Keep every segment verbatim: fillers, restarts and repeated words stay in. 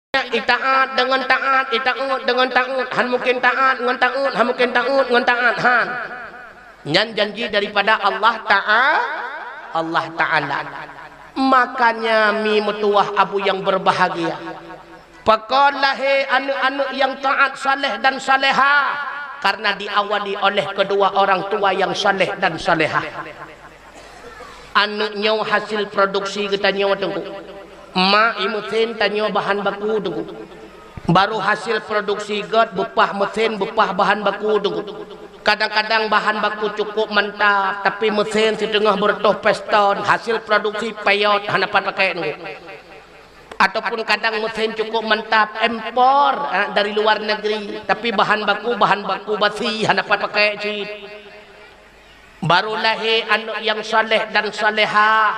Itaat deungon taat, itaat deungon taat, han mungken taat ngon taat, han mungken taat ngon taat, han. Nyan janji daripada Allah Ta'a-, Allah Ta'ala. Makanya mi meutuwah abu yang berbahagia. Pakon lahé aneuk-aneuk nyang taat, saleh dan salehah? Karena diawali oleh kedua orang tua yang saleh dan salehah. Aneuk nyoe hasil produksi geutanyoe, Teungku. Mak i meusen tanyoe bahan baku, Teungku. Baru hasil produksi gét beupah meusen, beupah bahan baku, Teungku. Kadang-kadang bahan baku cukup mantap, tapi meusen siteungoh beureutoh piston, hasil produksi payot, hana pat pakai, Teungku. Ataupun kadang meusen cukup mantap, impor, ha, dari luar negeri, tapi bahan baku, bahan baku basi, hana pat pakai cit. Baru lahé aneuk nyang saleh dan salehah,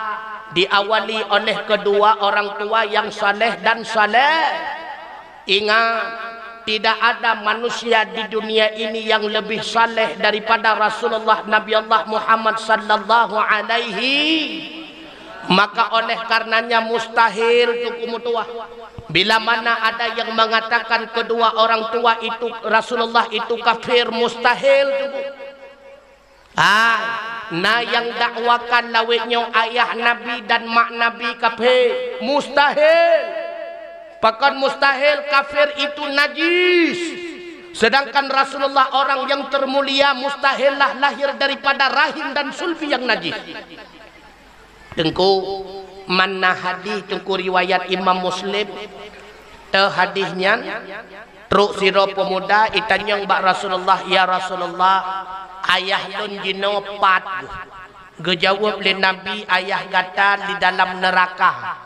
diawali oleh kedua orang tua yang saleh dan saleh. Ingat, tidak ada manusia di dunia ini yang lebih saleh daripada Rasulullah Nabi Allah Muhammad sallallahu alaihi. Maka oleh karenanya mustahil, Teungku meutuwah. Bila mana ada yang mengatakan kedua orang tua itu, Rasulullah itu kafir, mustahil, Teungku. Ah, na nyang dakwakan lawét nyoe ayah Nabi dan mak Nabi kafé. Mustahil. Pakon mustahil? Kafir itu najis. Sedangkan Rasulullah orang yang termulia mustahillah lahir daripada rahim dan sulbi yang najis. Teungku, mana hadih Teungku riwayat Imam Muslim? Teuh hadih nyan, trok sidroe peumuda itanyong bak Rasulullah, "Ya Rasulullah, ayah lôn jinoe pat?" Geujaweueb lé Nabi, "Ayah gata di dalam neuraka."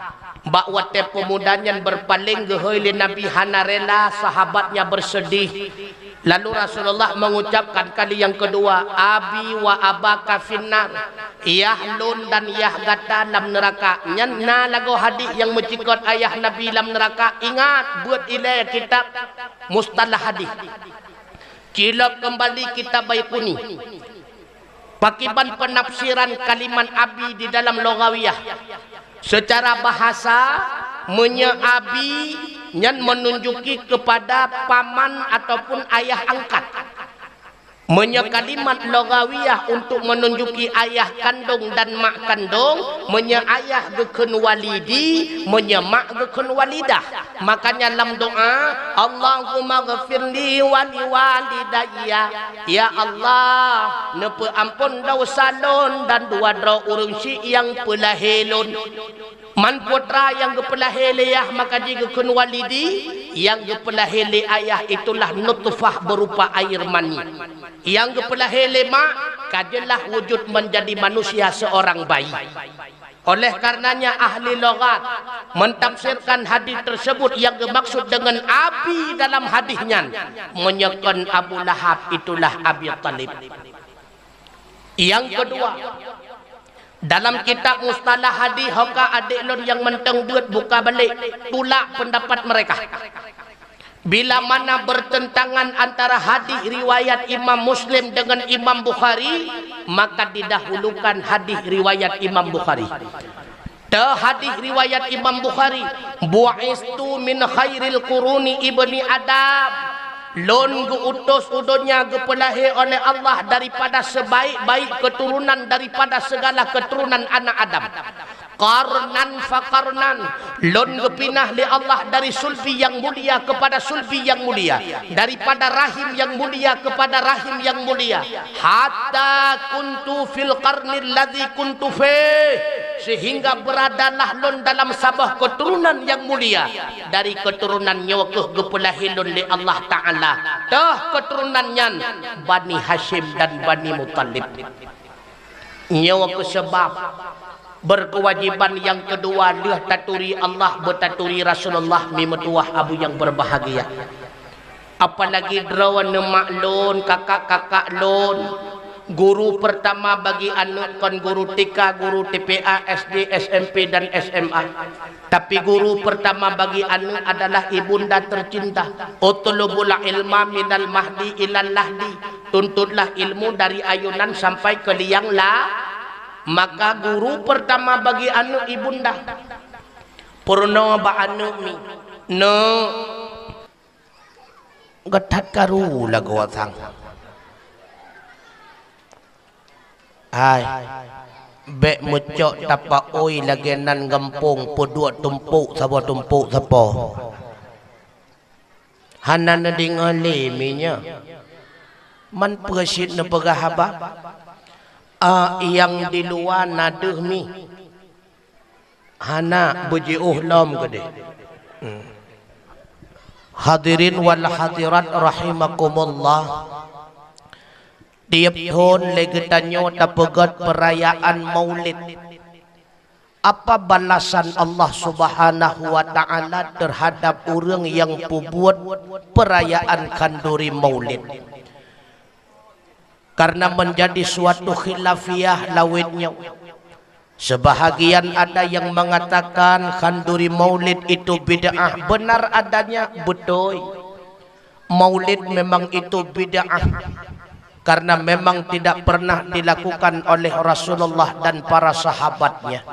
Bak watée peumuda nyan beurpaléng geuhôi lé Nabi hana rela, sahabatnya bersedih. Lalu Rasulullah mengucapkan kali yang kedua, "Abi wa abaka finnar." Yah lôn dan yah gata lam neuraka. Nyan na lagoe hadih nyang meucikot ayah Nabi lam neuraka. Ingat, beuet ilée kitab Mustalah Hadih. Cilok keumbali kitab Baiquni. Pakiban penafsiran kalimat abi di dalam Lughawiyah? Secara bahasa, meunyoe abi nyan menunjuki kepada paman ataupun ayah angkat. Meunyoe kalimat Lughawiyah untuk menunjuki ayah kandong dan mak kandong, meunyoe ayah geukheun walidi, meunyoe mak geukheun walidah. Makanya lam doa, "Allahumma ghfirli wa liwalidayya." Ya Allah, neupeuamphon desya lôn dan dua droe ureuëng syiek nyang peulahé lôn. Man putra nyang geupeulahé lé yah maka jigeukheun walidi, nyang geupeulahé lé ayah itulah nutfah berupa air mani. Nyang geupeulahé lé mak ka jeulaih wujud menjadi manusia seorang bayi. Oleh karenanya ahli lughat mentafsirkan hadis tersebut yang dimaksud dengan abi dalam hadis nyan meunyoe kon Abu Lahab itulah Abi Thalib. Yang kedua, dalam kitab Mustalah Hadis, hoka adek lôn nyang mantong beuet buka balik, tulak pendapat mereka. Bila mana bertentangan antara hadis riwayat Imam Muslim dengan Imam Bukhari, maka didahulukan hadis riwayat Imam Bukhari. Teuh hadis riwayat Imam Bukhari, "Bu'istu min khairil quruni ibni Adam." Lôn geuutus u donya geupeulahé oleh Allah daripada sebaik-baik keturunan daripada segala keturunan anak Adam. Qarnan fa qarnan, lôn geupinah lé Allah dari sulbi nyang mulia kepada sulbi nyang mulia, daripada rahim nyang mulia kepada rahim nyang mulia, hatta kuntu fil qarnil ladzi kuntu fih, sehingga beradalah lôn dalam saboh keturunan nyang mulia. Dari keturunan nyoe keuh geupeulahé lôn lé Allah Ta'ala. Teuh keturunan nyan Bani Hasyim dan Bani Muthalib. Nyoe keuh sabab berkewajiban nyang keudua lheueh taturi Allah beutaturi Rasulullah mi meutuwah abu nyang berbahagia. Apalagi droeneuh mak lôn, kakak-kakak lôn, guru pertama bagi aneuk kon guru T K, guru T P A, S D, S M P dan S M A. Tapi guru pertama bagi aneuk adalah ibunda tercinta. "Utlubul ilma minal mahdi ilal lahdi." Tuntutlah ilmu dari ayunan sampai ke liang la-, maka guru pertama bagi aneuk ibunda. Peurunoe bak aneuk mi. Neuk geuthat karu lagoe sang. Hai, bék meucok tapaôi lagée nan gampông peuduek tumpôk saboh tumpôk sapo. Hana neudeungoe lé mi nyoe. Man peue cit neupeugah haba? A, nyang di luwa na deuh mi. Hana beujiôh lom keudeh. Hmm. Hadirin wal hadirat rahimakumullah. Tiep thon lé geutanyoe tapeugét peurayaan Maulid. Apa balasan Allah Subhanahu wa Ta'ala terhadap ureuëng nyang peubuet peurayaan khanduri Maulid? Karena menjadi suatu khilafiyah lawét nyoe. Sebahagian ada yang mengatakan khanduri Maulid itu bid'ah. Benar adanya, betul. Maulid memang itu bid'ah karena memang tidak pernah dilakukan oleh Rasulullah dan para sahabatnya.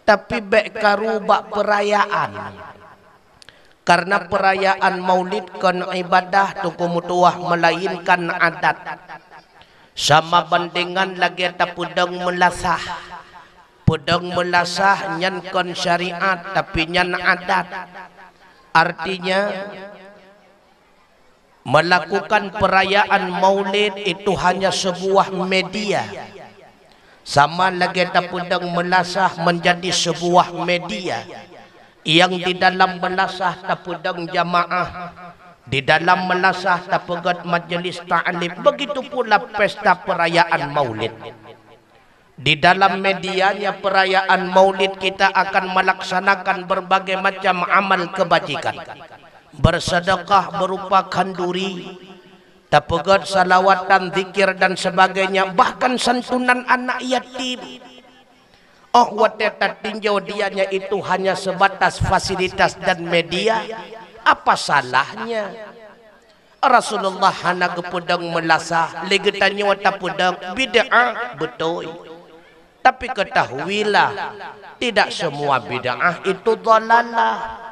Tapi bék karu bak peurayaan. Karena peurayaan Maulid kon ibadah teungku meutuwah melainkan adat. Sama bandengan lagée tapeudong meulasah. Peudong meulasah nyan kon syariat, tapi nyan adat. Artinya, melakukan perayaan Maulid itu hanya sebuah media. Sama lagée tapeudong meulasah menjadi sebuah media. Yang di dalam meulasah tapeudong jamaah, di dalam meulasah tapeugét majelis taklim, begitu pula pesta perayaan Maulid. Di dalam medianya perayaan Maulid kita akan melaksanakan berbagai macam amal kebajikan. Bersedekah berupa khanduri, tapeugét salawat dan zikir dan sebagainya, bahkan santunan anak yatim. Oh watée tatinjau dianya itu hanya sebatas fasilitas dan media, apa salahnya? Rasulullah hana geupeudong meulasah, lé geutanyoe tapeudong bid'ah, beutôi. Tapi ketahuilah, tidak semua bid'ah itu dhalalah.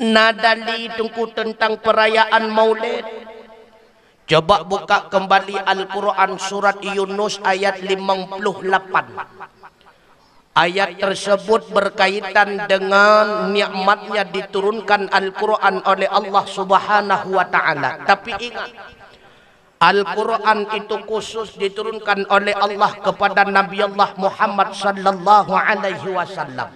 Na dali teungku tentang perayaan Maulid. Coba buka kembali Al-Quran surat Yunus ayat limong puluh lapan. Ayat tersebut berkaitan dengan nikmatnya diturunkan Al-Quran oleh Allah Subhanahu wa Ta'ala. Tapi ingat, Al-Quran itu khusus diturunkan oleh Allah kepada Nabi Allah Muhammad sallallahu alaihi wasallam.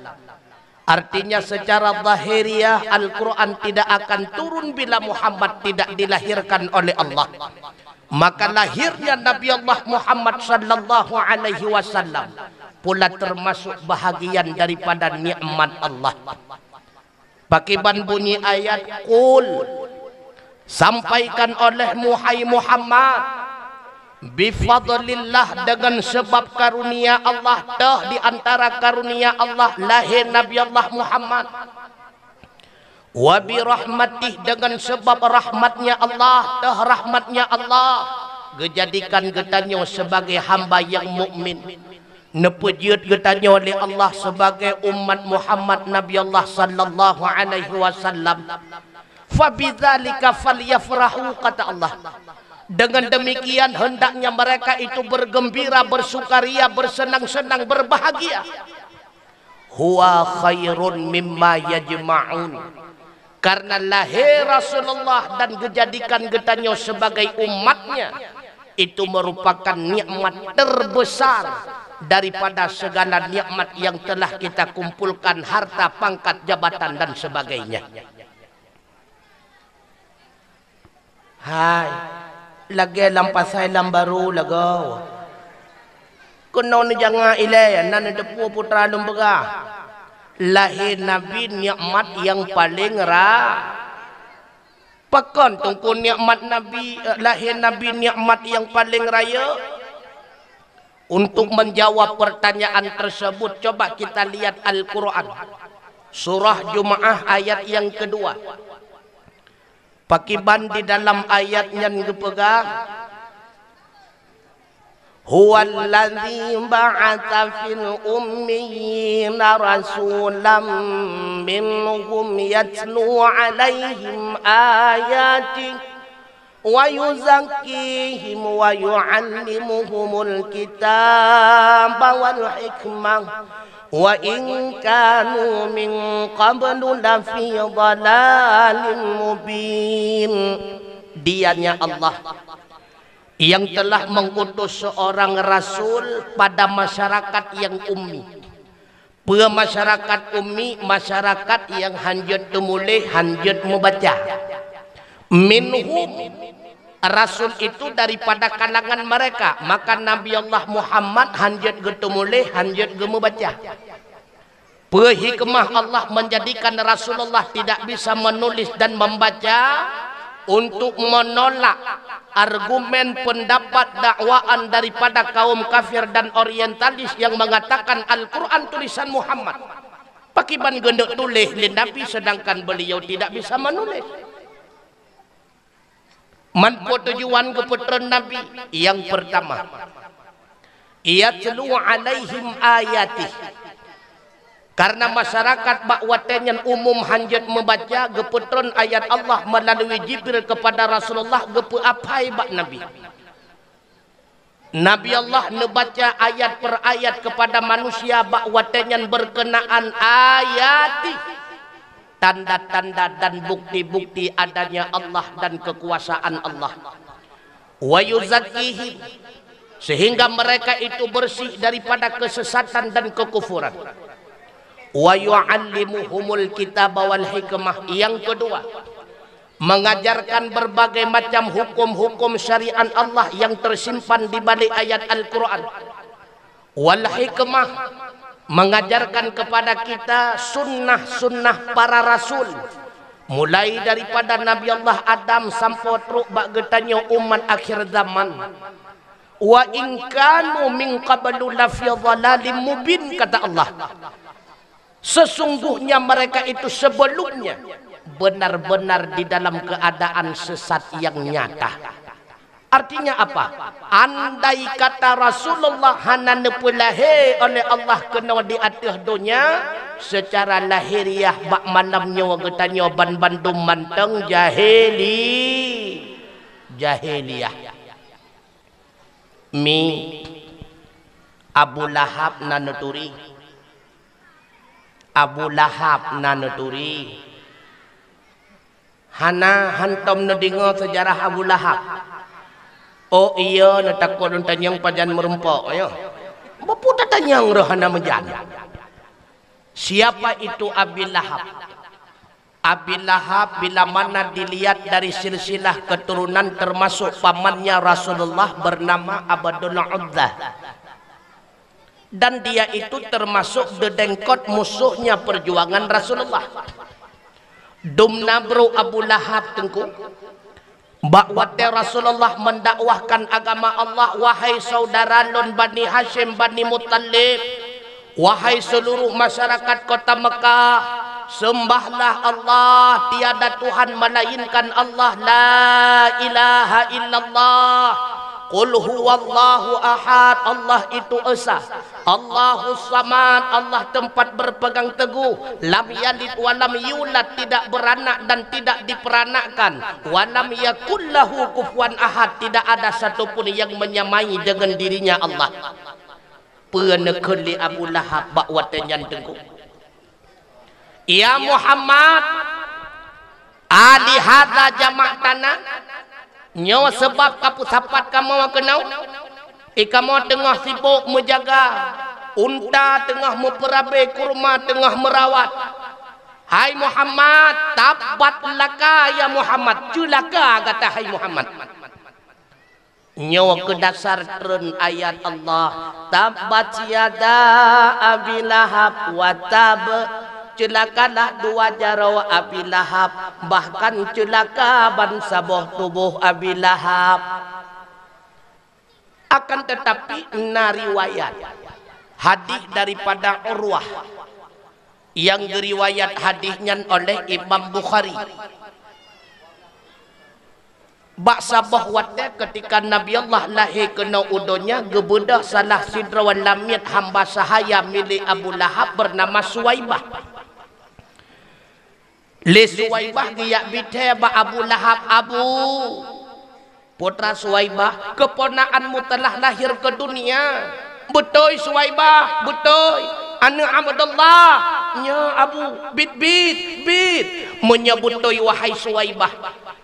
Artinya, secara zahiriah Al-Quran tidak akan turun bila Muhammad tidak dilahirkan oleh Allah. Maka lahirnya Nabi Allah Muhammad sallallahu alaihi wasallam pula termasuk bahagian daripada nikmat Allah. Pakiban bunyi ayat, "Qul," sampaikan olehmu, hai Muhammad, "bifadlillah," dengan sebab karunia Allah, teuh di antara karunia Allah lahé Nabi Allah Muhammad. "Wa birahmatih," dengan sebab rahmatnya Allah, teuh rahmatnya Allah geujadikan geutanyoe sebagai hamba nyang mukmin. Neupeujeuet geutanyoe lé Allah sebagai umat Muhammad Nabi Allah sallallahu alaihi wasallam. "Fabidzalika falyafrahu," kata Allah. Dengan demikian hendaknya mereka itu bergembira, bersukaria, bersenang-senang, berbahagia. "Huwa khairun mimma yajma'un." Karena lahé Rasulullah dan geujadikan geutanyoe sebagai umatnya, itu merupakan nikmat terbesar daripada segala nikmat yang telah kita kumpulkan, harta, pangkat, jabatan, dan sebagainya. Hai, lagée lam pasai lam barô lagoe. Keunoe neujanga ilée, na neuteupeue putra lôn peugah. Lahé Nabi nikmat nyang paleng ra-, pakon teungku nikmat Nabi, eh, lahé Nabi nikmat nyang paleng rayeuk? Untuk menjawab pertanyaan tersebut, coba kita lihat Al-Quran. Surah Jumaah ayat yang kedua. Pakiban di dalam ayat nyan geupeugah, هو الذي بعث في الأميين رسولا منهم يتلو عليهم آياته ويزكيهم ويعلمهم الكتاب والحكمة وإن كانوا من قبل لفي ضلال مبين. Dianya Allah yang telah mengutus seorang rasul pada masyarakat yang ummi. Peue masyarakat ummi? Masyarakat yang hanjeuet teumuléh, hanjeuet meubaca. Minhum, rasul itu daripada kalangan mereka, maka Nabi Allah Muhammad hanjeuet geuteumuléh, hanjeuet geumeubaca. Peue hikmah Allah menjadikan Rasulullah tidak bisa menulis dan membaca? Untuk menolak argumen pendapat dakwaan daripada kaum kafir dan orientalis yang mengatakan Al-Quran tulisan Muhammad. Pakiban geuneuk tuléh lé Nabi sedangkan beliau tidak bisa menulis? Man peue tujuan geupeutron Nabi? Yang pertama, yatlu alaihim ayatih. Karena masyarakat bak watée nyan umum hanjeuet meubaca, geupeutron ayat Allah melalui Jibril kepada Rasulullah, geupeuaphai bak Nabi. Nabi Allah neubaca ayat per ayat kepada manusia bak watée nyan berkenaan ayatih, tanda-tanda dan bukti-bukti adanya Allah dan kekuasaan Allah. Wa yuzakkihim, sehingga mereka itu bersih daripada kesesatan dan kekufuran. Wa yu'allimuhumul kitaba wal hikmah. Yang kedua, mengajarkan berbagai macam hukum-hukum syariat Allah yang tersimpan di balik ayat Al-Quran. Wal hikmah, mengajarkan kepada kita sunnah-sunnah para rasul, mulai daripada Nabi Allah Adam sampoe trok bak geutanyoe umat akhir zaman. Wa in kanu min qablu lafi dhalalim mubin, kata Allah. Sesungguhnya mereka itu sebelumnya benar-benar di dalam keadaan sesat yang nyata. Artinya apa? Andai kata Rasulullah hana neupeulahé oleh Allah keunoe di ateueh donya, secara lahiriah bak malam nyoe geutanyoe banmandum mantong jahili, jahiliah. Mi, Abu Lahab na neuturi. Abu Lahab na neuturi. Hana hantom neudeungoe seujarah Abu Lahab? Oh iya, neutakot lôn tanyong pajan meurumpok, ayo. Bapu tatanyong roh hana meujan. Siapa itu Abi Lahab? Abi Lahab bila mana dilihat dari silsilah keturunan termasuk pamannya Rasulullah bernama Abdul Uzza. Dan dia itu termasuk dedengkot musuhnya perjuangan Rasulullah. Dum na brôk Abu Lahab, Teungku. Bak watée Rasulullah mendakwahkan agama Allah, "Wahai saudara lôn Bani Hasyim, Bani Muttalib, wahai seluruh masyarakat kota Mekah, sembahlah Allah, tiada Tuhan melainkan Allah, la ilaha illallah. Qul huwallahu ahad, Allah itu esa. Allahus samad, Allah tempat berpegang teguh. Lam yalid wa lam yulad, tidak beranak dan tidak diperanakkan. Wa lam yakul lahu kufuwan ahad, tidak ada satupun yang menyamai dengan dirinya Allah." Peue neukheun lé Abu Lahab bak watée nyan, Teungku? "Ya Muhammad, alihadza jama'tana? Nyoe sabab ka peusapat kamoe keunoe? I kamoe teungoh sibok meujaga unta, teungoh meupeurabe kurma, teungoh meurawat. Hai Muhammad, tabbat laka ya Muhammad, ceulaka gata hai Muhammad." Nyoe keudasar treun ayat Allah, "Tabbat yada Abi Lahab wa tab." Ceulakalah dua jaroe Abi Lahab, bahkan ceulaka bansaboh tuboh Abi Lahab. Akan tetapi, na riwayat hadis daripada Urwah yang geuriwayat hadis nyan oleh Imam Bukhari. Bak saboh watée ketika Nabi Allah lahé keunoe u donya, geubeudôh salah sidroe lamiet hamba sahaya milék Abu Lahab beunama Suwaibah. Lé Suwaibah geujak bithée bak Abu Lahab, "Abu, putra Suwaibah, keuponakanmu teulah lahé keu dunia." "Beutôi, Suwaibah, beutôi, aneuëk Abdullah." "Nyo, Abu." "Bit, bit, bit. Meunyoe beutôi, wahai Suwaibah,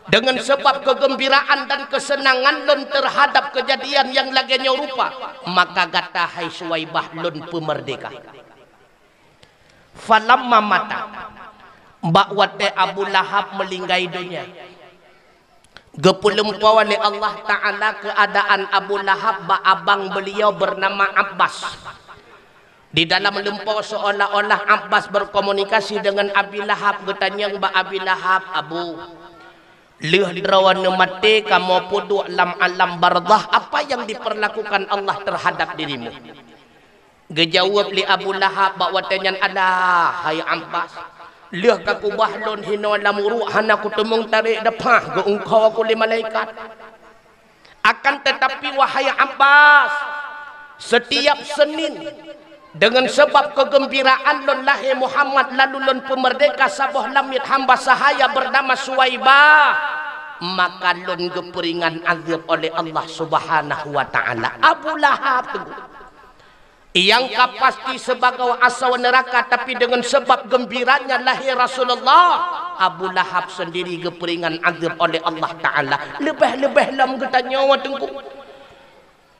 deungon sabab keugeumbiraan dan keuseunangan lôn teuhadab keujadian nyang lagée nyoe rupa, maka gata, hai Suwaibah, lôn peumeurdéhka." Falamma mata, bak watée Abu Lahab meulinggai donya, geupeulumpoe lé Allah Ta'ala keuadaan Abu Lahab bak abang beuliau beunama Abbas. Di dalam lumpoe seolah-olah Abbas berkomunikasi dengan Abi Lahab, geutanyong bak Abi Lahab, "Abu, lheueh droe neumaté kamoe peuduek lam alam barzakh, apa yang diperlakukan Allah terhadap dirimu?" Geujaweueb lé Abu Lahab bak watée nyan, "Alah, hai Abbas, lheueh ka kubah lôn hinoe lam uruek hana kuteumeung tarék dapah geuungkho ku lé malaikat. Akan teutapi, wahai Abbas, setiap Senin, deungon sabab keugeumbiraan lôn lahé Muhammad lalu lôn peumeurdéhka saboh lamiet hamba sahaya beunama Suwaibah, maka lôn geupeuringan azeueb oleh Allah Subhanahu wa Ta'ala." Abu Lahab teungku. Nyang ka pasti sibagoe asoe neuraka, tapi deungon sabab geumbiranya lahé Rasulullah, Abu Lahab sendiri geupeuringan azeueb oleh Allah Ta'ala. Leubeh-leubeh lom geutanyoe teungku,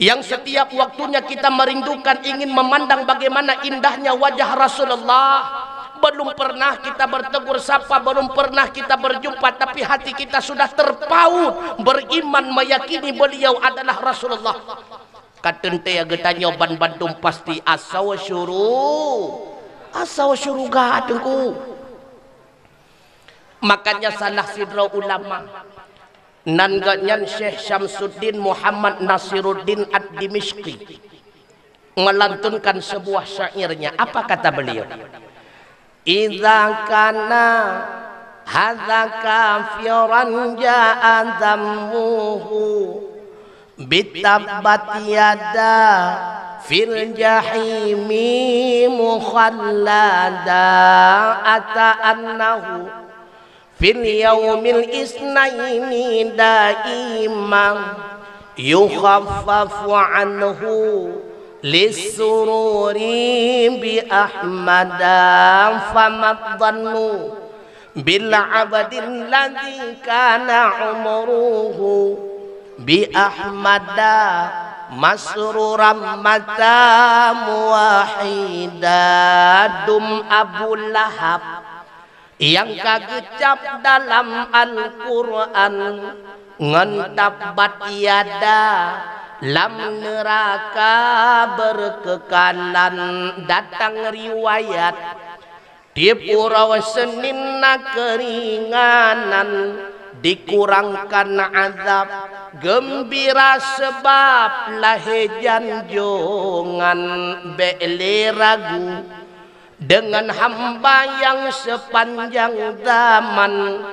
nyang setiap waktunya kita merindukan, ingin memandang bagaimana indahnya wajah Rasulullah. Belum pernah kita bertegur sapa, belum pernah kita berjumpa, tapi hati kita sudah terpaut beriman, meyakini beliau adalah Rasulullah. Ka teuntée geutanyoe banmandum pasti asoe syuru-, asoe syeuruga teungku. Makanya salah sidroe ulama, nan geuhnyan Syekh Syamsuddin Muhammad Nasiruddin Ad-Dimishqi, melantunkan sebuah syairnya. Apa kata beliau? "Idza kana hadza kafiran ja'a dzammuhu bi tabbat yada fil jahimi mukhallada." Ata annahu fil yaumil isnaini daiman yukhaffafu anhu lissururi bi Ahmada. Fama dhannu bil abdil ladzi kana umruhu bi Ahmada masruran mata muwahhida. Dum Abu Lahab nyang ka geucab dalam Al-Qur'an ngon tabbat yada, lam neuraka beureukeukhalan. Datang riwayat, tieb uroe Senin na keuringanan, dikurangkan azab, geumbira seubab lahé janjongan. Bék lé ragu, deungon hamba nyang seupanjang zaman,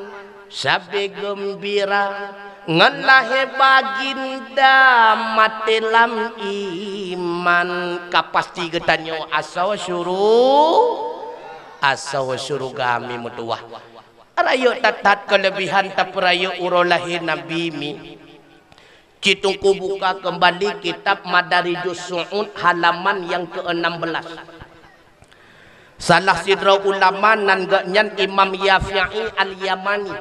sabe geumbira ngon lahé baginda maté lam iman. Ka pasti geutanyoe asoe syuru-, asoe syeuruga mi meutuwah. Rayeuk that-that keuleubihan tapeurayeuk uroe lahé Nabi mi. Cit teungku buka keumbali kitab Madarijus Su'ud halaman nyang keu enam belas. Salah sidroe ulama nan geuhnyan Imam Yafi'i Al-Yamani.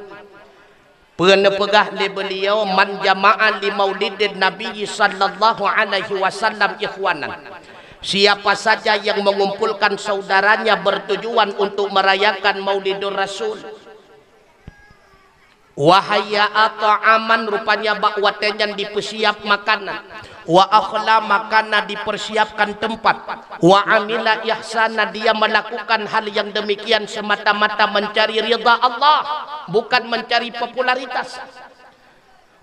Peue neupeugah lé beuliau, "Man jama'a li maulidin Nabi sallallahu alaihi wasallam ikhwanan." Siapa saja yang mengumpulkan saudaranya bertujuan untuk merayakan Maulidur Rasul. "Wa hayya'a ta'aman," rupanya bak watée nyan dipeusiab makanan. "Wa akhla makana," dipersiapkan tempat. "Wa amila ihsana," dia melakukan hal yang demikian semata-mata mencari ridha Allah, bukan mencari popularitas.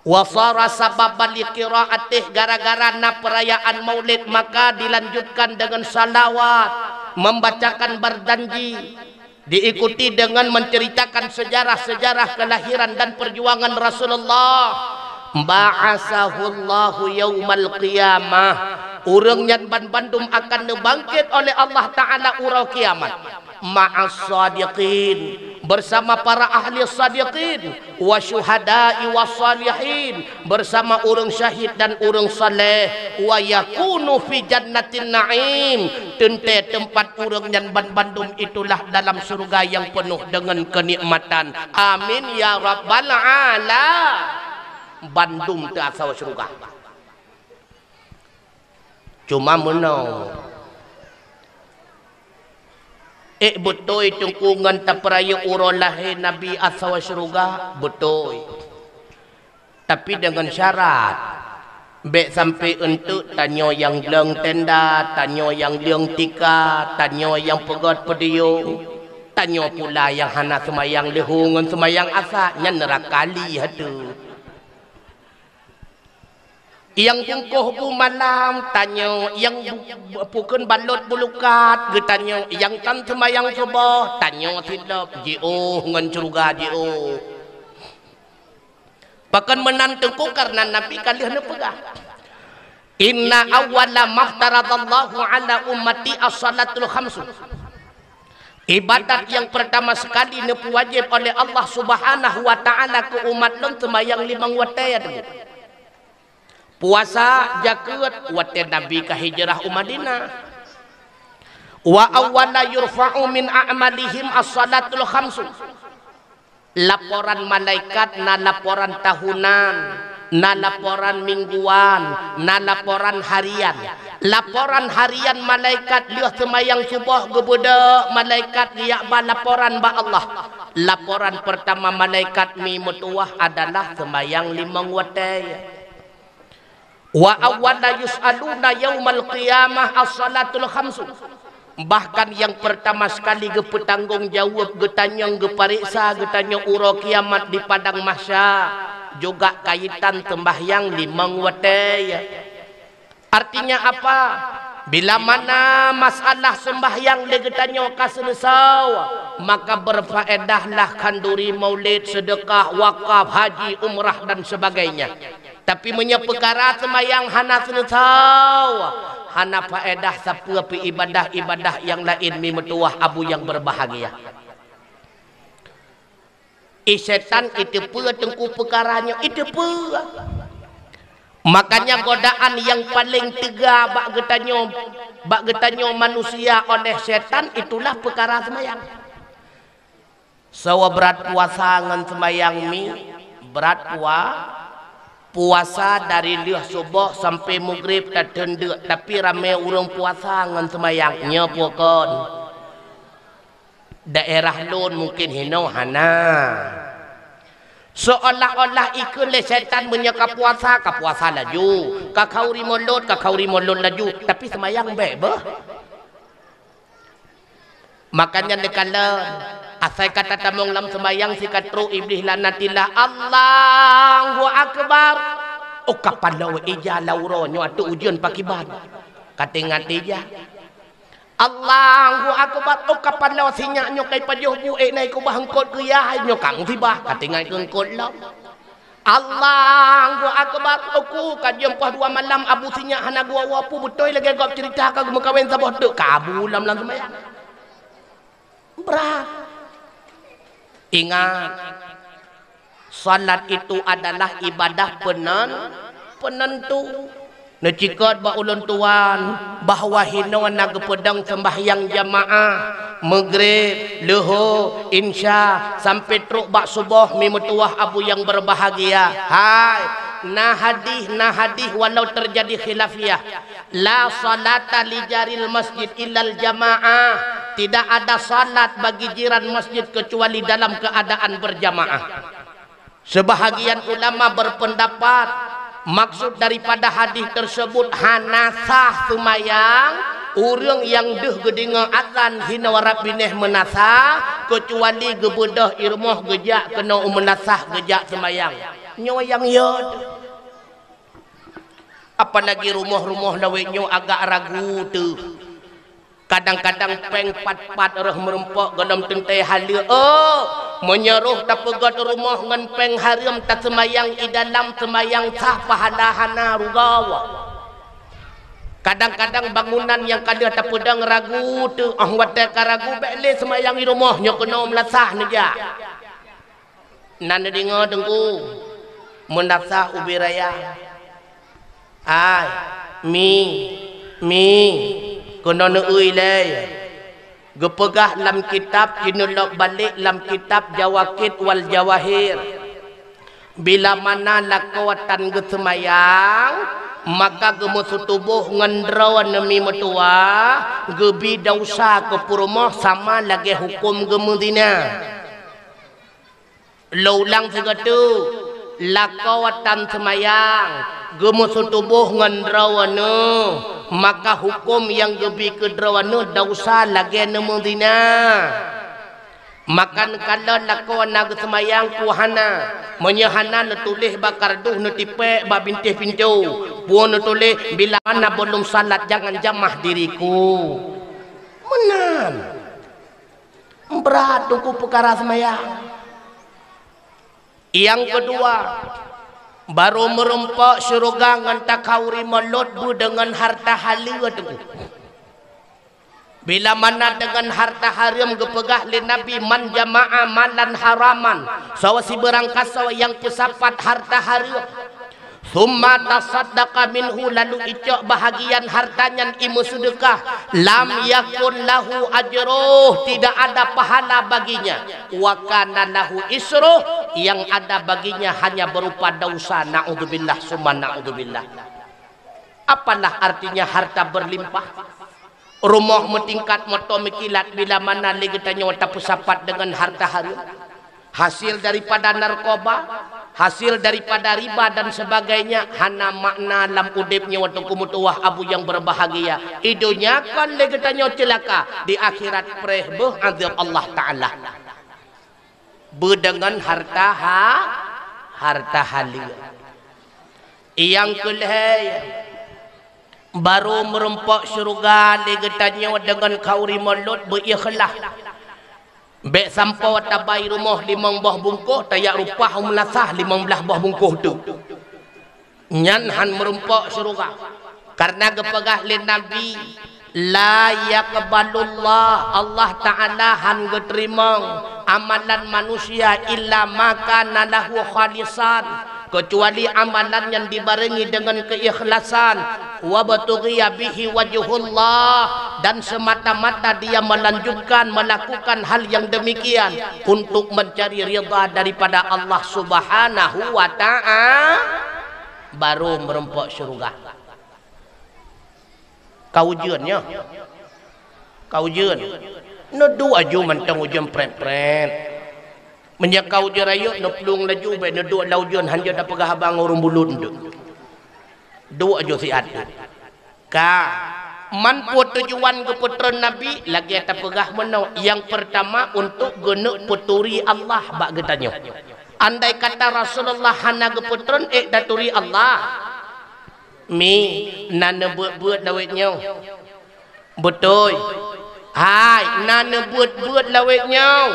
"Wa sara sababan li qiraatih," gara-gara na perayaan Maulid maka dilanjutkan dengan salawat, membacakan berjanji, diikuti dengan menceritakan sejarah-sejarah kelahiran dan perjuangan Rasulullah. Ba'atsahullahu yaumal qiyamah. Ureuëng nyan banbandum akan neubangkét oleh Allah Ta'ala uroe kiamat. Ma'as sadiqin, bersama para ahli sadiqin, wa syuhada'i was salihin, bersama ureuëng syahid dan ureuëng saleh, wa yakunu fi jannatin na'im, teuntée teumpat ureuëng nyan banbandum itulah dalam syeuruga nyang peunoh deungon keunikmatan. Amin ya rabbal ala. Bandum teuh asoe syeuruga. Cuma meunoe, ék beutôi Teungku ngon tapeurayeuk uroe lahé Nabi asoe syeuruga? Beutôi. Tapi deungon syarat, bék sampoe eunteuk tanyoe nyang leueng tenda, tanyoe nyang leueng tika, tanyoe nyang peugét peudiyong, tanyoe pula nyang hana seumayang leuhô ngon seumayang asa, nyan neuraka li hatu. Nyang bungkôh bu malam, tanyoe, nyang bu-, pukon balot bulukat, geutanyoe, nyang tan seumayang suboh, tanyoe sidrob, jiôh ngon syeuruga jiôh. Pakon meunan Teungku, kareuna Nabi ka lheueh neupeugah, "Inna awwala maftaradallahu ala ummati as-salatul khamsu." Ibadat nyang peurtama seukali neupeuwajéb oleh Allah Subhanahu wa Ta'ala keu umat lôn seumayang limong watée, ya Teungku. Puasa, jakeuet, watée Nabi ka hijrah u Madinah. Wa awwala yurfa'u min a'malihim as-salatul khamsu. Laporan malaikat na laporan tahunan, na laporan mingguan, na laporan harian. Laporan harian malaikat lheueh seumayang suboh geubeudôk, malaikat geujak ba laporan bak Allah. Laporan peurtama malaikat mi meutuwah adalah seumayang limong watée. Wa awwala yus'aluna yaumal qiyamah as-salatul khamsu. Bahkan nyang peurtama seukali geupeutanggong jaweueb geutanyong, geupareksa geutanyong uroe kiamat di padang mahsya juga kaitan seumbahyang limong watée. Artinya apa? Bila mana masalah seumbahyang lé geutanyoe ka seuleusoe, maka beurfaedahlah khanduri maulid, seudeukah, wakaf, haji, umrah dan sebagainya. Tapi meunyoe peukara seumayang hana seuleusoe, hana faedah sapeue pih ibadah-ibadah nyang laén mi meutuwah abu nyang beurbahagia. Ih, setan iteupeue Teungku peukara nyoe, iteupeue. Makanya godaan nyang paleng teuga bak geutanyoe, bak geutanyoe manusia oleh setan itulah peukara seumayang. Soe brat puasa ngon seumayang mi, brat pua-, puasa dari lheueh suboh sampoe mugreb tateun deuk, tapi ramé ureuëng puasa ngon seumayang, nyoe peue kon? Daerah lôn mungken hinoe hana. Seolah-olah ikheun lé setan meunyoe ka puasa, ka puasa laju, ka khauri mulod, ka khauri mulod laju, tapi seumayang bék beuh. Makanya neukalon, asai ka tatamong lam seumayang sikat trok Iblih laknatillah, "Allahu Akbar." Oh, ka paloe ija lam uroe nyoe ateueh ujeuen pakiban. Ka teuingat ija. "Allahu Akbar." Oh, ka paloe sinyak nyoe kai pajoh bu ék na ikeubah eungkot keu yah, nyoe ka musibah. Ka teuingat keu eungkot lom. "Allahu Akbar." Oku ka jeuem poh dua malam abu sinyak hana geuwoe-woe, peue beutôi lagée gob ceurita ka geumeukawen saboh teuk, ka abu lam, lam seumayang. Brat. Ingat, salat itu adalah ibadah peunen-, peunentu. Neucikot bak ulôn tuan bahwa hinoe na geupeudong seumbahyang jamaah, Maghrib, Luhur, Insya, sampai trok bak Suboh mi meutuwah abu nyang berbahagia. Hai, na hadih, na hadih walau terjadi khilafiyah. La salata li jaril masjid illal jamaah. Tidak ada salat bagi jiran masjid kecuali dalam keadaan berjamaah. Sebahagian ulama berpendapat, maksud daripada hadis tersebut hana sah seumayang ureuëng nyang deuh geudeungoe azan hinoe rab binéh meunasah, keucuali geubeudôh i rumoh geujak keunoe u meunasah geujak seumayang. Nyoe nyang yo. Apalagi rumoh-rumoh lawét nyoe agak ragu teuh. Kadang-kadang péng pat-pat rôh meurumpok gohlom teuntée haleue. Oh, meunyoe rôh tapeugét rumoh ngon péng hareuem taseumayang i dalam seumayang sah pahala hana rugoe. Kadang-kadang bangunan nyang ka lheueh tapeudong ragu teuh, óh watée ka ragu bék lé seumayang i rumoh nyoe keunoe meulasah neujak. Na neudeungoe Teungku, meulasah ubé raya. Ai, mi, mi, keunoe neueu ilée. Geupeugah lam kitab, jineulok balek lam kitab Jawakit wal Jawahir. Bila mana lakoe tan geuseumayang, maka geumeuseutuboh ngon droe neumi meutuwah, geubi desya keu peurumoh sama lagée huköm geumeuzina. Lôn ulang sigoe teuk, lakoe tan seumayang, geumeuseutuboh ngon droeneuh, maka huköm nyang geubi keu droeneuh desya lagée neumeuzina. Maka neukalon lakoe na geuseumayang peue hana, meunyoe hana neutuléh bak kardus neutipék bak bintéh pintoe, peue neutuléh, "Bila mana bolong salat jangan jamah diriku." Meunan. Brat Teungku peukara seumayang. Nyang keudua, barô meurumpok syeuruga ngon takhauri mulod beudeungon harta haleue Teungku. Bila mana deungon harta hareuem geupeugah lé Nabi, "Man jama'a malan haraman," soe sibeurang kasoe nyang peusapat harta hareuem. "Tsumma tasaddaqa minhu," lalu icok bahagian harta nyan imeuseudeukah, "lam yakun lahu ajruh," tidak ada pahala baginya, "wa kana lahu isruh," yang ada baginya hanya berupa desya, naudzubillah summa naudzubillah. Apalah artinya harta berlimpah? Rumoh meutingkat, moto meukilat, bila mana lé geutanyoe tapeusapat deungon harta hareuem, hasil daripada narkoba, hasil daripada riba dan sebagainya, hana makna lam udeb nyoe Teungku meutuwah abu nyang berbahagia. Di donya kon lé geutanyoe ceulaka, di akhirat preh beuh azab Allah Taala. Beudeungon harta ha-, harta haleue. Nyang keulhée, barô meurumpok syeuruga lé geutanyoe deungon khauri mulod beu-ikhlaih. Bék sampoe tabai rumoh limong boh bungkôh, tajak rumpah u meulasah limong blaih boh bungkôh teuk. Nyan hán meurumpok syeuruga. Kareuna geupeugah lé Nabi, "La yaqbalullah," Allah Taala hán geuteurimong amalan manusia, "illa ma kana lahu khalisan," keucuali amalan nyang dibarengi deungon keuikhlasan, "wabtughiya bihi wajhullah," dan semata-mata dia melanjutkan melakukan hal yang demikian untuk mencari ridha daripada Allah Subhanahu wa Ta'ala, barô meurumpok syeuruga. Ka ujeuen nyoe. Ka ujeuen. Neuduek aju mantong ujeuen prét-prét. Meunyoe ka ujeuen rayeuk, neuplueng laju, bék neuduek lam ujeuen, hanjeuet tapeugah haba ngon ureuëng buleuen teuk. Duek aju siat teuk. Ka, man peue tujuan geupeutreun Nabi, lagée tapeugah meunoe, nyang peurtama untuk geuneuk peuturi Allah bak geutanyoe. Andai kata Rasulullah hana geupeutreun, ék taturi Allah? Mi, na neubeuet-beuet lawét nyoe. Beutôi. Hai, na neubeuet-beuet lawét nyoe.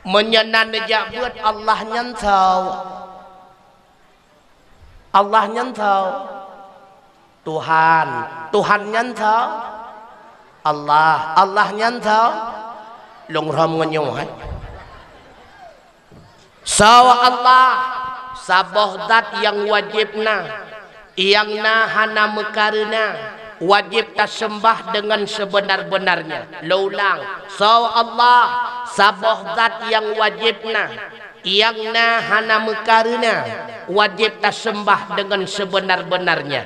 Meunyoe na neujak beuet, Allah nyan soe? Allah nyan soe? Tuhan. Tuhan nyan soe? Allah. Allah nyan soe? Lôn rhom ngon nyoe, hai. Soe Allah? Saboh zat nyang wajéb na, nyang na hana meukareuna, wajéb taseumbah deungon seubeuna-beunarnya. Lôn ulang, soe Allah? Saboh zat nyang wajéb na, nyang na hana meukareuna, wajéb taseumbah deungon seubeuna-beunarnya.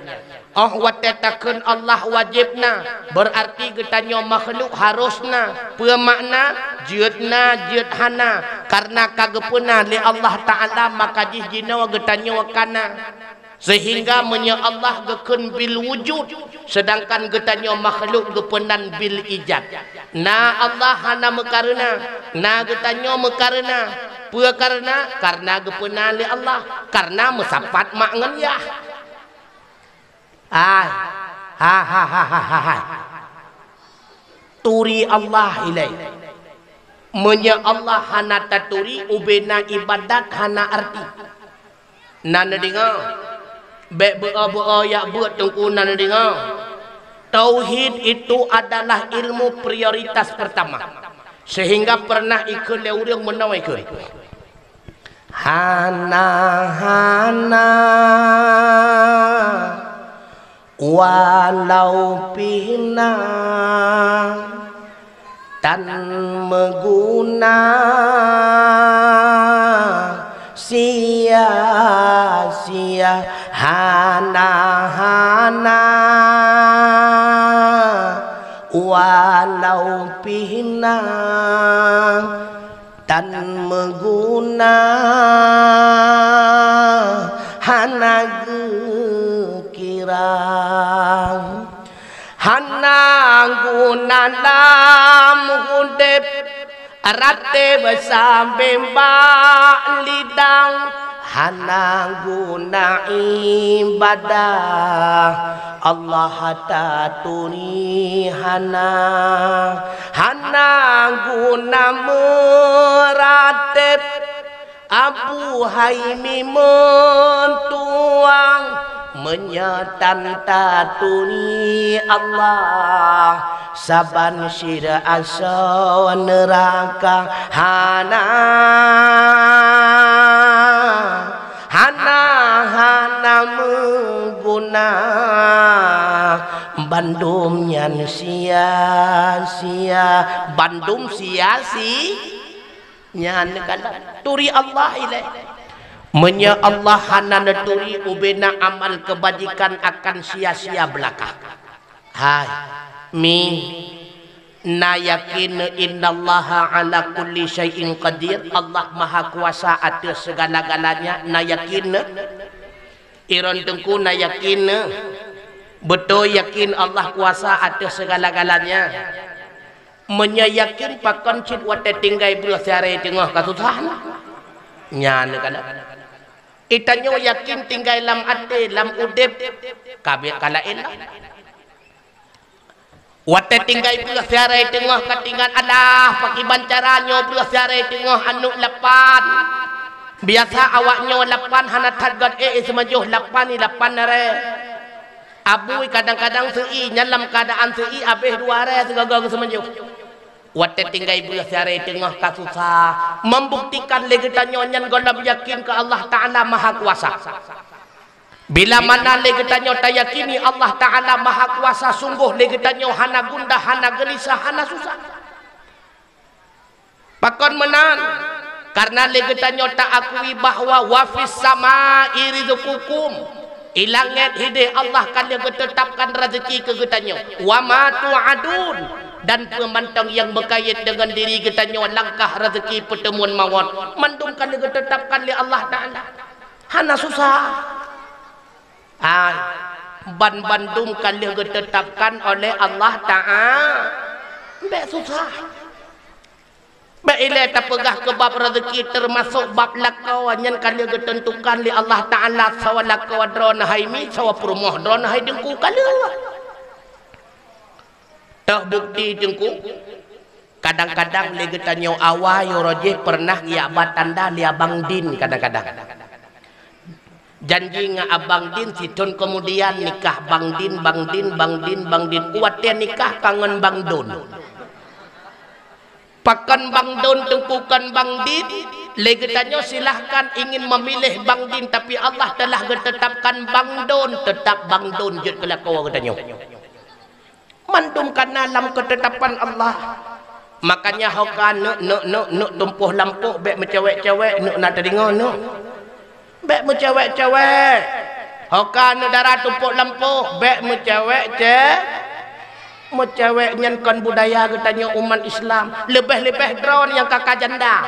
Óh watée takheun Allah wajéb na, beurarti geutanyoe makhluk harôh na. Peue makna? Jeuet na, jeuet hana. Kareuna ka geupeuna lé Allah Taala, maka jih jinoe geutanyoe ka na. Seuhingga meunyoe Allah geukheun bil wujud, seudangkan geutanyoe makhluk geupeunan bil ijad. Na Allah hana meukareuna, na geutanyoe meukareuna. Peue kareuna? Kareuna geupeuna lé Allah, kareuna meusapat mak ngon yah. Hai, ha, ha, ha, ha, ha, hai. Turi Allah ilée. Meunyoe Allah hana taturi, ubena ibadat hana arti. Na neudeungoe? Bék beu-o-beu-o jak beuet teungku, na neudeungoe? Tauhid itu adalah ilmu prioritas pertama. Sehingga pernah ikheun lé ureuëng meunoe ikheun. Hana, hana, walau pih na tan meuguna, sia-sia, hana, hana, walau pih na tan meuguna, hana geukira. Hana guna lam udeb, rate beusabé bak lidang, hana guna ibadah Allah taturi hana, hana guna meuratéb. Abu hai meutuang, meunyoe tan taturi Allah, saban sidroe asoe neuraka hana, hana, hana meuguna. Bandum nyan sia-sia, bandum sia-sia. Nyan kalon turi Allah ilée. Meunyoe Allah hana neuturi, ubena amal keubajikan akan sia-sia beulaka. Hai, mi, na yakin innallaha ala kulli syai'in qadir, Allah maha kuasa atas segala-galanya, na yakin? Iron teungku, na yakin? Beutôi yakin Allah kuasa atas segala-galanya? Meunyoe yakin, pakon cit watée tinggai breuh siaré teungoh ka susah na? Nyan kana. Itanyoe yakin tinggai lam até, lam udeb, ka biet ka laén lah. Watée tinggai breuh siaré teungoh ka tingat, alah, pakiban cara nyoe breuh siaré teungoh aneuk lapan. Biasa awak nyoe lapan hana that got ék, seumajoh lapan ni lapan aré. Abui kadang-kadang seu-i, nyan lam keuadaan seu-i abéh dua aré sigoe-goe geuseumeunyoh. Watée tinggai breuh siaré teungoh ka susah, membuktikan lé geutanyoe nyan gohlom yakin keu Allah Taala Maha Kuasa. Bila mana lé geutanyoe tayakini Allah Taala Maha Kuasa, sunggoh lé geutanyoe hana gundah, hana geulisah, hana susah. Pakon meunan? Kareuna lé geutanyoe taakui bahwa wa fis samai rizqukum, i langét hideh Allah ka lheueh geuteutapkan raseuki keu geutanyoe. Wa ma tu'adun, dan peue mantong nyang meukayét deungon diri geutanyoe, langkah raseuki, peuteumuan mawöt, mandum ka lheueh geuteutapkan lé Allah Taala. Hana susah. Ai, ban bandum ka lheueh geuteutapkan oleh Allah Taala. Bék susah. Bék ilée tapeugah keu bab raseuki, teumasok bab lakoe, nyan ka lheueh geuteuntukan lé Allah Taala, sawa lakoe droeneuh hai mi, sawa peurumoh droeneuh hai teungku, ka lheueh. Toh bukti teungku, kadang-kadang lé geutanyoe awai uroe jih peureunah geujak ba tanda lé abang din kadang-kadang. Janji ngon abang din, sithon keumudian nikah bang din, bang din, bang din, bang din. Watée nikah ka ngon bang don. Pakon bang don teungku kon bang din? Lé geutanyoe silahkan ingin meumiléh bang din, tapi Allah teulah geuteutapkan bang don, teutap bang don jeuet keu lakoe geutanyoe. Mandum kana lam keuteutapan Allah. Makanya ho ka neuk, neuk, neuk, neuk tumpôh lampôh, bék meucewek-cewek, neuk na teudeungoe neuk. Bék meucewek-cewek. Ho ka neuk dara tumpôh lampôh, bék meucewek-ce-, meucewek nyan kon budaya geutanyoe umat Islam. Leubeh-leubeh droeneuh nyang ka ka janda.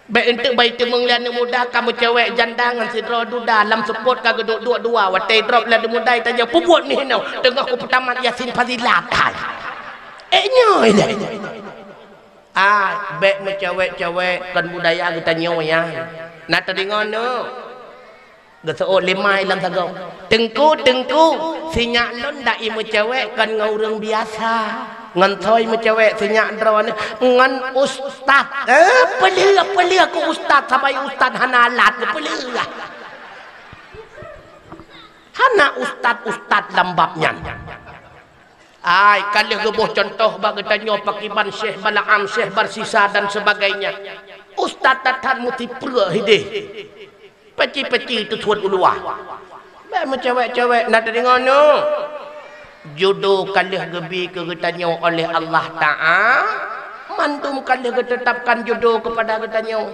Bék eunteuk bai teumeung lé aneuk muda ka meucewek janda ngon sidroe duda, lam seupôt ka geuduek-duek dua, watée drob lé aneuk muda itanyoe, "Peubuet neuh inoe, teungoh kupeutamat Yasin Fazilat hai." Ék nyoe ilée. Ai, bék meucewek-cewek kon budaya geutanyoe nyan. Na teudeungoe neuk? Geuseuôt limai lam sagoe. "Teungku, teungku, sinyak lôn dak imeucewek kon ngon ureuëng biasa. Ngon soe imeucewek sinyak droeneuh? Ngon ustaz." "Eh, peuleueh, peuleueh keu ustaz, sabai ustaz hana alat, peuleueh." Hana ustaz-ustaz lam bab nyan. Ai, ka lheueh geuboh cuntoh bak geutanyoe pakriban Syekh Balaam, Syekh Barsisa dan sebagainya. Ustaz that-that meusipreuk hideh. Peci-peci teusuet u luwa. Bèk meucewek-cewek na teudeungoe nyoe. Judo ka lheueh geubi keu geutanyoe oleh Allah Taala, mandum ka lheueh geuteutapkan judo keupada geutanyoe.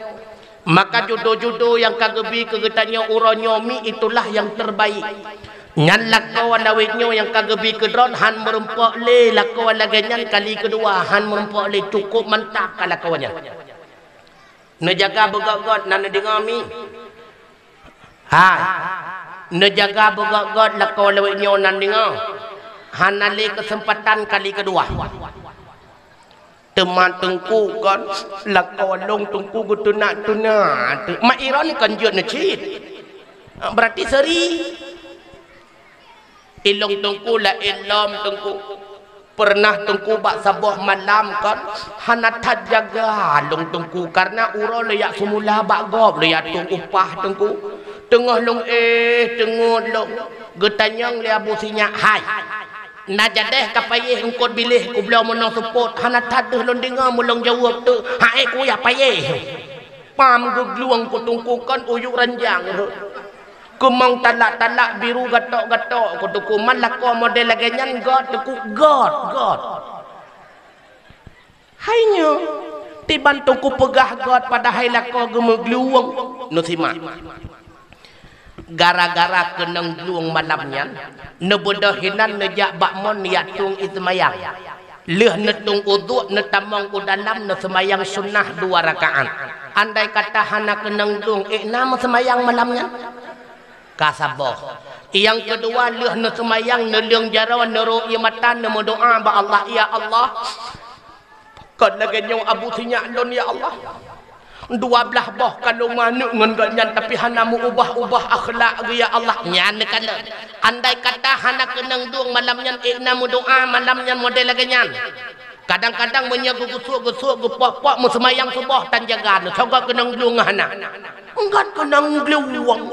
Maka judo-judo nyang ka geubi keu geutanyoe uroe nyoe mi itulah nyang terbaik. Nyan lakoe lawét nyoe nyang ka geubi keu droen han meurumpok lé, lakoe lagèe nyan kali keudua han meurumpok lé, cukôp mantap ka lakoe nyan. Neujaga beugöt-göt na neudeungoe mi. Hai, neujaga beugöt-göt lakoe lawét nyoe na neudeungoe. Hana lé keuseumpatan kali keudua. Teuma teungku kon lakoe lôn teungku geuteunak-teunak. Mak Iron kon jeuet neucit. Berarti seri. Ilong teungku laén lom teungku. Pernah teungku bak saboh malam kon hana that jaga long teungku karena uroe lôn jak seumula bak gob lôn jak tueng upah teungku. Teungoh lôn éh teungeut lôn geutanyong lé Abu Sinyak, "Hai, na jadeh ka payéh eungkot biléh kubloe meunoe seupôt hana that deuh lôn deungoe meulong jaweueb teuk, hai kuyak payéh." Pam geuglueng keu teungku kon uyuek ranjang rhot. Keumong talak-talak biru gatok-gatok keu teungku man lakoe model lagèe nyan göt teungku göt, göt. Hai nyoe, tiban teungku peugah göt padahai lakoe geumeuglueng. Neusimak. Gara-gara keunong glueng malam nyan, neubeudôh hinan neujak bak mon jak tueng ie seumayang. Lheueh neutueng uduk neutamong u dalam neuseumayang sunnah dua rakaat. Andai kata hana keunong glueng, ék na meuseumayang malam nyan? Ka saboh. Nyang keudua lheueh neuseumayang neuleueng jaroe neurok ie mata neumeudoa bak Allah, "Ya Allah, kon lagèe nyoe Abu Sinyak lôn ya Allah. Dua blaih boh ka lôn manök ngon gobnyan tapi hana meu-ubah-ubah akhlak geuh ya Allah." Nyan neukalon. Andai kata hana keunong dueng malam nyan ék na meudoa malam nyan model lagèe nyan. Kadang-kadang meunyoe geugeusuek-geusuek geupok-pok meuseumayang suboh tan jaga neuh, soe göt keunong glueng hana. Göt keunong glueng.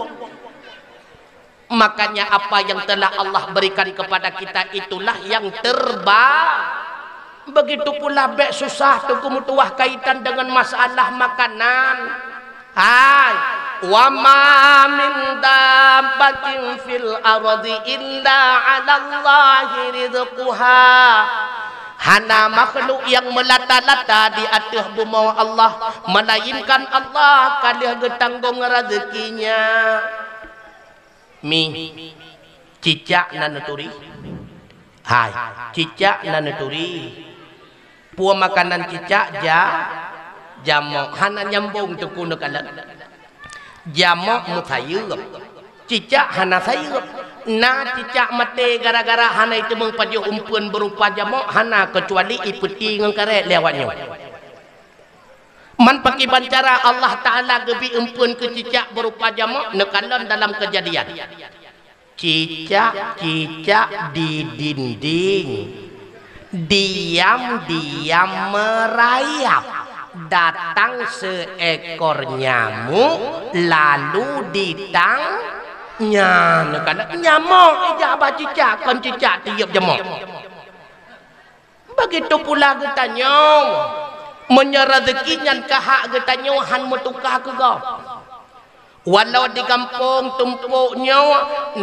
Makanya apa yang telah Allah berikan kepada kita itulah yang terba-, begitu pula bèk susah teungku meutuwah kaitan dengan masalah makanan. Hai, "Wa ma min dabbatin fil ardi illa 'alallahi rizquha." Hana makhluk nyang meulata-lata di ateueh bumoe Allah, melainkan Allah ka lheueh geutanggong reuzeukinya. Mi, cicak na neuturi? Hai, cicak na neuturi. Peue makanan cicak? Ja-, jamok. Hana nyambong teungku neukalon. Jamok meusayeuep. Cicak hana sayeuep. Na cicak maté gara-gara hana iteumeung pajoh umpeuen beurupa jamok, hana keucuali ipeuti ngon karét lé awak nyoe. Man pakriban cara Allah Taala geubri umpeuen keu cicak beurupa jamok neukalon dalam Keujadian. Cicak-cicak di dinding, diam-diam merayap. Datang seekor nyamuk lalu ditang-, nyan neukalon nyamok ijak bak cicak kon cicak tiep jamok. Begitu pula geutanyoe, meunyoe reuzeuki nyan ka hak geutanyoe han meutuka keu gob. Walau di gampông tumpôk nyoe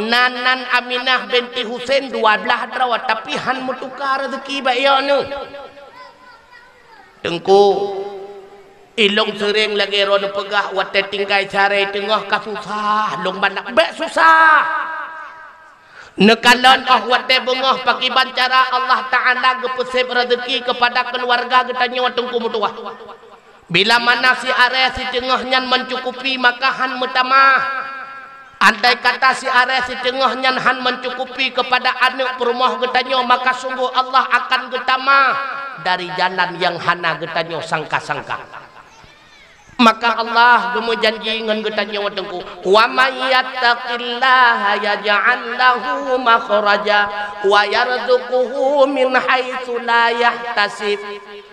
na nan Aminah binti Husein dua blaih droe, tapi han meutuka reuzeuki bak ie nyoe. Teungku, ilong seuréng lagèe droeneuh peugah watèe tinggai saré teungoh ka susah lôn bandak, bèk susah. Neukalon óh watèe beungoh pakriban cara Allah Taala geupeusép reuzeuki keupada keuluwarga geutanyoe teungku meutuwah. Bila mana siaré siteungoh nyan meucukupi maka han meutamah. Andai kata siaré siteungoh nyan han meucukupi keupada aneuk peurumoh geutanyoe maka sunggoh Allah akan geutamah dari jalan nyang hana geutanyoe sangka-sangka. Maka Allah geumeujanji ngon geutanyoe Teungku, "Wa may yattaqillaha yaj'al lahu makhraja wa yarzuqhu min haitsu la yahtasib."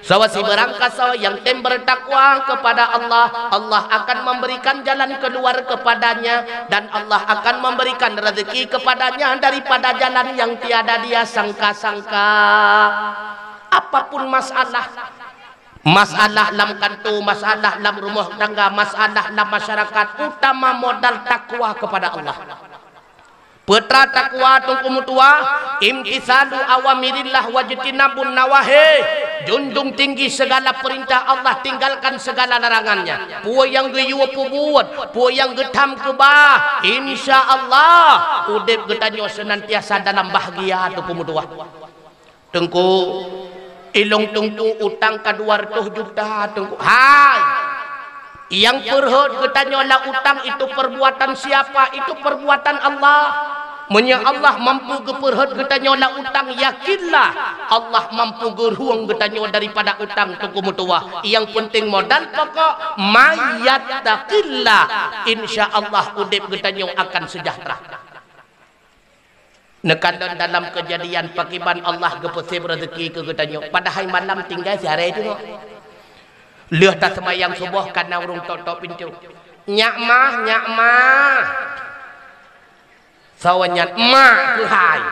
Sawa sibarang kasoe nyang tem bertakwa kepada Allah, Allah akan memberikan jalan keluar kepadanya, dan Allah akan memberikan rezeki kepadanya daripada jalan yang tiada dia sangka-sangka. Apapun masalah, masalah lam kantô, masalah lam rumoh tangga, masalah lam masyarakat, utama modal takwa kepada Allah. Peue teuma takwa Teungku meutuah, imtisalu awamirillah wajtinabun nawahi. Junjung tinggi segala perintah Allah, tinggalkan segala larangannya. Peue nyang geuyue peubuet, peue nyang geutham keubah, insya Allah udeb geutanyoe senantiasa dalam bahagia Teungku meutuah. Teungku, ilong Teungku utang ka dua ratus juta, Teungku. Hai! Nyang peurhot geutanyoe lam utang itu perbuatan siapa? Itu perbuatan Allah. Meunyoe Allah mampu geupeurhot geutanyoe lam utang, yakinlah Allah mampu geurueng geutanyoe daripada utang Teungku meutuah. Nyang penting modal pokok, may yattaqillah, insya Allah udeb geutanyoe akan sejahtera. Neukalon dalam keujadian pakiban Allah geupeuseb rezeki keu geutanyoe, padahai malam tinggai siarée teungoh. Lheueh taseumayang suboh kana ureuëng tok-tok pintoe. "Nyak mah, nyak mah." Sawa nyan, "Mak keuhai."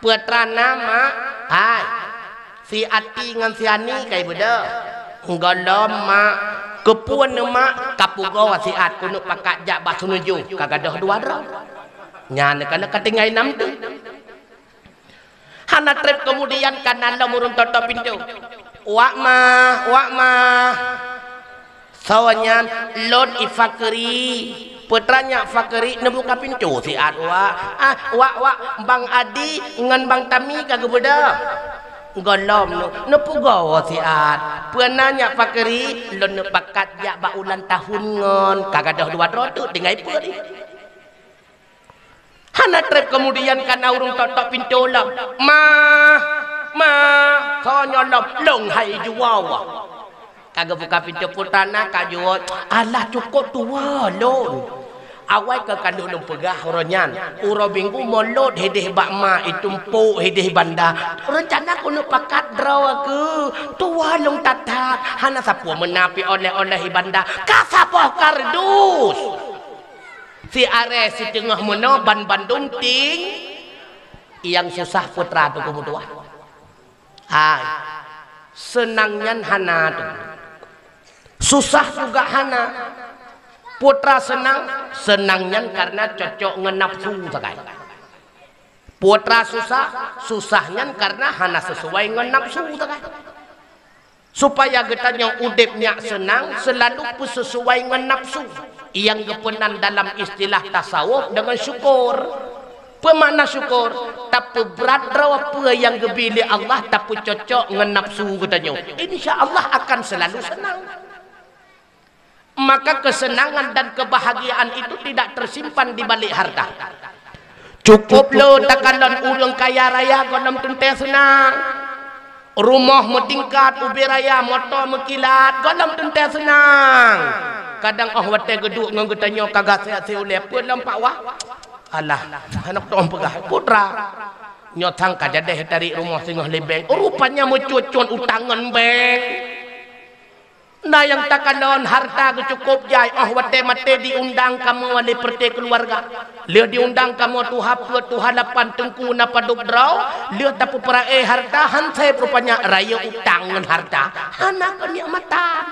"Peue teuma na, Mak?" "Hai, si Ati ngon si Ani kai beudôh." "Gohlom, Mak." "Keupeue neu, Mak?" "Ka pugoe siat keuneuk pakat jak bak seunujoh, ka gadôh dua droe." Nyan ka lheueh ka tinggai nam teuk. Hana treb keumudian kana lom ureuëng tok-tok pintoe. "Wak ma, wak ma." Sawa nyan, "Lôn i Fakri." "Peue teuma nyak Fakri?" "Neubuka pintoe siat, Wak." "Ah, Wak, Wak, Bang Adi ngon Bang Tami ka geubeudôh." "Gohlom neu, neupugoe siat." "Peue na nyak Fakri?" "Lôn neupakat jak bak ulang tahun ngon." Ka gadôh dua droe teuk tinggai peue di. Hana treb keumudian kana ureuëng tok-tok pintoe lom. "Ma, ma, soe nyoe lom?" "Lôn hai juwoe." Ka geubuka pintoe, "Peue teuma na ka juwoe?" "Alah cukôp tuwoe lôn. Awai keu ka lheueh lôn peugah uroe nyan. Uroe Minggu molot hideh bak ma, itu mpok hideh banda. Reuncana keuneuk pakat droe keu tuwoe lôn that-that. Hana sapeue meunan pih oleh-oleh banda. Ka saboh kardus." Si aré siteungoh meunoe ban bandum ting, nyang susah peue teuma Teungku meutuah. Hai, seunang nyan hana Teungku. Susah juga hana. Peue teuma seunang, seunang nyan karena cocok ngon nafsu sagai. Peue teuma susah, susah nyan karena hana sesuai ngon nafsu sagai. Supaya geutanyoe udeb nyak seunang, seulalu peuseusuai ngon nafsu, nyang geupeunan dalam istilah tasawuf deungon syukur. Peue makna syukur? Tapeubrat droe peue nyang geubri lé Allah, tapeucocok ngon nafsu geutanyoe. Insya Allah akan seulalu seunang. Maka kesenangan dan kebahagiaan itu tidak tersimpan di balik harta. Cukup lé takalon ureuëng kaya raya gohlom teuntée seunang. Rumoh meutingkat, ubé raya, moto meukilat, gohlom teuntée seunang. Kadang óh watée geuduek ngon geutanyoe ka gasée-gasée ulée, peue lom Pak wah? Alah, hana kutom peugah, putra. Nyoe thang ka jadeh tarék rumoh singoh lé bank. Rupanya meucut-cut utang ngon bank. Na nyang takalon harta geucukôp jai, óh watée maté diundang kamoe lé peureute keuluwarga. Lheueh diundang kamoe tuha peuet, tuha lapan, teungku na padub droe, lheueh tapeupeurae harta han sép rupanya rayeuk utang ngon harta. Hana keunikmatan.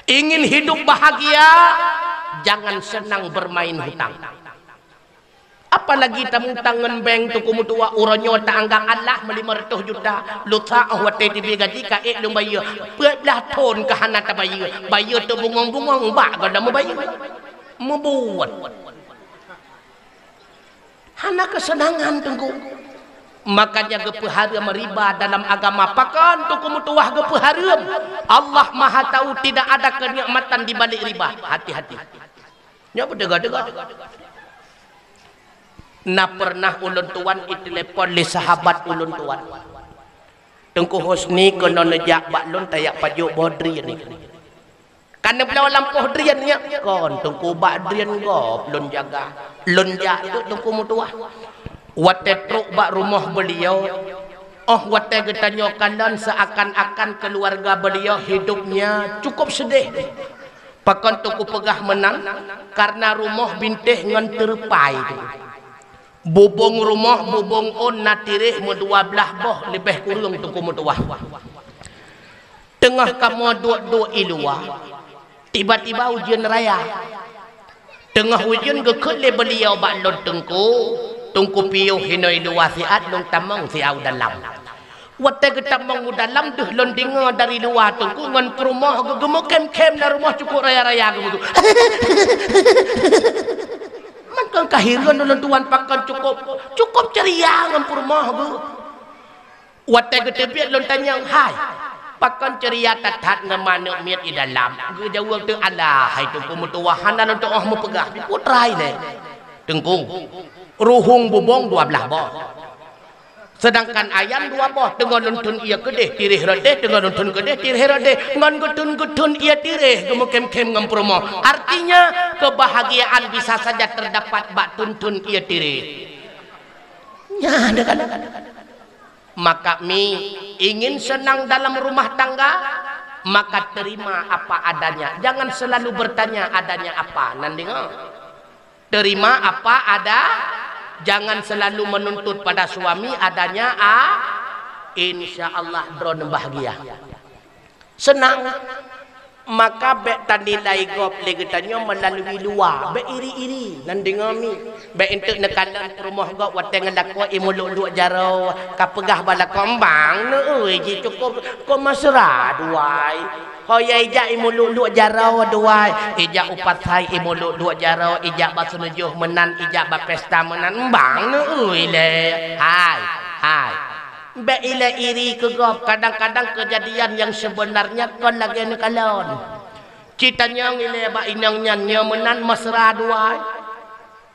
Ingin hidup bahagia, jangan senang bermain hutang. Apalagi tamutang ngon bank, teungku meutuah, uroe nyoe taanggap alah meulimong reutôh juta, lusa óh watée teubiet gaji ka ék lôn bayeue, peuet blaih thon ka hana tabayeue, bayeue teubungong-bungong bak gohlom meubayeue. Meubuet. Hana keuseunangan, teungku. Makanya geupeuhareuem riba dalam agama. Pakon teungku meutuah geupeuhareuem? Allah Maha Tahu tidak ada kenikmatan di balik riba. Hati-hati. Nyoe beuteuga-teuga. Na pernah ulôn tuan itelepon lé sahabat ulôn tuan. Teungku Husni keunoe neujak bak lôn tajak pajoh bodri nyoe. Ka neubloe lampôh drien nyan, kon Teungku, bak drien gob lôn jaga. Lôn jak teuk Teungku meutuwah. Watée trok bak rumoh beuliau, óh watée geutanyoe kalon seuakan-akan keuluwarga beuliau hidopnya cukup seudeh. Pakon Teungku peugah meunan, kareuna rumoh bintéh ngon teurupai. Bubông rumoh, bubông ôn na tiréh meudua blaih boh leubeh kureueng Teungku meutuwah. Teungoh kamoe duek-duek i luwa, tiba-tiba ujeuen raya. Teungoh ujeuen geukheun lé beuliau bak lôn, "Teungku, Teungku piôh inoe i luwa siat, lôn tamong siat u dalam." Watée geutamong u dalam deuh lôn deungoe dari luwa Teungku ngon peurumoh geuh geumeukhém-khém, na rumoh cukup raya-raya geuh. Mangkang ka hireuen lôn tuan pakon cukup, cukup ceria ngon peurumoh geuh. Watée geuteubiet lôn tanyong, "Hai, pakon ceria that-that ngon manök miet i dalam?" Geujaweueb teuk, "Alah, hai Teungku meutuwah, hana lôn tuoh meupeugah, putra ilée." "Teungku, ruhueng bubông dua blaih boh. Seudangkan ayan dua boh, teungoh lôn thon ié keudeh tiréh rot deh, teungoh lôn thon keudeh tiréh rot deh, ngon geuthon-geuthon ié tiréh geumeukhém-khém ngon peurumoh. Artinya, keubahgiaan bisa saja teudapat bak thon-thon ié tiréh." Nyan deuh kan? Maka mi ingin senang dalam rumah tangga, maka terima apa adanya. Jangan selalu bertanya adanya apa. Nan deungoe. Terima apa ada, jangan selalu menuntut pada suami adanya a, insya Allah droeneuh bahgia. Seunang. Maka bék tanilai gob lé geutanyoe meulalui luwa, bék iri-iri. Nan deungoe mi, bék enteuk neukalon peurumoh gob watée ngon lakoe i meuluek-luek jaroe, ka peugah bak lakoe, "Mbang neueu jih cukup, kon meusra duai." Ho ya ijak i meuluek-luek jaroe duai, ijak u pasai i meuluek-luek jaroe, ijak bak seuneujôh meunan, ijak bak pesta meunan, "Mbang neueu ilée." Hai, hai. Bék ilée iri keu gob, kadang-kadang keujadian nyang seubeunarnya kon lagée neukalon. Ci tanyong ilée bak inong nyan, nyoe meunan meusra duai.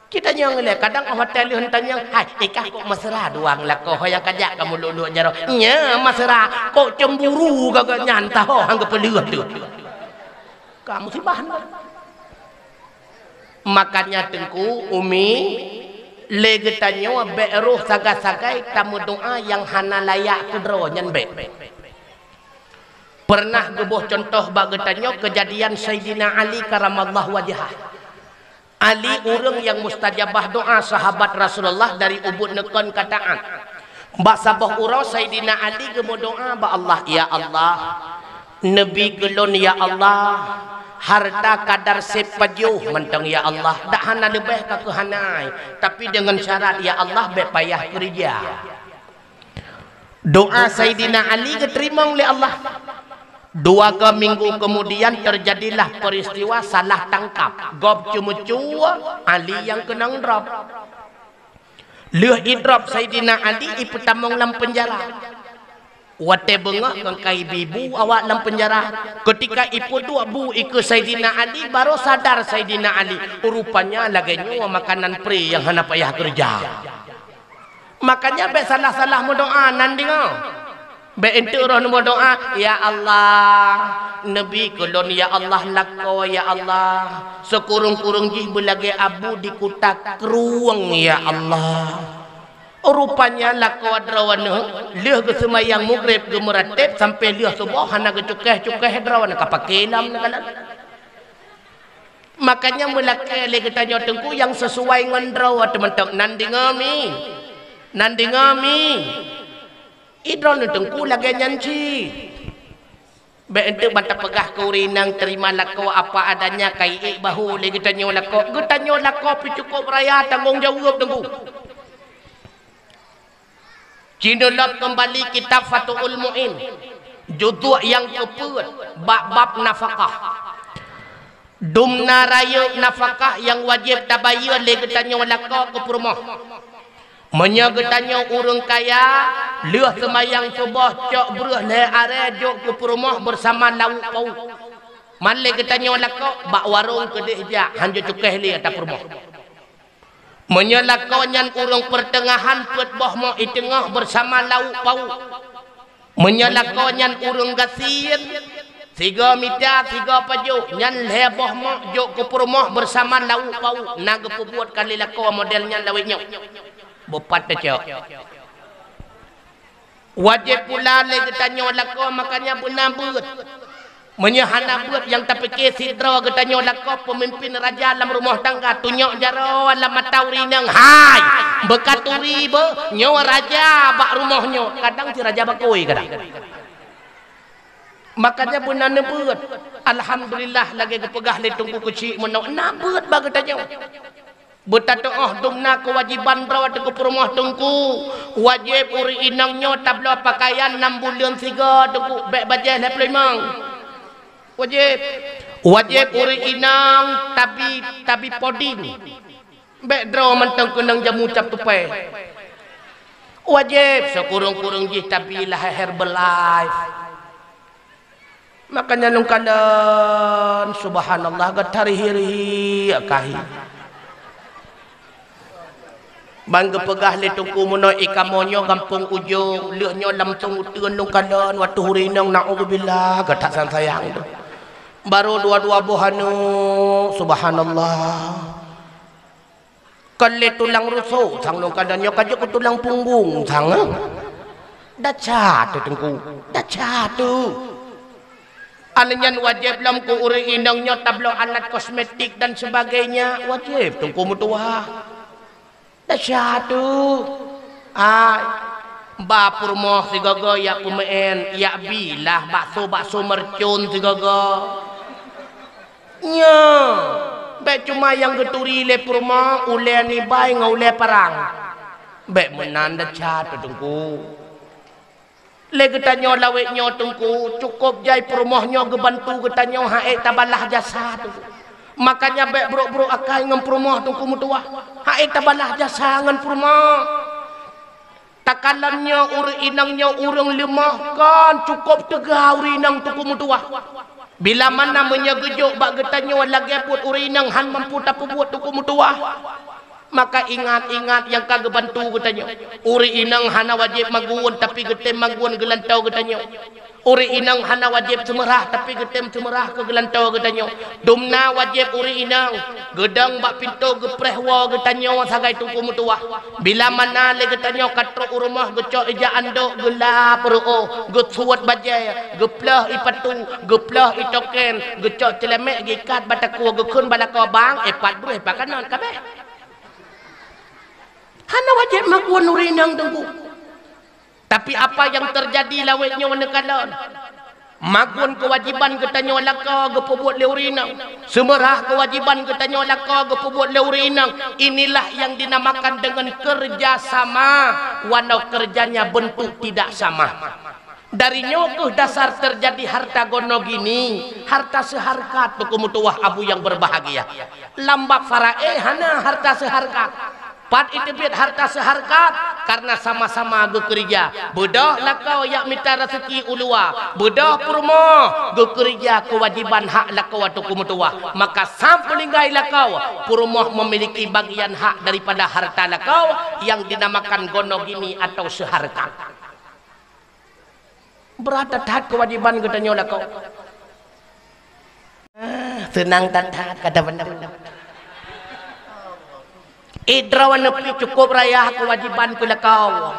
Ci tanyong ilée, kadang óh watée lheueh tanyong, "Hai, ikah kok meusra duai lakoe ho nyang kajak ka meuluek-luek jaroe?" Nyoe meusra, kok cemburu gagak nyan taho han geupeuleueh teuh. Ka musibah nyan. Makanya Teungku, Umi, lé geutanyoe bék roh sagai-sagai tameudoá nyang hana layak keudroe nyan bék. Peureunah geuboh cuntoh bak geutanyoe keujadian Saidina Ali karamallahu wajhah. Ali ureuëng nyang mustajabah doá sahabat Rasulullah dari ubit neukon ka taát. Bak saboh uroe Saidina Ali geumeudoá bak Allah, "Ya Allah, neubi keu lôn ya Allah, harta kadar sép pajoh mantong ya Allah, dak hana leubeh ka keuh hana, tapi deungon syarat ya Allah bék payah keureuja." Doá Saidina Ali geuteurimong lé Allah. Dua minggu keumudian teujadilah peuristiwa salah tangkab. Gob ceumeucue, Ali nyang keunong drob. Lheueh idrob Saidina Ali ipeutamong lam peunjara. Watée beungoh ngon ka ibi bu awak lam peunjara. Keutika ipeuduek bu ikeue Saidina Ali, barô sadar Saidina Ali, rupanya lagée nyoe makanan pré nyang hana payah keureuja. Makanya bék salah-salah meudoá nan deungoe. Bék enteuk roh neumeudoá, "Ya Allah, neubi keu lôn ya Allah lakoe ya Allah, sikureueng-kureueng jih beulagée abu di kuta krueng ya Allah." Rupanya lakoe droeneuh lheueh geuseumayang Maghrib geumeurateb sampoe lheueh suboh hana geucukéh-cukéh droeneuh ka paké lom neukalon. Makanya meulakée lé geutanyoe Teungku nyang sisuai ngon droe teuh mantong nan deungoe mi. Nan deungoe mi. Idroeneuh Teungku lagée nyan cit. Bék enteuk ban tapeugah keu ureuëng inong terima lakoe apa adanya, ka iék bahô lé geutanyoe lakoe. Geutanyoe lakoe pih cukup raya tanggong jaweueb Teungku. Ci neulot keumbali kitab Fathul Muin, juzuk nyang keupeuet, bak bab nafakah. Dum na rayeuk nafakah nyang wajéb tabayeue lé geutanyoe lakoe keu peurumoh. Meunyoe geutanyoe ureuëng kaya, lheueh seumayang suboh cok breueh lhée arée jok keu peurumoh beusama lauk pauk. Man lé geutanyoe lakoe bak warong keudeh jak, han jicukéh lé ata peurumoh. Meunyoe lakoe nyan ureuëng peuteungahan, peuet boh mok i teungoh beusama lauk pauk. Meunyoe lakoe nyan ureuëng gasien, Sigoe mita, sigoe pajoh, nyan lhée boh mok jok keu peurumoh beusama lauk pauk, na geupeubuet kali lakoe model nyan lawét nyoe. Beupat teucok. Wajéb pula lé geutanyoe lakoe, makanya beuna beuet. Meunyoe hana beuet nyang tapike sidroe geutanyoe lakoe peumimpin raja lam rumoh tangga, tunyok jaroe lam mata ureuëng inong, hai! Beukaturi beu, nyoe raja bak rumoh nyoe, kadang si raja bakôi kadang. Makanya beuna neubeuet. Alhamdulillah lagée geupeugah lé Teungku Keuchik meunoe, na beuet bak geutanyoe. Beutatu'oh dumna keuwajiban droe teungku peurumoh teungku. Wajéb ureuëng inong nyoe tabloe peukayan nam buleuen sigoe teungku, bék bajée lhée ploh limong. Wajéb. Wajéb ureuëng inong tabi, tabi poding. Bék droe mantong keunong jamu cap tupai. Wajéb sikureueng-kureueng jih tabi lahé Herbalife. Makanya lôn kalon, subhanallah, gata rihi-rihi kahi. Ban geupeugah lé teungku meunoe, i kamoe nyoe gampông ujong, lheueh nyoe lam song uteuen lôn kalon, watée ureuëng inong, naudzubillah, gata sang sayang tu. Barô dua-dua boh aneuk, subhanallah. Kon lé tulang rusok sang lôn kalon, nyoe ka jeuet keu tulang punggong sang, eh? Desya teuh teungku, desya teuh. Aneuëk nyan wajéb lom keu ureuëng inong nyoe tabloe alat kosmetik dan sebagainya, wajéb teungku meutuwah. Desya teuh. Ai, ba peurumoh sigoe-goe jak peumeu'en, jak bi lah bakso-bakso mercon sigoe-goe. Nyoe, bék cuma nyang geuturi lé peurumoh ulée nibai ngon ulée parang. Bék meunan desya teuh teungku. Lé geutanyoe lawét nyoe teungku, cukôp jai peurumoh nyoe geubantu geutanyoe, han ék tabalah jasa teungku. Makanya bék brok-brok akai ngon peurumoh teungku meutuwah, han ék tabalah jasa ngon peurumoh. Takalon nyoe ureuëng inong nyoe ureuëng leumoh, kon cukôp teuga ureuëng inong teungku meutuwah. Bila mana meunyoe geujok bak geutanyoe lagée buet ureuëng inong han mampu tapeubuet teungku meutuwah, maka ingat-ingat nyang ka geubantu geutanyoe. Ureuëng inong hana wajéb magun, tapi geutem magun geulantoe geutanyoe. Ureuëng inong hana wajéb seumeurah, tapi geutem seumeurah keu geulantoe geutanyoe. Dumna wajéb ureuëng inong, geudong bak pintoe geupreh woe geutanyoe sagai teungku meutuwah. Bila mana lé geutanyoe ka trok u rumoh, geucok ija andok, geulap reuôh, geusuet bajée, geuplôh ie patu, geuplôh ie token, geucok ceuleumèk, geuikat bak takue, geukheun bak lakoe, bang, eh, pat breuh, eh, pat kanöt, ka abéh. Hana wajéb magun ureuëng inong teungku. Tapi apa nyang teujadi lawét nyoe neukalon? Magun keuwajiban geutanyoe lakoe geupeubuet lé ureuëng inong. Seumeurah keuwajiban geutanyoe lakoe geupeubuet lé ureuëng inong. Inilah yang dinamakan dengan kerja sama, walau kerjanya bentuk tidak sama. Dari nyoe keuh dasar teujadi harta gono gini, harta seuhareukat teungku meutuwah abu nyang beurbahagia. Lam bab faraid hana harta seuhareukat. Pat iteubiet harta seuhareukat? Karena sama-sama geukeureuja. Beudôh lakoe jak mita raseuki u luwa, beudôh peurumoh geukeureuja keuwajiban hak lakoe teungku meutuwah. Maka sam peulinggai lakoe, peurumoh memiliki bagian hak daripada harta lakoe yang dinamakan gono gini atau seuhareukat. Brat that-that keuwajiban geutanyoe lakoe. Ah, seunang that-that, kata beuna. Eh, droeneuh pih cukôp raya keuwajiban keu lakoe.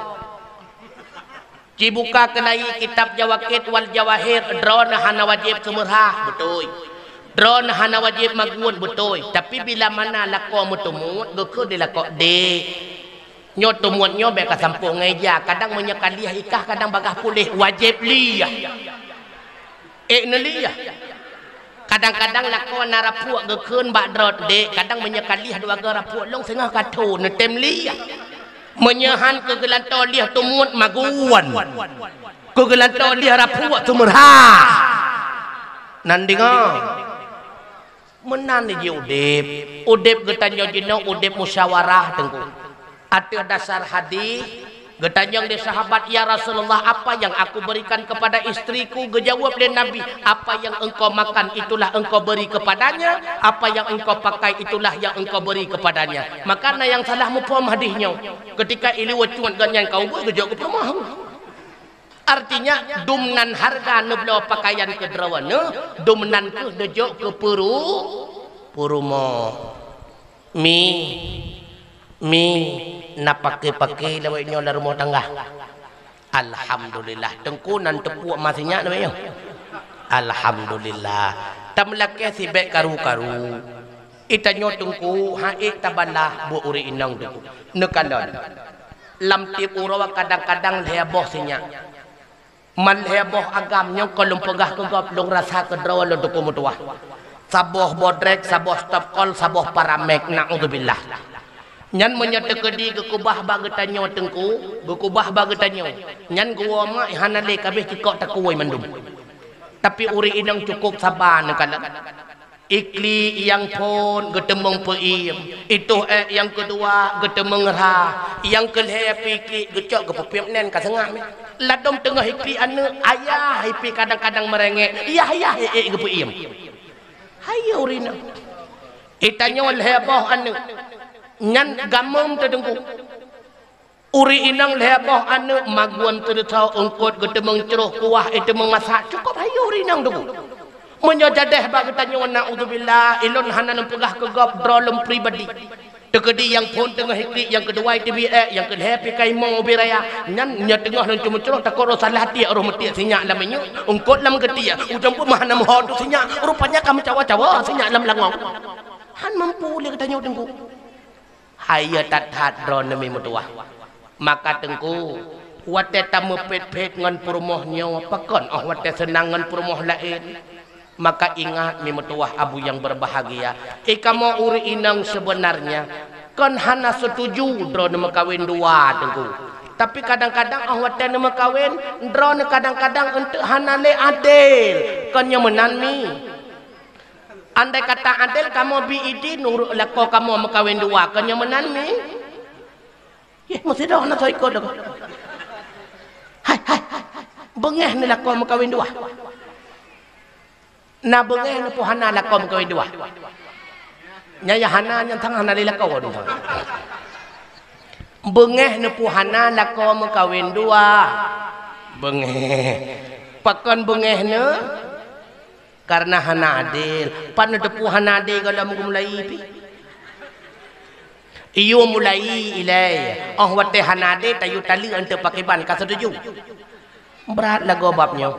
Cibuka keulayi kitab Jawaqit wal Jawahir, droeneuh hana wajéb seumeurah, beutôi. Droeneuh hana wajéb magun, beutôi. Tapi bila mana lakoe meuteumut, geukheun lé lakoe, "Dek, nyoe teumut nyoe bék kasampoe ngon ija, kadang meunyoe ka lieh ikah, kadang bagaih puléh, wajéb lieh." Ék neulieh. Kadang-kadang lakoe na rapuek geukheun bak droe, "Dek, kadang meunyoe ka lieh dua goe rapuek lôn singoh ka tho, neutem lieh." Meunyoe han keu geulantoe lieh teumut magun. Keu geulantoe lieh rapuek seumeurah. Nan deungoe. Meunan jih udép. Udép geutanyoe jinoe udép musyawarah teungku. Ateueh dasar hadis, geutanyong lé sahabat, "Ya Rasulullah, apa yang aku berikan kepada istriku?" Geujaweueb lé Nabi, "Apa yang engkau makan, itulah engkau beri kepadanya, apa yang engkau pakai, itulah yang engkau beri kepadanya." Maka na nyang salah muphom hadis nyoe. Keutika ileue cut gobnyan ka ubeuet geujok keu peurumoh. Artinya, dum nan hareuga neubloe peukayan keu droeneuh, dum nan kheueh neujok keu peuru-, peurumoh. Mi, mi, na paké-paké lawét nyoe lam rumoh tangga. Alhamdulillah, Teungku nan teupuek ma sinyak na nyoe. Alhamdulillah. Tameulakée sibék karu-karu. Itanyoe Teungku, han ék tabalah buet ureuëng inong Teungku. Neukalon. Lam tieb uroe kadang-kadang lhée boh sinyak. Man lhée boh agam nyang ka lôn peugah keu gob, lôn rasa keudroe lôn Teungku meutuwah. Saboh bodrek, saboh stop kol, saboh paramek, naudzubillah. Nyan meunyoe teukeudi geukeubah bak geutanyoe Teungku, geukeubah bak geutanyoe, nyan geuwoe mak hana lé kabeh cikok takue mandum. Tapi ureuëng inong cukup saba neukalon. Ikli nyang phon geuteumeung peuiem, itoh ék nyang keudua geuteumeung rha, nyang keulhée pikik geucok geupeupiep nén ka seungah mi. Ladom teungoh ikli aneuëk, ayah ipi kadang-kadang meurengek, yah-yah ék-ék geupeuiem. Hayeue ureuëng inong. Itanyoe lhée boh aneuëk, nyan gameum teudeungku. Ureuëng inong lhée boh aneuëk, magun teureusoe, eungkot geuteumeung croh, kuah iteumeung masak, cukup hayeue ureuëng inong Teungku. Meunyoe jadeh bak geutanyoe, naudzubillah, ilôn hana neupeugah keu gob droe lôn pribadi. Teukeudi nyang phon teungoh iklik, nyang keudua iteubiet ék, nyang keulhée pikai mo ubé raya, nyan nyoe teungoh lôn cumeucroh takot roh salah tiek, roh meutiek sinyak lam minyeuk, eungkot lam geutiek, ujong peuet meuhana meuho teuh sinyak, rupanya ka meucawa-cawa sinyak lam langong. Han mampu lé geutanyoe Teungku. Hayeue that-that droeneuh mi meutuwah. Maka Teungku, watée tameupét-pét ngon peurumoh nyoe, pakon óh watée seunang ngon peurumoh laén? Maka ingat mi meutuwah abu nyang beurbahagia, i kamoe ureuëng inong seubeunarnya kon hana seutuju droeneuh meukawen dua Teungku. Tapi kadang-kadang óh watée neuh meukawen, droeneuh kadang-kadang eunteuk hana lé adél, kon nyoe meunan mi? Andai kata adél kamoe bi idin ureuëng lakoe kamoe meukawen dua, kon nyoe meunan mi? Yeh, meusidroe na soe ikot lakoe. Hai, hai, beungéh neuh lakoe meukawen dua. Na beungéh neuh peue hana lakoe meukawen dua. Nyang hana nyan sang hana lé lakoe dua. Beungéh neuh peue hana lakoe meukawen dua. Beungéh. Pakon beungéh neuh? Karena hana adél. Pat neuteupeue hana adél gohlom geumulai pih? Iyue mulai ilée. Óh watée hana adél tayue taleuek eunteuk pakriban ka seutuju. Brat lagoe bab nyoe.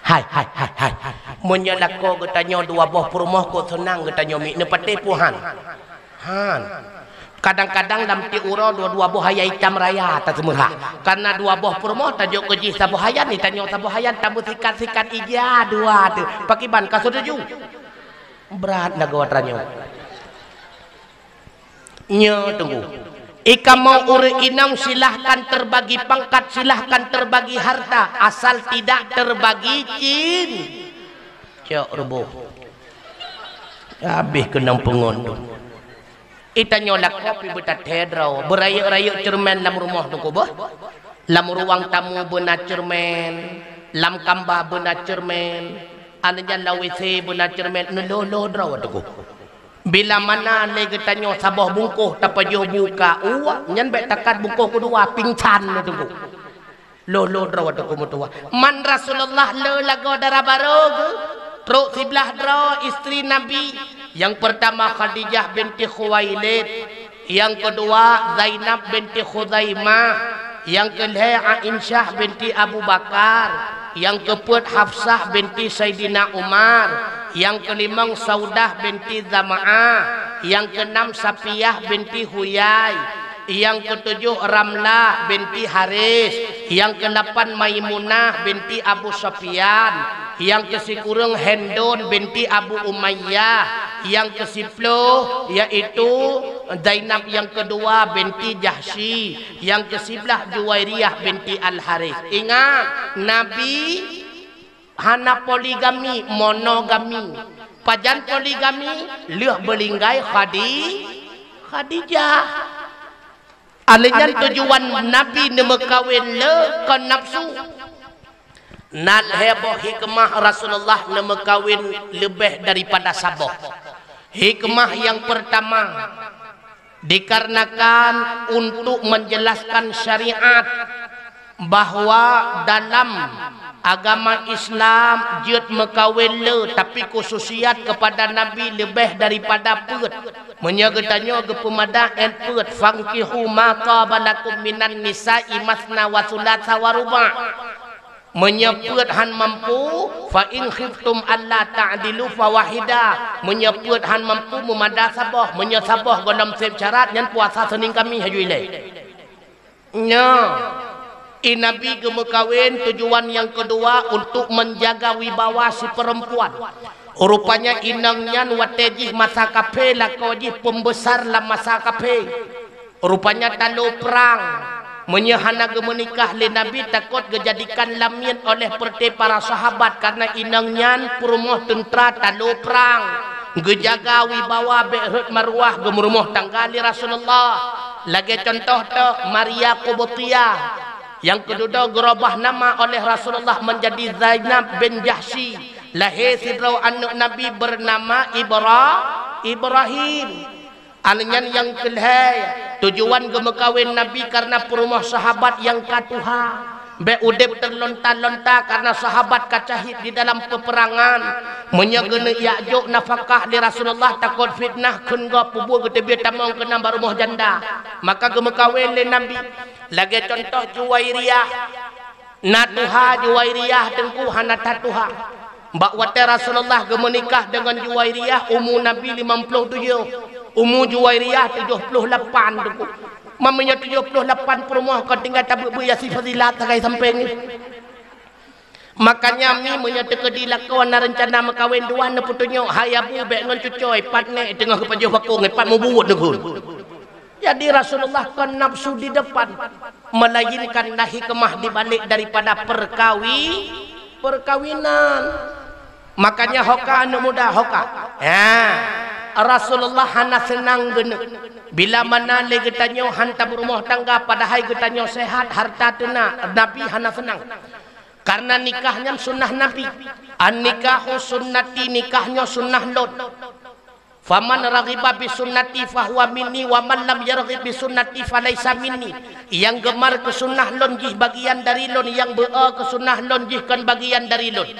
Hai, hai, hai, hai. Meunyoe lakoe geutanyoe dua boh peurumoh kok seunang geutanyoe mi neupatéh peue han? Han. Kadang-kadang lam tieb uroe dua-dua boh ayah itam raya taseumeurah. Karena dua boh peurumoh tajok keu jih saboh hayan, itanyoe saboh hayan, tabeusikat-sikat ija dua teuh. Pakriban ka seutuju? Brat lagoe tanyoe. Nyoe Teungku. I kamoe ureuëng inong silahkan terbagi pangkat, silahkan terbagi harta, asal tidak terbagi cin-, cok ruboh. Habéh keunong peungon tu. Itanyoe lakoe pih beutathée droe, beurayeuk-rayeuk ceureumen lam rumoh Teungku beuh. Lam ruang tamu beuna ceureumen, lam kamba beuna ceureumen, aneuk nyan lam WC beuna ceureumen, neuloh-loh droe Teungku. Bila mana lé geutanyoe saboh bungkôh tapajoh bu ka ueh, nyan bék takat bungkôh keudua, pingsan Teungku. Loh-loh droe Teungku meutuwah. Man Rasulullah le lagoe dara barô geuh, trok siblaih droe istri Nabi. Nyang peurtama Khadijah binti Khuwailid, nyang keudua Zainab binti Khuzaimah, nyang keulhée Aisyah binti Abu Bakar, nyang keupeuet Hafsah binti Saidina Umar, nyang keulimong Saudah binti Zam'ah, nyang keunam Safiyah binti Huyai, nyang keutujoh Ramlah binti Haris, nyang keulapan Maimunah binti Abu Sufyan, nyang keusikureueng Hindun binti Abu Umayyah, nyang keusiploh yaitu Zainab nyang keudua binti Jahsy, nyang keusiblaih Juwairiyah binti Al-Harith. Ingat, Nabi hana poligami, monogami. Pajan poligami? Lheueh beulinggai Khadi-, Khadijah. Alèh nyan tujuan Nabi neumeukawen le kon nafsu. Na lhèe boh hikmah Rasulullah neumeukawen leubeh daripada saboh. Hikmah nyang peurtama, dikarenakan untuk menjelaskan syariat. bahwa dalam agama Islam jeuet meukawen le, tapi khususiat keupada Nabi leubeh daripada peuet. Meunyoe geutanyoe geupeumada 'et peuet, "Fankihu ma taba lakum minan nisa'i masna wa tsulatsa wa ruba'." Meunyoe peuet han mampu, "Fa in khiftum alla ta'dilu fawahida." Meunyoe peuet han mampu, meumada saboh. Meunyoe saboh gohlom seb syarat, nyan puasa seuning kami haju ilée. Nyoe, i Nabi geumeukawen tujuan nyang keudua untuk menjaga wibawa si perempuan. Rupanya inong nyan watée jih masa kaphé lakoe jih pembesar lam masa kaphé. Rupanya talo prang. Meunyoe hana geumeunikah lé Nabi, takot geujadikan lamiet oleh peureute para sahabat, karna inong nyan peurumoh teuntra talo prang. Geujaga wibawa bék rhot maruah geumeurumoh tangga lé Rasulullah. Lagée cuntoh teuk Maria Qibtiyah. Nyang keududoe geurubah nama oleh Rasulullah menjadi Zainab bin Jahsy. Lahé sidroe aneuëk Nabi beunama Ibra-, Ibrahim. Aneuëk nyan nyang keulhée, tujuan geumeukawen Nabi karna peurumoh sahabat nyang ka tuha. Bék udeb teulonta-lonta karna sahabat ka syahid di dalam peupeurangan. Meunyoe geuneuk jak jok nafakah lé Rasulullah, takot fitnah, kheun gob peubuet geuteubiet tamong keunan bak rumoh janda. Maka geumeukawen lé Nabi. Lagée cuntoh Juwairiyah. Na tuha Juwairiyah teungku, hana that tuha. Bak watée Rasulullah geumeunikah deungon Juwairiyah, umu Nabi limong ploh tujoh, umu Juwairiyah tujoh ploh lapan teungku. Meunyoe tujoh ploh lapan peurumoh kon tinggai tabeuet-beuet Yasin Fazilat sagai sampéng. Makanya mi meunyoe teukeudi lakoe na reuncana meukawen dua, neupeutunyok, "Hai Abu, bék ngon cucoe, pat nék teungoh geupajoh bakong, pat mubuet neughon." Jadi Rasulullah kon nafsu di depan, melainkan na hikmah di balik daripada perkawi-, perkawinan. Makanya hoka aneuëk muda, hoka. Ya, Rasulullah hana seunang geuneuk. Bila mana lé geutanyoe han tameurumoh tangga, padahai geutanyoe sehat, harta teuna, Nabi hana seunang. Karena nikah nyan sunnah Nabi. "An-nikahu sunnati, nikah nyoe sunnah lôn." "Faman raghiba bi sunnati fahuwa minni, wa man lam yarghib bi sunnati falaisa minni." Nyang geumar keu sunnah lôn jih bagian dari lôn, nyang beu-o keu sunnah lôn jih kon bagian dari lôn.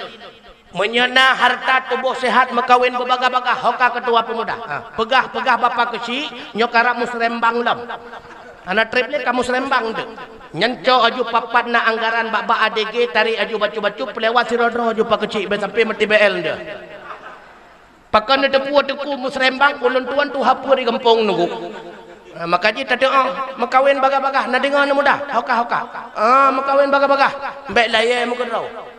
Meunyoe na harta tuboh sehat meukawen beubagah-bagah, hoka keutua peumuda. Ha, peugah-peugah bapa keuchik, nyoe karab musrembang lom. Hana treb lé ka musrembang tu. Nyan cok aju papat na anggaran bak-bak A D G, tarék aju bacut-bacut, peulewat sidroe-droe aju pak keuchik, bék sampai meuti B L tu. Pakon neuteupeue teungku musrembang, ulôn tuan tuha peue di gampông nunggu. Ha, maka jih tadoa, meukawen bagah-bagah, na deungoe aneuëk muda, hoka-hoka. Ah, meukawen bagah-bagah, bék layée meukeudroe.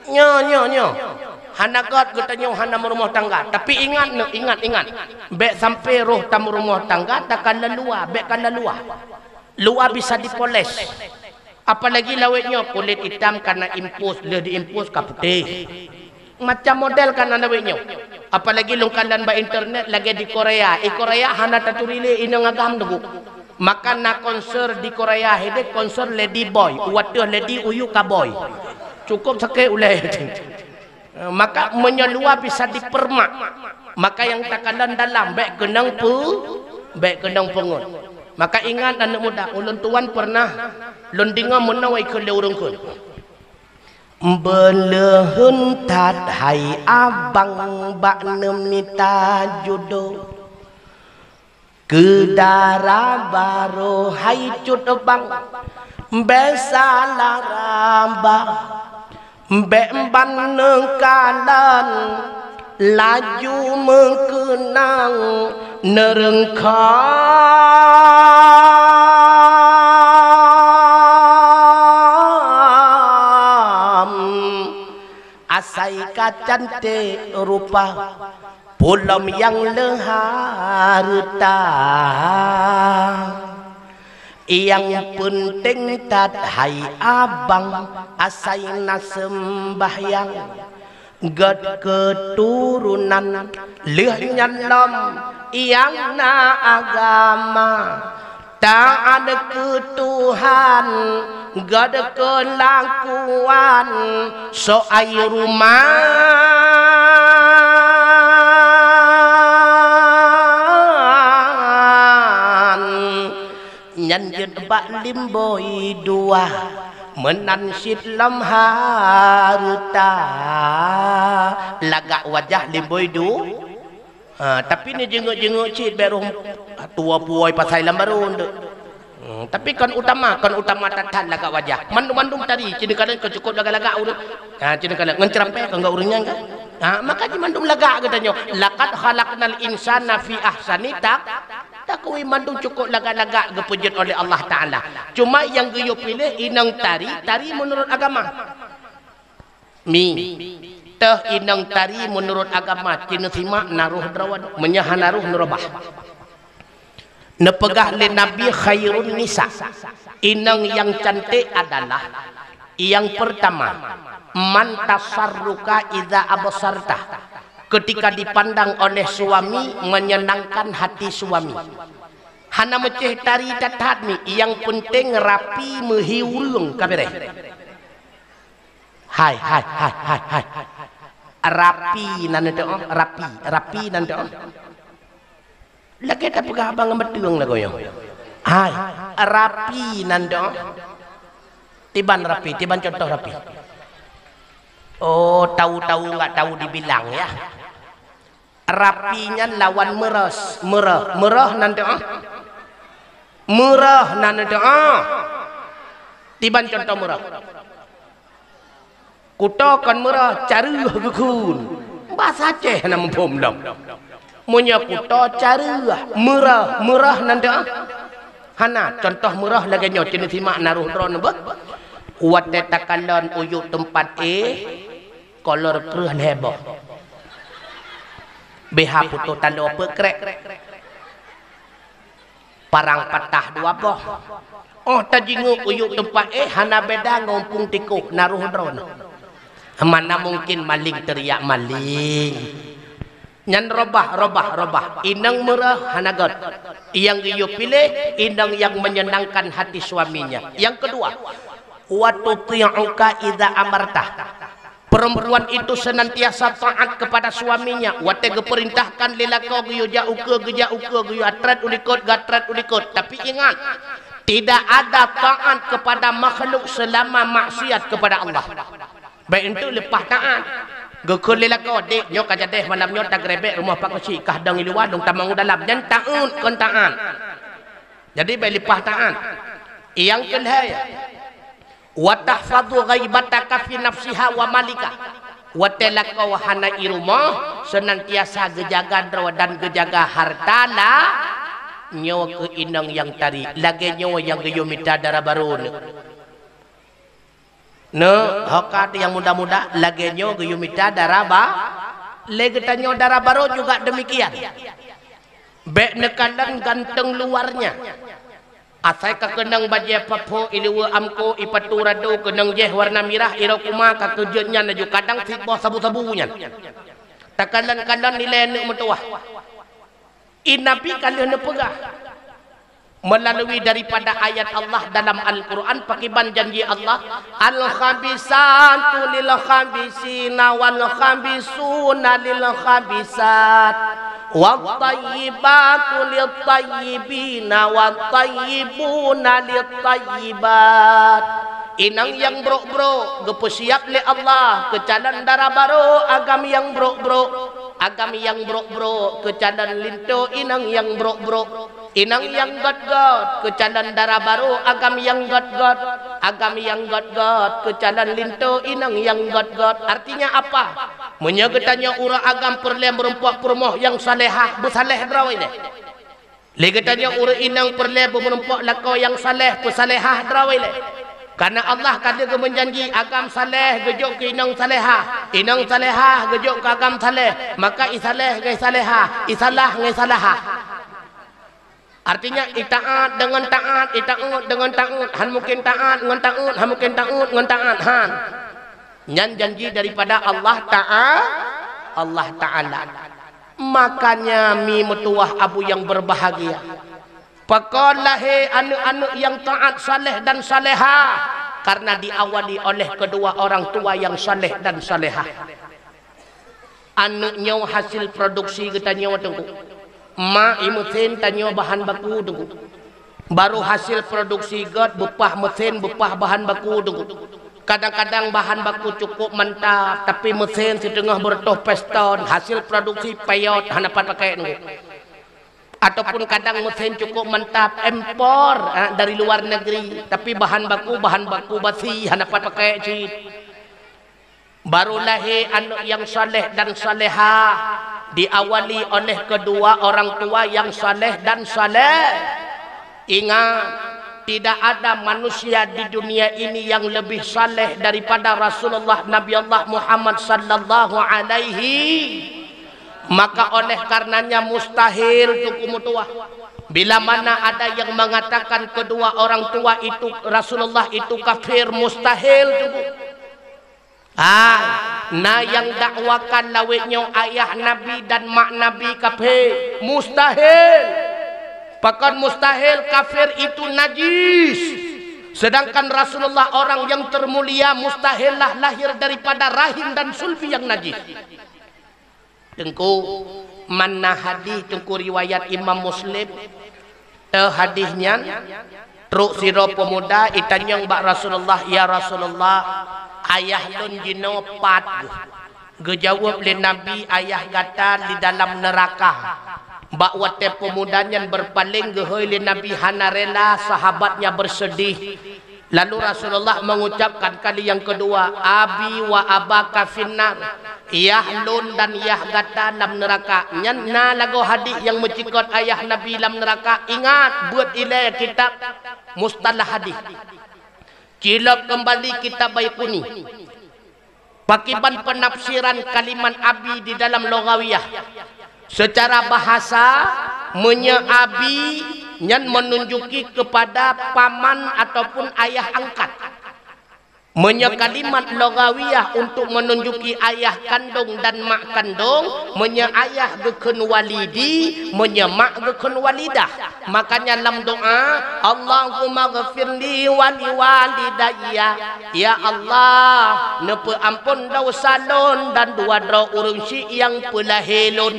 Nyoe, nyoe, nyoe. Hana gét geutanyoe hana meurumoh tangga, tapi ingat neuh, ingat, ingat. Bék sampai roh tameurumoh tangga takalon luwa, bék kalon luwa. Luwa bisa dipoles. Apalagi lawét nyoe kulét itam kana impus, lheueh diimpus ka putéh. Macam model kana lawét nyoe. Apalagi lôn kalon bak internet lagée di Korea. I Korea hana taturi lé inong agam teungku. Maka na konser di Korea hideh, konser Lady Boy. Wateuh Lady Uyu ka boy. Cukup sakét ulée. Maka meunyoe luwa bisa dipeureumak, maka nyang takalon dalam bék keunong peu-, bék keunong peungon. Maka ingat aneuëk muda, ulôn tuan peureunah lôn deungoe meunoe ikheun lé ureuëng kheun. Beuleuheun that hai abang bak neumita judo. Keu dara barô hai cut bang, bék salah raba, bék ban neukalon, laju meukeunong neureungkam. Asai ka canték rupa, peulom nyang le hareuta. Nyang peunteng that hai abang asai na seumbahyang, gét keuturonan lheueh nyan lom nyang na agama. Taát keu Tuhan, gét keulakuan soai ruman. Nyan jeuet bak limbôi dua. Meunan cit lom hareuta, lagak wajah limboi du. Ha, tapi ni jeuet-jeuet cit bèk roh tuwo puwoe pasai lam barô tu. Hmm, tapi kon utama, kon utama that-that lagak wajah. Mandum-mandum tadi, ci neukalon kon cukôp lagak-lagak ureueng. Ha, ci neukalon ngon ceurampe kon gak ureueng nyan kan. Ha, maka jimandum lagak geutanyoe. Laqad khalaqnal insana fi ahsani taq-, taqwim, mandum cukôp lagak-lagak geupeujeuet oleh Allah Taala. Cuma nyang geuyue piléh inong tari, tari meunurot agama. Mi, teuh inong tari meunurot agama, ci neusimak na roh droe, meunyoe hana roh neurobah. Neupeugah lé Nabi, khairun nisa, inong nyang cantik adalah, nyang peurtama, man tasarruka idza absarta, ketika dipandang oleh suami menyenangkan hati suami. Hana meucéh tari that-that mi, nyang peunteng rapi meuhi ureueng ka beureh. Hai, hai, hai, hai, hai. Rapi nan teuh, rapi, rapi nan teuh. Lagèe tapeugah abang ngon beuteueng lagoe nyoe. Hai, rapi nan teuh. Tiban rapi, tiban contoh rapi. Oh, tahu-tahu enggak tahu dibilang, ya. Rapi nyan lawan meureuh, meureuh, meureuh nan teuh. Meureuh nan teuh. Tiban contoh meureuh. Kuto kon meureuh, careueh geukheun. Basa Aceh hana muphom lom. Meunyoe kuto careueh, meureuh, meureuh nan teuh. Hana, contoh meureuh lagèe nyoe, ci neusimak na roh droeneuh beuh. Watèe takalon u yup teumpat éh, kolor kreueh lhèe boh. BH putôh taloe peuet krek. Parang patah dua boh. Oh, tajingok u yup teumpat éh, hana beda ngon umpung tikôh, na roh droeneuh. Mana mungkin maling teriak maling. Nyan robah, robah, robah. Inong meureuh hana göt. Nyang geuyue piléh, inong nyang menyenangkan hati suaminya. Yang kedua, wa tuti'uka idza amarta. Perempuan itu senantiasa taat kepada suaminya. Watèe geupeurintahkan lé lakoe geuyue jak ukeue, geujak ukeue, geuyue atrét u likôt, geuatrét u likôt. Tapi ingat, tidak ada taat kepada makhluk selama maksiat kepada Allah. Bèk enteuk leupah taat. Geukheun lé lakoe, "Dek, nyoe ka jadeh malam nyoe tageurebek rumoh Pak Keuchik, kah dong i luwa, dong tamong u dalam." Nyan taat kon taat. Jadi bèk leupah taat. Nyang keulhèe, "Wa tahfazu ghaibataka fi nafsiha wa malika." Watèe lakoe hana i rumoh, seunantiasa geujaga droe dan geujaga harta la, nyoe keu inong nyang tari, lagèe nyoe nyang geuyue mita dara barô nyoe. Nyoe, ho ka nyang muda-muda, lagèe nyoe geuyue mita dara ba-, lé geutanyoe dara barô juga demikian. Bèk neukalon ganteng luarnya. Asai ka keunong bajèe paphô, iluweue amko, ipatu rado, keunong jèh warna mirah, iroe kuma ka keu jeuet nyan laju, kadang sit boh sabu-sabu nyan. Takalon-kalon nilai aneuk meutuwah. I Nabi ka lheueh neupeugah, meulalu daripada ayat Allah dalam Al-Quran, pakiban janji Allah, "Al-khabisatu lil-khabisina wal-khabisuna lil-khabisat, wat-tayyibatu lit-tayyibina wat-tayyibuna lit-tayyibat." Inong nyang brok-brok geupeusiab lé Allah keu calon dara barô agam nyang brok-brok, agam nyang brok-brok keu calon linto inong nyang brok-brok, inong nyang göt-göt keu calon dara barô agam nyang göt-göt, agam nyang göt-göt keu calon linto inong nyang göt-göt. Artinya apa? Meunyoe geutanyoe ureueng agam peureulèe meurumpok peurumoh nyang salehah, beusaleh droe ilèe. Lé geutanyoe ureueng inong peureulèe beumeurumpok lakoe nyang saleh, peusalehah droe ilèe. Kareuna Allah ka lheueh geumeujanji, agam saleh geujok keu inong salehah, inong salehah geujok keu agam saleh, maka i saleh ngon i salehah, i salah ngon i salahah. Artinya, i taat deungon taat, i taat deungon taat, han mungken taat ngon taat, han mungken taat ngon taat, han. Nyan janji daripada Allah Ta'a-, Allah Ta'ala. Makanya, mi meutuwah abu nyang berbahagia, pakon lahé aneuk-aneuk nyang taat, saleh dan salehah, karena diawali oleh kedua orang tua yang saleh dan salehah. Aneuk nyoe hasil produksi geutanyoe, Teungku. Mak i meusen, tanyoe bahan baku, Teungku. Baru hasil produksi gét beupah meusén, beupah bahan baku, Teungku. Kadang-kadang bahan baku cukup mantap, tapi meusén siteungoh beureutoh piston, hasil produksi payot, hana pat pakai, Teungku. Ataupun kadang meusén cukup mantap, impor, ha, dari luar negeri, tapi bahan baku, bahan baku basi, hana pat pakai cit. Baru lahé aneuk nyang saleh dan salehah, diawali oleh kedua orang tua nyang saleh dan saleh. Ingat, tidak ada manusia di dunia ini yang lebih saleh daripada Rasulullah Nabi Allah Muhammad sallallahu alaihi. Maka oleh karenanya mustahil, Teungku, meutuwah. Bila mana ada yang mengatakan kedua orang tua itu, Rasulullah itu kafir, mustahil, Teungku. Hai, na nyang dakwakan lawét nyoe ayah Nabi dan mak Nabi kafé, mustahil. Pakon mustahil? Kafir itu najis. Sedangkan Rasulullah orang yang termulia, mustahillah lahir daripada rahim dan sulbi yang najis. Teungku, mana hadih, Teungku, riwayat Imam Muslim. Teuh hadih nyan, trok sidroe peumuda itanyong bak Rasulullah, "Ya Rasulullah, ayah lôn jinoe pat geuh?" Geujaweueb lé Nabi, "Ayah gata di dalam neuraka." Bak watée peumuda nyan beurpaléng, geuhôi lé Nabi hana rela, sahabatnya bersedih. Lalu Rasulullah mengucapkan kali yang kedua, "Abi wa abaka finnar." Yah lôn dan yah gata lam neuraka. Nyan na lagoe hadih nyang meucikot ayah Nabi lam neuraka. Ingat, beuet ilée kitab Mustalah Hadih. Cilok keumbali kitab Baiquni. Pakiban penafsiran kalimat abi di dalam lughawiyah? Secara bahasa, meunyoe abi nyan menunjuki kepada paman ataupun ayah angkat. Meunyoe kalimat lughawiyah untuk menunjuki ayah kandong dan mak kandong, meunyoe ayah geukheun walidi, meunyoe mak geukheun walidah. Makanya lam doa, "Allahumma ghfirli wa liwalidayya." Ya Allah, neupeuampon desya lôn dan dua droe ureuëng syiek nyang peulahé lôn.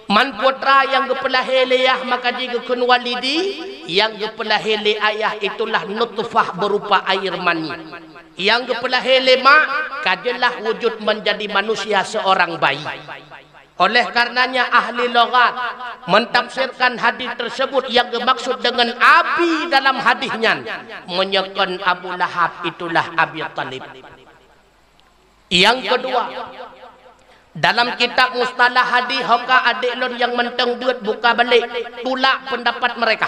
Man putra nyang geupeulahé lé yah maka jigeukheun walidi, nyang geupeulahé lé ayah itulah nutfah berupa air mani. Nyang geupeulahé lé mak ka jeulaih wujud menjadi manusia seorang bayi. Oleh karenanya ahli lughat mentafsirkan hadis tersebut yang dimaksud dengan abi dalam hadis nyan, meunyoe kon Abu Lahab itulah Abi Thalib. Yang kedua, dalam kitab Mustalah Hadis, hoka adék lôn nyang mantong beuet buka balik, tulak pendapat mereka.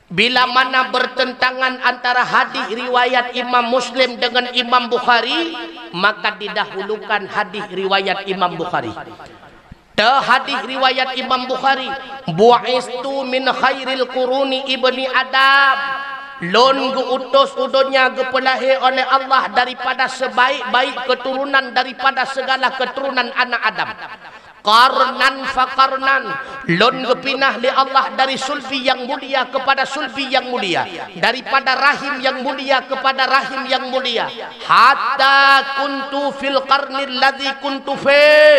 Bila mana bertentangan antara hadis riwayat Imam Muslim dengan Imam Bukhari, maka didahulukan hadis riwayat Imam Bukhari. Teuh hadis riwayat Imam Bukhari, "Bu'istu min khairil quruni ibni Adam." Lôn geuutus u donya geupeulahé oleh Allah daripada sebaik-baik keturunan daripada segala keturunan anak Adam. Qarnan fa qarnan, lôn geupinah lé Allah dari sulbi nyang mulia kepada sulbi nyang mulia, daripada rahim nyang mulia kepada rahim nyang mulia, hatta kuntu fil qarnil ladzi kuntu fih,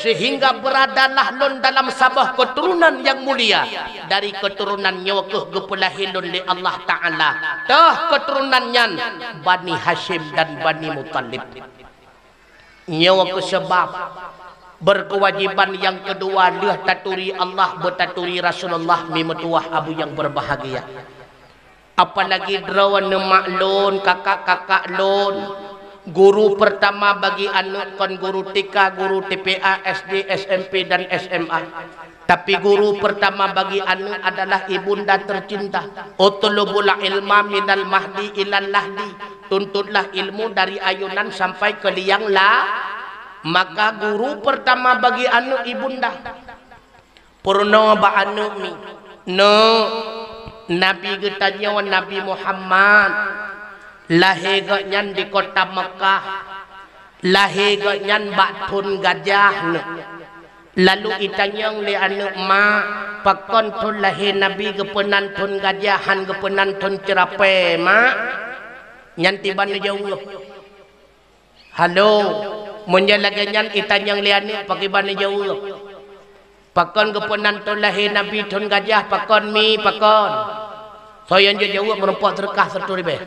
sehingga beradalah lôn dalam saboh keturunan nyang mulia. Dari keturunan nyoe keuh geupeulahé lôn lé Allah Taala. Teuh keturunan nyan Bani Hasyim dan Bani Muthalib. Nyoe keuh sabab berkewajiban nyang keudua lheueh taturi Allah, beutaturi Rasulullah, mi meutuwah abu nyang berbahagia. Apalagi droeneuh mak lôn, kakak-kakak lôn, guru pertama bagi aneuk kon guru T K, guru T P A, S D, S M P dan S M A. Tapi guru pertama bagi aneuk adalah ibunda tercinta. "Utlubul ilma minal mahdi ilal lahdi." Tuntutlah ilmu dari ayunan sampai ke liang la-, maka guru pertama bagi aneuk ibunda. Peurunoe bak aneuk mi, "Neuk, Nabi geutanyoe Nabi Muhammad, lahé geuhnyan di kota Meukah, lahé geuhnyan bak thon gajah, Neuk." Lalu itanyong lé aneuk, "Mak, pakon thon lahé Nabi geupeunan thon gajah, han geupeunan thon ceurapée, Mak?" Nyan tiban neujaweueb, "Halo." Meunyoe lagée nyan itanyong lé aneuk, pakriban neujaweueb, "Pakon geupeunan thon lahé Nabi thon gajah, pakon mi, pakon?" Soe nyang jeuet jaweueb meurumpok seudeukah siratu ribèe.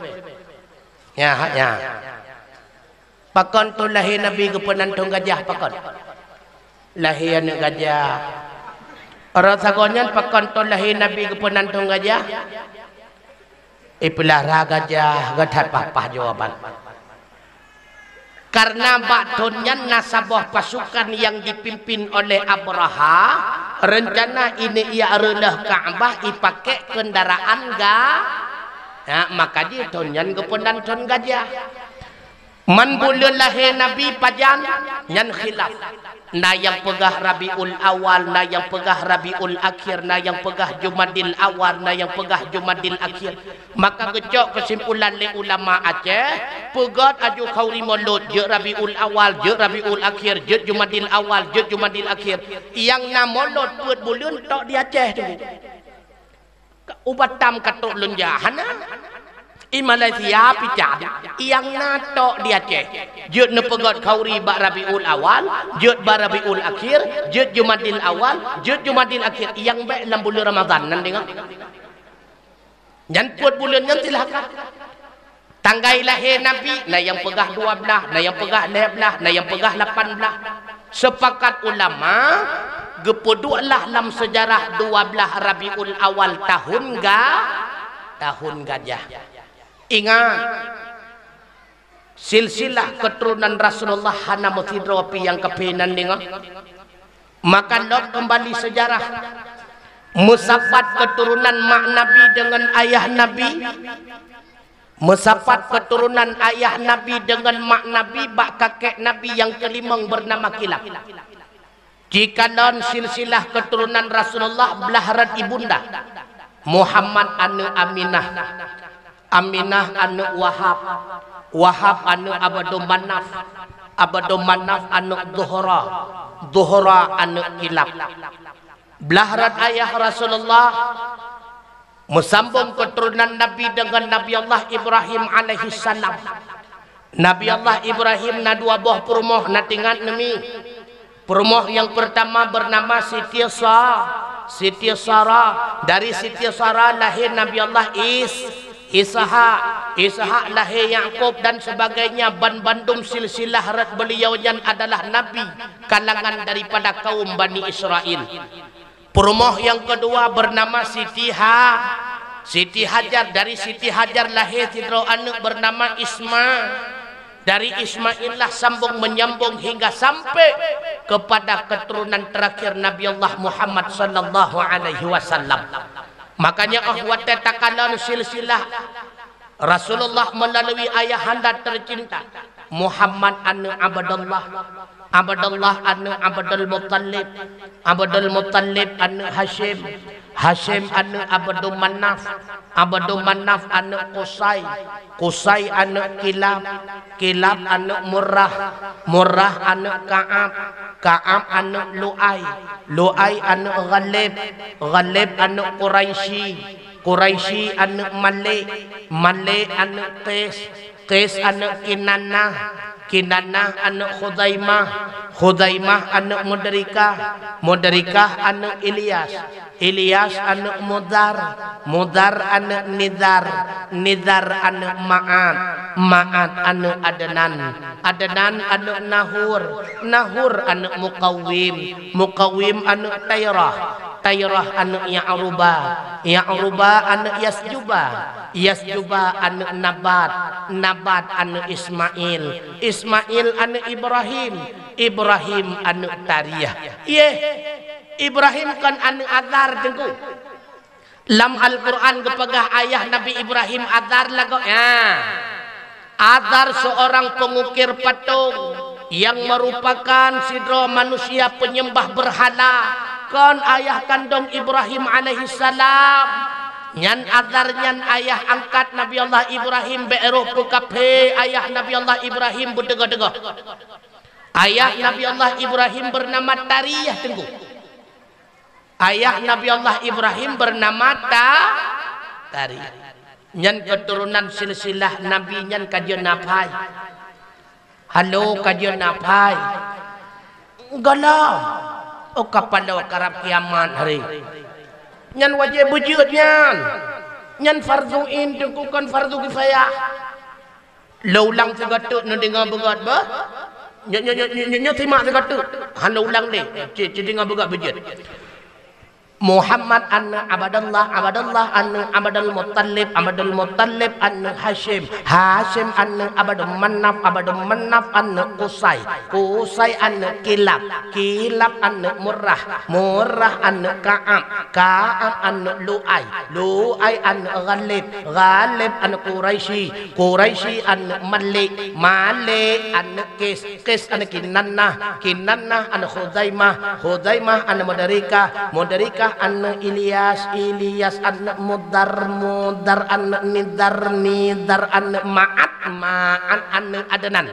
Nyan, nyan. Pakon thon lahé Nabi geupeunan thon gajah pakon? Lahé aneuëk gajah. Ureuëng sagoe nyan pakon thon lahé Nabi geupeunan thon gajah? Ipeulara gajah, gata that paih-paih jawaban. Karena bak thon nyan na saboh pasukan nyang dipimpin oleh Abraha, rencana ineuk jak reuloh Ka'bah ipakék keundaraan ga-, ha, maka jih thon nyan geupeunan thon gajah. Man buleuen lahé Nabi pajan, nyan khilaf. Na nyang peugah Rabiul Awal, na nyang peugah Rabiul Akhir, na nyang peugah Jumadil Awal, na nyang peugah Jumadil Akhir. Maka geucok keusimpulan lé ulama Aceh, peugét aju khauri Molod, jeuet Rabiul Awal, jeuet Rabiul Akhir, jeuet Jumadil Awal, jeuet Jumadil Akhir. Nyang na Molod peuet buleuen tok di Aceh tu. Ubat tam ka trok lôn jak, hana. I Malaysia pican, nyang na tok di Aceh. Jeuet neupeugét khauri bak Rabiul Awal, jeuet bak Rabiul Akhir, jeuet Jumadil Awal, jeuet Jumadil Akhir. Nyang bék lam buleuen Ramadhan, nan deungö. Nyan peuet buleuen nyan silahkan. Tanggai lahé Nabi, na nyang peugah dua blaih, na nyang peugah lhèe blaih, na nyang peugah lapan blaih. Seupakat ulama, geupeuduek lah lam seujarah dua blaih Rabiul Awal tahun ga-, tahun gajah. Ingat, silsilah keuturonan Rasulullah hana meusidroe pih nyang kaphé nan deungö. Maka lom keumbali seujarah. Meusapat keuturonan mak Nabi deungon ayah Nabi. Meusapat keuturonan ayah Nabi deungon mak Nabi bak kakek Nabi nyang keulimong beunama Kilab. Jikalon silsilah keuturonan Rasulullah blaih rot ibunda. Muhammad aneuëk Aminah. Aminah aneuëk Wahab. Wahab aneuëk Abdul Manaf. Abdul Manaf aneuëk Zuhra. Zuhra aneuëk Kilab. Blaih rot ayah Rasulullah. Meusambong keuturonan Nabi deungon Nabi Allah Ibrahim alaihissalam. Nabi Allah Ibrahim na dua boh peurumoh, na teuingat neumi. Peurumoh nyang peurtama beunama Siti Sa-, Siti Sarah. Dari Siti Sarah lahé Nabi Allah Is-, Ishak. Ishak lahé Yakub dan sebagainya. Ban bandum silsilah rot beuliau nyan adalah nabi kalangan daripada kaum Bani Israel. Peurumoh nyang keudua beunama Siti Ha-, Siti Hajar. Dari Siti Hajar lahé sidroe aneuëk beunama Isma. Dari Ismail lah sambong menyambong hingga sampai kepada keturunan terakhir Nabi Allah Muhammad sallallahu alaihi wasallam. Makanya, oh watée takalon silsilah Rasulullah melalui ayahanda tercinta, Muhammad aneuëk Abdullah, Abdullah aneuëk Abdul Muttalib, Abdul Muttalib aneuëk Hasyim, Hasyim aneuëk Abdul Manaf, Abdul Manaf aneuëk Qusay, Qusay aneuëk Kilab, Kilab aneuëk Murrah, Murrah aneuëk Ka'ab, Ka'ab aneuëk Lu'ay, Lu'ay aneuëk Ghalib, Ghalib aneuëk Quraisy, Quraisy aneuëk Malik, Malik aneuëk Qais, Qais aneuëk Kinanah, Kinanah aneuëk Khuzaimah, Khuzaimah aneuëk Mudrikah, Mudrikah aneuëk Ilyas, Ilyas aneuëk Mudar, Mudar aneuëk Nizar, Nizar aneuëk Ma'ad, Ma'ad aneuëk Adnan, Adnan aneuëk Nahur, Nahur aneuëk Mukawim, Mukawim aneuëk Tairah, Tairah aneuëk Ya'ruba, Ya'ruba aneuëk Yasjuba, Yasjuba aneuëk Nabat, Nabat aneuëk Ismail, Ismail aneuëk Ibrahim, Ibrahim aneuëk Tariyah. Yeh, Ibrahim kon aneuëk Azar, Teungku. Lam Al-Quran geupeugah ayah Nabi Ibrahim Azar lagoe, ya. Azar seorang pengukir patung yang merupakan sidroe manusia penyembah berhala. Kon ayah kandong Ibrahim alaihissalam. Nyan Azar nyan ayah angkat Nabi Allah Ibrahim, bék roh peukaphe ayah Nabi Allah Ibrahim beudeungoe-deungoe. Ayah Nabi Allah Ibrahim bernama Tariyah, Teungku. Ayah Nabi Allah Ibrahim bernama Ta-, Tariyah. Nyan keuturonan silsilah Nabi nyan ka jeuet na phai. Halo ka jeuet na phai. Gohlom. Oh, ka paloe karab kiamat hari. Nyan wajéb beujeuet nyan. Nyan fardu ain, Teungku, kon fardu kifayah. Lôn ulang sigoe teuk, neudeungoe beugöt beuh. Nyoe, nyoe, nyoe, nyoe, nyoe simak sigoe teuk. Han lôn ulang lé. Ci, ci deungoe beugöt beujeuet. Muhammad aneuëk Abdullah, Abdullah aneuëk Abdul Muttalib, Abdul Muttalib aneuëk Hasyim, Hasyim aneuëk Abdul Manaf, Abdul Manaf aneuëk Qusay, Qusay aneuëk Kilab, Kilab aneuëk Murrah, Murrah aneuëk Ka'ab, Ka'ab aneuëk Lu'ay, Lu'ay aneuëk Ghalib, Ghalib aneuëk Quraisy, Quraisy aneuëk Malik, Malik aneuëk Qis, Qis aneuëk Kinannah, Kinannah aneuëk Khuzaimah, Khuzaimah aneuëk Mudrikah, Mudrikah aneuëk Ilyas, Ilyas aneuëk Mudar, Mudar aneuëk Nidar, Nidar aneuëk Ma'ad, Ma'ad aneuëk Adnan,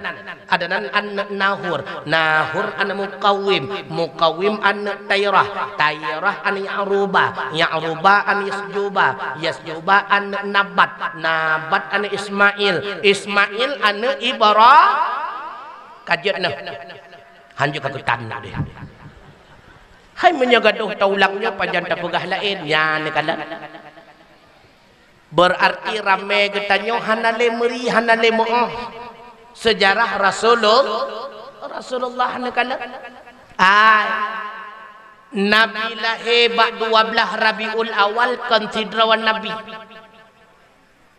Adnan aneuëk Nahur, Nahur aneuëk Mukawim, Mukawim aneuëk Tairah, Tairah aneuëk Ya'ruba, Ya'ruba aneuëk Yasjuba, Yasjuba aneuëk Nabat, Nabat aneuëk Ismail, Ismail aneuëk Ibra-, ka jeuet neuh. Han jeuet ka keutan deh. Hai meunyoe gadôh taulang nyoe pajan tapeugah laén, nyan neukalon. Berarti ramé geutanyoe hana lé meuri, hana lé meu'oh seujarah Rasulul-, Rasulullah neukalon. Ai, Nabi lahé bak dua blaih Rabiul Awal kon sidroe Nabi.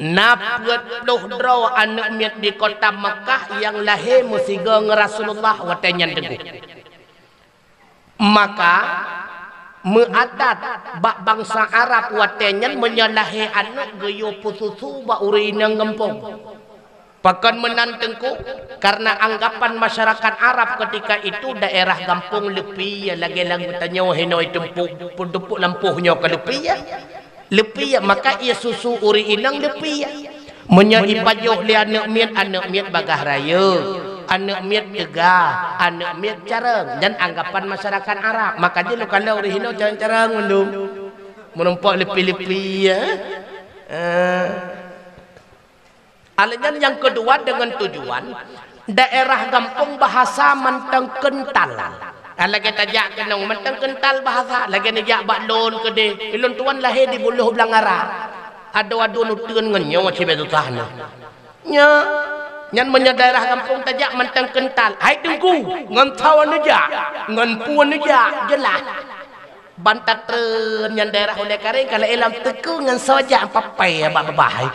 Na peuet ploh droe aneuëk miet di kota Makkah nyang lahé meusigoe ngon Rasulullah watée nyan teungoh. Maka, meuadat bak bansa Arab watée nyan meunyoe lahé aneuëk geuyue peususu bak ureuëng inong gampông. Pakon meunan Teungku? Karena anggapan masyarakat Arab ketika itu daerah gampông leupie, lagée lam geutanyoe hinoe tumpuk, tumpuk lampôh nyoe ka leupie. Leupie, maka ie susu ureuëng inong leupie. Meunyoe ipajoh lé aneuëk miet, aneuëk miet bagaih rayeuk, aneuëk miet teuga, aneuëk miet careueng, dan anggapan masyarakat Arab. Maka jih lôn kalon ureuëng hinoe careueng-careueng mandum. Meurumpok leupie-leupie, ya. Eh. Aleunan nyang keudua deungon tujuan daerah gampông bahasa mantong keuntal. Ka lagée tajak keunong mantong keuntal bahasa, lagée neujak bak lôn keudeh. Ulôn tuan lahé di Buloh Blangara. Adoe-adoe neuteun ngon nyoe cibée susah nyoe. Nya, nyan meunyoe daerah gampông tajak mantong keuntal. Hai Teungku, ngon sawa neujak, ngon peue neujak, jeulaih. Ban tatreun nyan daerah ulée kareng ka lheueh lam teukeu ngon sawa jak papai bak babah.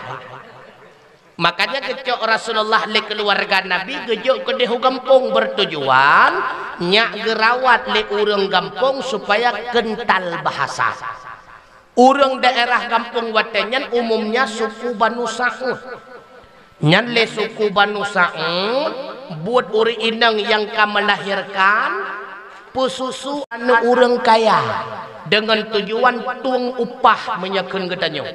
Makanya geucok Rasulullah lé keuluwarga Nabi geujok keudeh u gampông, bertujuan nyak geurawat lé ureuëng gampông supaya keuntal bahasa. Ureuëng daerah gampông watée nyan umumnya suku Banu Sa'ud. Nyan lé suku Banu Sa'ud buet ureuëng inong nyang ka meulahirkan peususu aneuëk ureuëng kaya deungon tujuan tueng upah meunyoe kheun geutanyoe.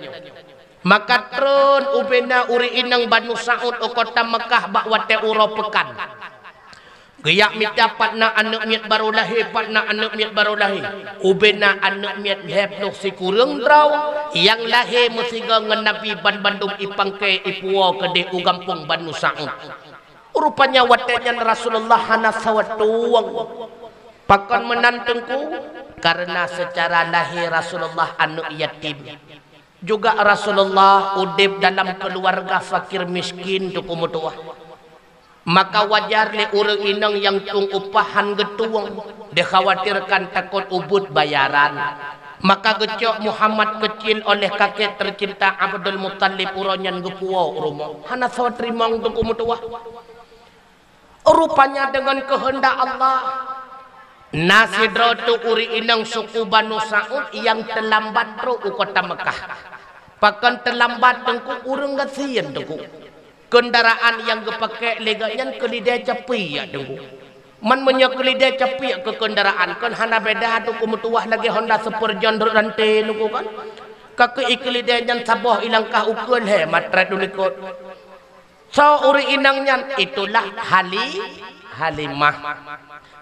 Maka treun ubena ureuëng inong Banu Sa'ud u kota Meukah bak watée uroe peukan. Geujak mita pat na aneuëk miet barô lahé, pat na aneuëk miet barô lahé. Ubena aneuëk miet lhée ploh sikureueng droe nyang lahé meusigoe ngon Nabi, banmandum ipangkai ipuwoe keudeh u gampông Banu Sa'ud. Rupanya watée nyan Rasulullah hana sawa tueng. Pakon meunan Teungku? Karena seucara lahé Rasulullah aneuëk yatim. Juga Rasulullah udeb dalam keuluwarga fakir miskin, Teungku meutuwah. Maka wajar lé ureuëng inong nyang tueng upah han geutueng, dikhawatirkan takot ubeuet bayaran. Maka geucok Muhammad keucil oleh kakek tercinta Abdul Muttalib uroe nyan geupuwoe u rumoh. Hana soe teurimong, Teungku meutuwah. Rupanya deungon keuheundak Allah, na sidroe teuk ureuëng inong suku Banu Sa'ud nyang teulambat trok u kota Meukah. Pakon teulambat Teungku? Ureuëng gasien Teungku. Keundaraan nyang geupakée lé gobnyan keulidée capiek Teungku. Man meunyoe keulidée capiek keu keundaraan, kon hana beda Teungku meutuwah lagée Honda Super Junior rot ranté Teungku kan. Ka keu i keulidée nyan saboh ilangkah ukeue lhée matrét u likot. Soe ureuëng inong nyan? Itulah Hali-, Halimah.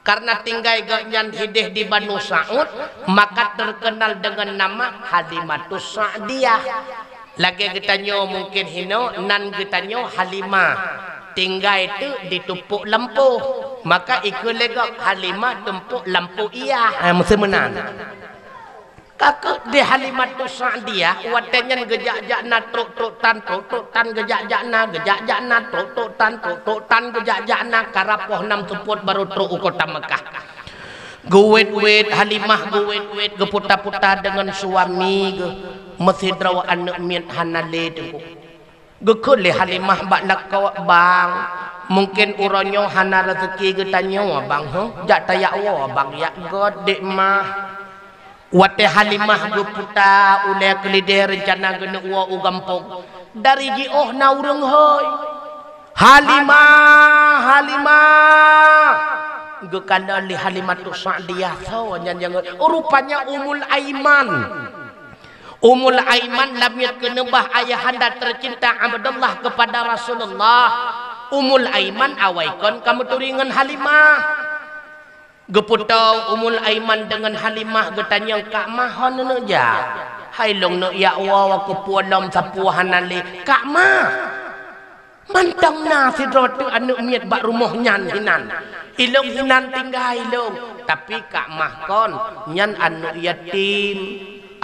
Karena tinggai gobnyan hideh di Banu Sa'ud, maka terkenal dengan nama Halimatus Sa'diyah. Lagée geutanyoe mungkin hinoe nan geutanyoe Halimah. Tinggai teuk di Tumpok Lampôh, maka ikeue lé gob Halimah Tumpok Lampôh Iyah. Ha, meuseue meunan. Ka keuh di Halimatus Sa'diyah, watée nyan geujak-jak na trok-trok tan, trok-trok tan geujak-jak na, geujak-jak na trok-trok tan, trok-trok tan geujak-jak na, karab poh nam seupôt barô trok u kota Meukah. Geuwét-wét, Halimah geuwét-wét, geuputa-puta deungon suami geuh, meusidroe aneuëk miet hana lé teungku. Geukheun lé Halimah bak lakoe, "Bang, mungken uroe nyoe hana raseuki geutanyoe, Bang, heuh? Jak tajak woe, Bang, jak göt dék mah." Watée Halimah geuputa ulée keulidée reuncana geuneuk woe u gampông, dari jiôh na ureuëng hôi, "Halimah, Halimah!" Geukalon lé Halimatus Sa'diyah, soe nyan nyang, rupanya Ummul Aiman. Ummul Aiman lamiet keuneubah ayahanda tercinta Abdullah kepada Rasulullah. Ummul Aiman awai kon ka meuturi ngon Halimah. Geuputôh Ummul Aiman deungon Halimah geutanyong, "Kak mah hon neuneuk jak?" "Hai lôn neuk jak woe, keupeue lom sapeue hana lé." "Kak mah?" "Mantong na sidroe teuk aneuëk miet bak rumoh nyan hinan. Ilôn hinan tinggai lôn, tapi kak mah kon, nyan aneuëk yatim,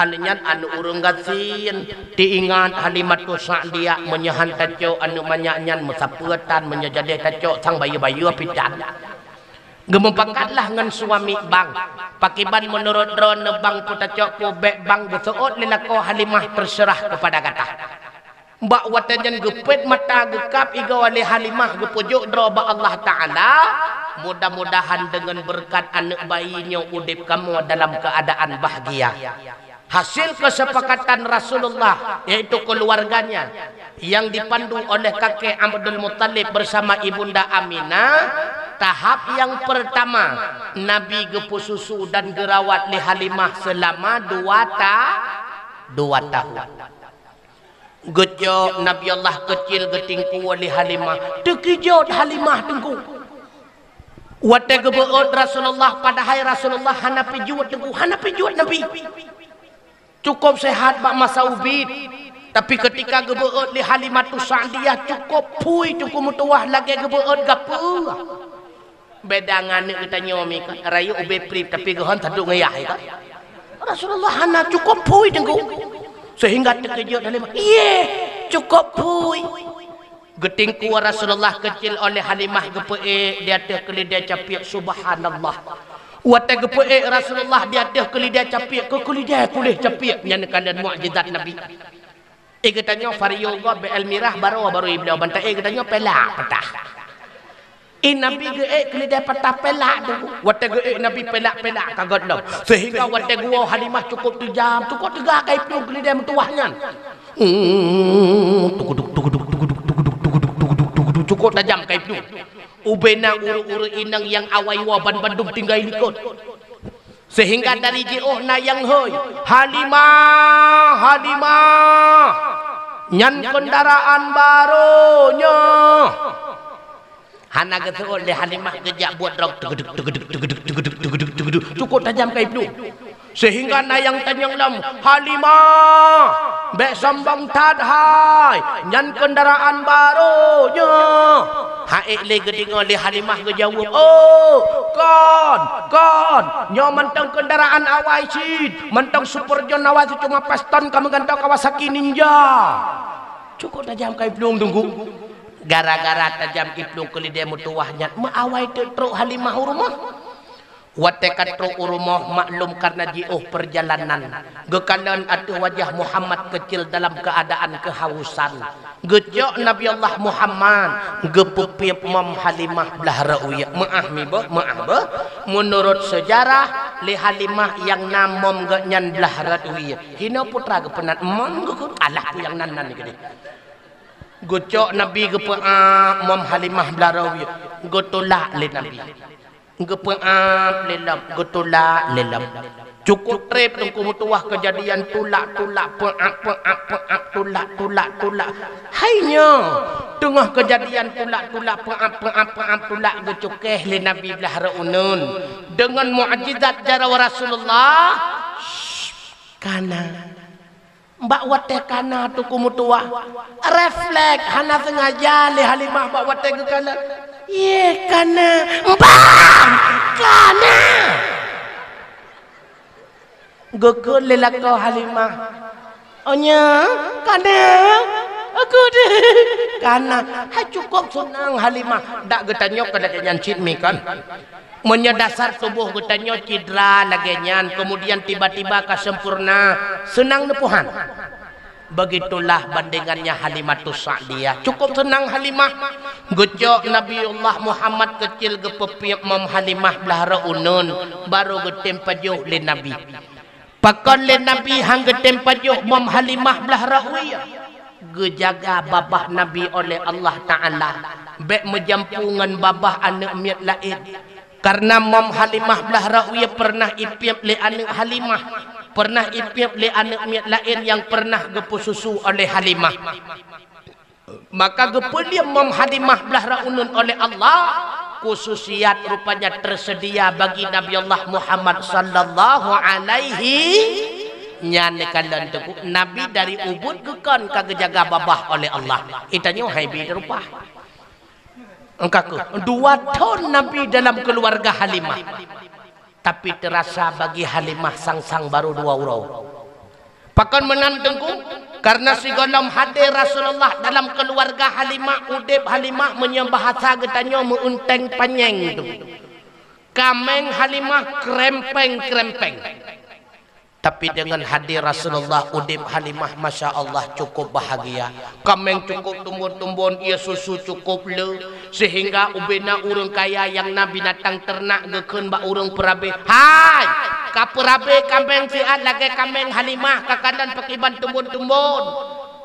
alèh nyan aneuëk ureuëng gasien." Teuingat Halimatus Sa'diyah, "Meunyoe han tacok aneuëk manyak nyan meusapeue tan, meunyoe jadeh tacok sang bayeue-bayeue pih tan." Geumupakatlah ngon suami, "Bang, pakiban meunurot droeneuh, Bang, peue tacok peue bèk, Bang?" Geuseuôt lé lakoe Halimah, "Terserah kepada gata." Bak watée nyan geupeuet mata geukab igoe lé Halimah, geupeujok droe bak Allah Taala, "Mudah-mudahan deungon beureukat aneuëk bayi nyoe udeb kamoe dalam keuadaan bahgia." Hasil kesepakatan Rasulullah, yaitu keluarganya, yang dipandu oleh kakek Abdul Muttalib bersama Ibunda Aminah, tahap yang pertama, Nabi geupeususu dan geurawat lé Halimah selama dua ta-, dua tahun. Geucok Nabi Allah keucil geutingkue lé Halimah. Teukeujot Halimah teungku. Watée geubeuôt Rasulullah, padahai Rasulullah hana pih jeuet teungku, hana pih jeuet Nabi. Cukup sehat bak masa ubit. Tapi keutika geubeuôt lé Halimatus Sa'diyah, cukup phui teungku meutuwah lagée geubeuôt gapeue. Beda ngon aneuëk geutanyoe mi kan, rayeuk ubé prip tapi geuhon tadok ngon yah, ya kan? Rasulullah hana, cukup phui teungku. Sehingga teukeujot Halimah, "Iye, cukup phui." Geutingkue Rasulullah keucil oleh Halimah, geupeuék di ateueh keulidée capiek, subhanallah. Watée geupeuék Rasulullah di ateueh keulidée capiek, keu keulidée puléh capiek, nyan kalon mukjizat Nabi. Eh, geutanyoe vario gob, B L mirah, baroe barô ibloe ban ta-ék, geutanyoe pelak patah. Eh, Nabi geuék keulidée patah pelak tu. Watée geuék Nabi pelak-pelak ka göt lom. Sehingga watée geuwoe Halimah cukup teujam, cukup teuga ka iplueng keulidée meutuwah nyan. Hmm, tukuduk, tukuduk, tukuduk, tukuduk, tukuduk, tukuduk, tukuduk, cukup tajam ka iplueng. Ubé na ureuëng-ureuëng inong nyang awai woe ban bandum tinggai likot. Sehingga dari jiôh na nyang hôi, "Halimah, Halimah, nyan keundaraan barô nyoe." Hana geuseuôt lé Halimah, geujak buet rong, teugeduk, teugeduk, teugeduk, teugeduk, teugeduk, teugeduk. Cukup tajam ka iplueng. Sehingga na nyang tanyong lom, "Halimah, bék sombong that hai, nyan keundaraan barô nyoe." Ha ék lé geudeungoe lé Halimah geujaweueb, "Oh, kon, kon, nyoe mantong keundaraan awai cit, mantong Super John awai cit, cuma piston ka meugantoe Kawasaki Ninja." Cukup tajam ka iplueng teungku. Gara-gara tajam iplueng keulidée meutuwah nyan, meuawai teuk trok Halimah u rumoh. Watée ka trok u rumoh, maklum karena jiôh peurjalanan, geukalon ateueh wajah Muhammad keucil dalam keuadaan keuhausan. Geucok Nabi Allah Muhammad, geupeupiep mom Halimah blah rot wie. Meuáh mi beuh, meuáh beuh. Meunurot seujarah, lé Halimah nyang na mom geuh nyan blah rot wie. Hinoe putra geupeunat mom geuh, alah peue nyang nan-nan keudeh. Geucok Nabi geupeuáb mom Halimah blah rot wie. Geutulak lé Nabi. Geupeuáb lé lom, geutulak lé lom. Cukup treb teungku meutuwah keujadian tulak-tulak, peuáb, peuáb, peuáb, tulak, tulak, tulak. Hai nyoe, teungoh keujadian tulak-tulak, peuáb, peuáb, peuáb, tulak geucukéh lé Nabi blah rot uneun. Deungon mukjizat jaroe Rasulullah, kana. Bak watée kana teungku meutuwah, refleks hana seungaja lé Halimah bak watée geukalon. Ye, kana, bang, kana. Geukheun lé lakoe Halimah, "Oh nya, kana? Aku deh, kana." Hai cukup seunang Halimah. Dak geutanyoe ka lagée nyan cit mi kan? Meunyoe dasar tuboh geutanyoe cidra lagée nyan, keumudian tiba-tiba ka sempurna, seunang neupohan. Begitulah bandingannya Halimatus Sa'diyah. Cukup seunang Halimah. Geucok Nabiullah Muhammad keucil geupeupiep mom Halimah blah rot uneun, barô geutem pajoh lé Nabi. Pakon lé Nabi han geutem pajoh mom Halimah blah rot wie? Geujaga babah Nabi oleh Allah Ta'ala. Bék meujampu ngon babah aneuëk miet laén. Kareuna mom Halimah blah rot wie peureunah ipiep lé aneuëk Halimah, peureunah ipiep lé aneuëk miet laén nyang peureunah geupeususu oleh Halimah. Maka geupeulieb mom Halimah blah rot uneun oleh Allah, khususiat rupanya teuseudia bagi Nabi Allah Muhammad sallallahu alaihi. Nyan neukalon teungku, Nabi dari ubit geukon ka geujaga babah oleh Allah. Geutanyoe hai bi rupa. Engka keuh, dua thon Nabi dalam keuluwarga Halimah. Tapi teurasa bagi Halimah sang-sang barô dua uroe. Pakon meunan teungku? Kareuna sigohlom hadé Rasulullah dalam keuluwarga Halimah, udeb Halimah meunyoe bahasa geutanyoe meu-unteng panyéng teungku. Kaméng Halimah krempeng-krempeng. Tapi deungon hadé Rasulullah, udeb Halimah, masya Allah, cukup bahagia. Kaméng cukup tumbon-tumbon, ie susu cukup le, seuhingga ubena ureuëng kaya nyang na binatang teurenak geukheun bak ureuëng peurabé, "Hai, ka peurabé kaméng siat lagée kaméng Halimah, ka kalon pakriban tumbon-tumbon."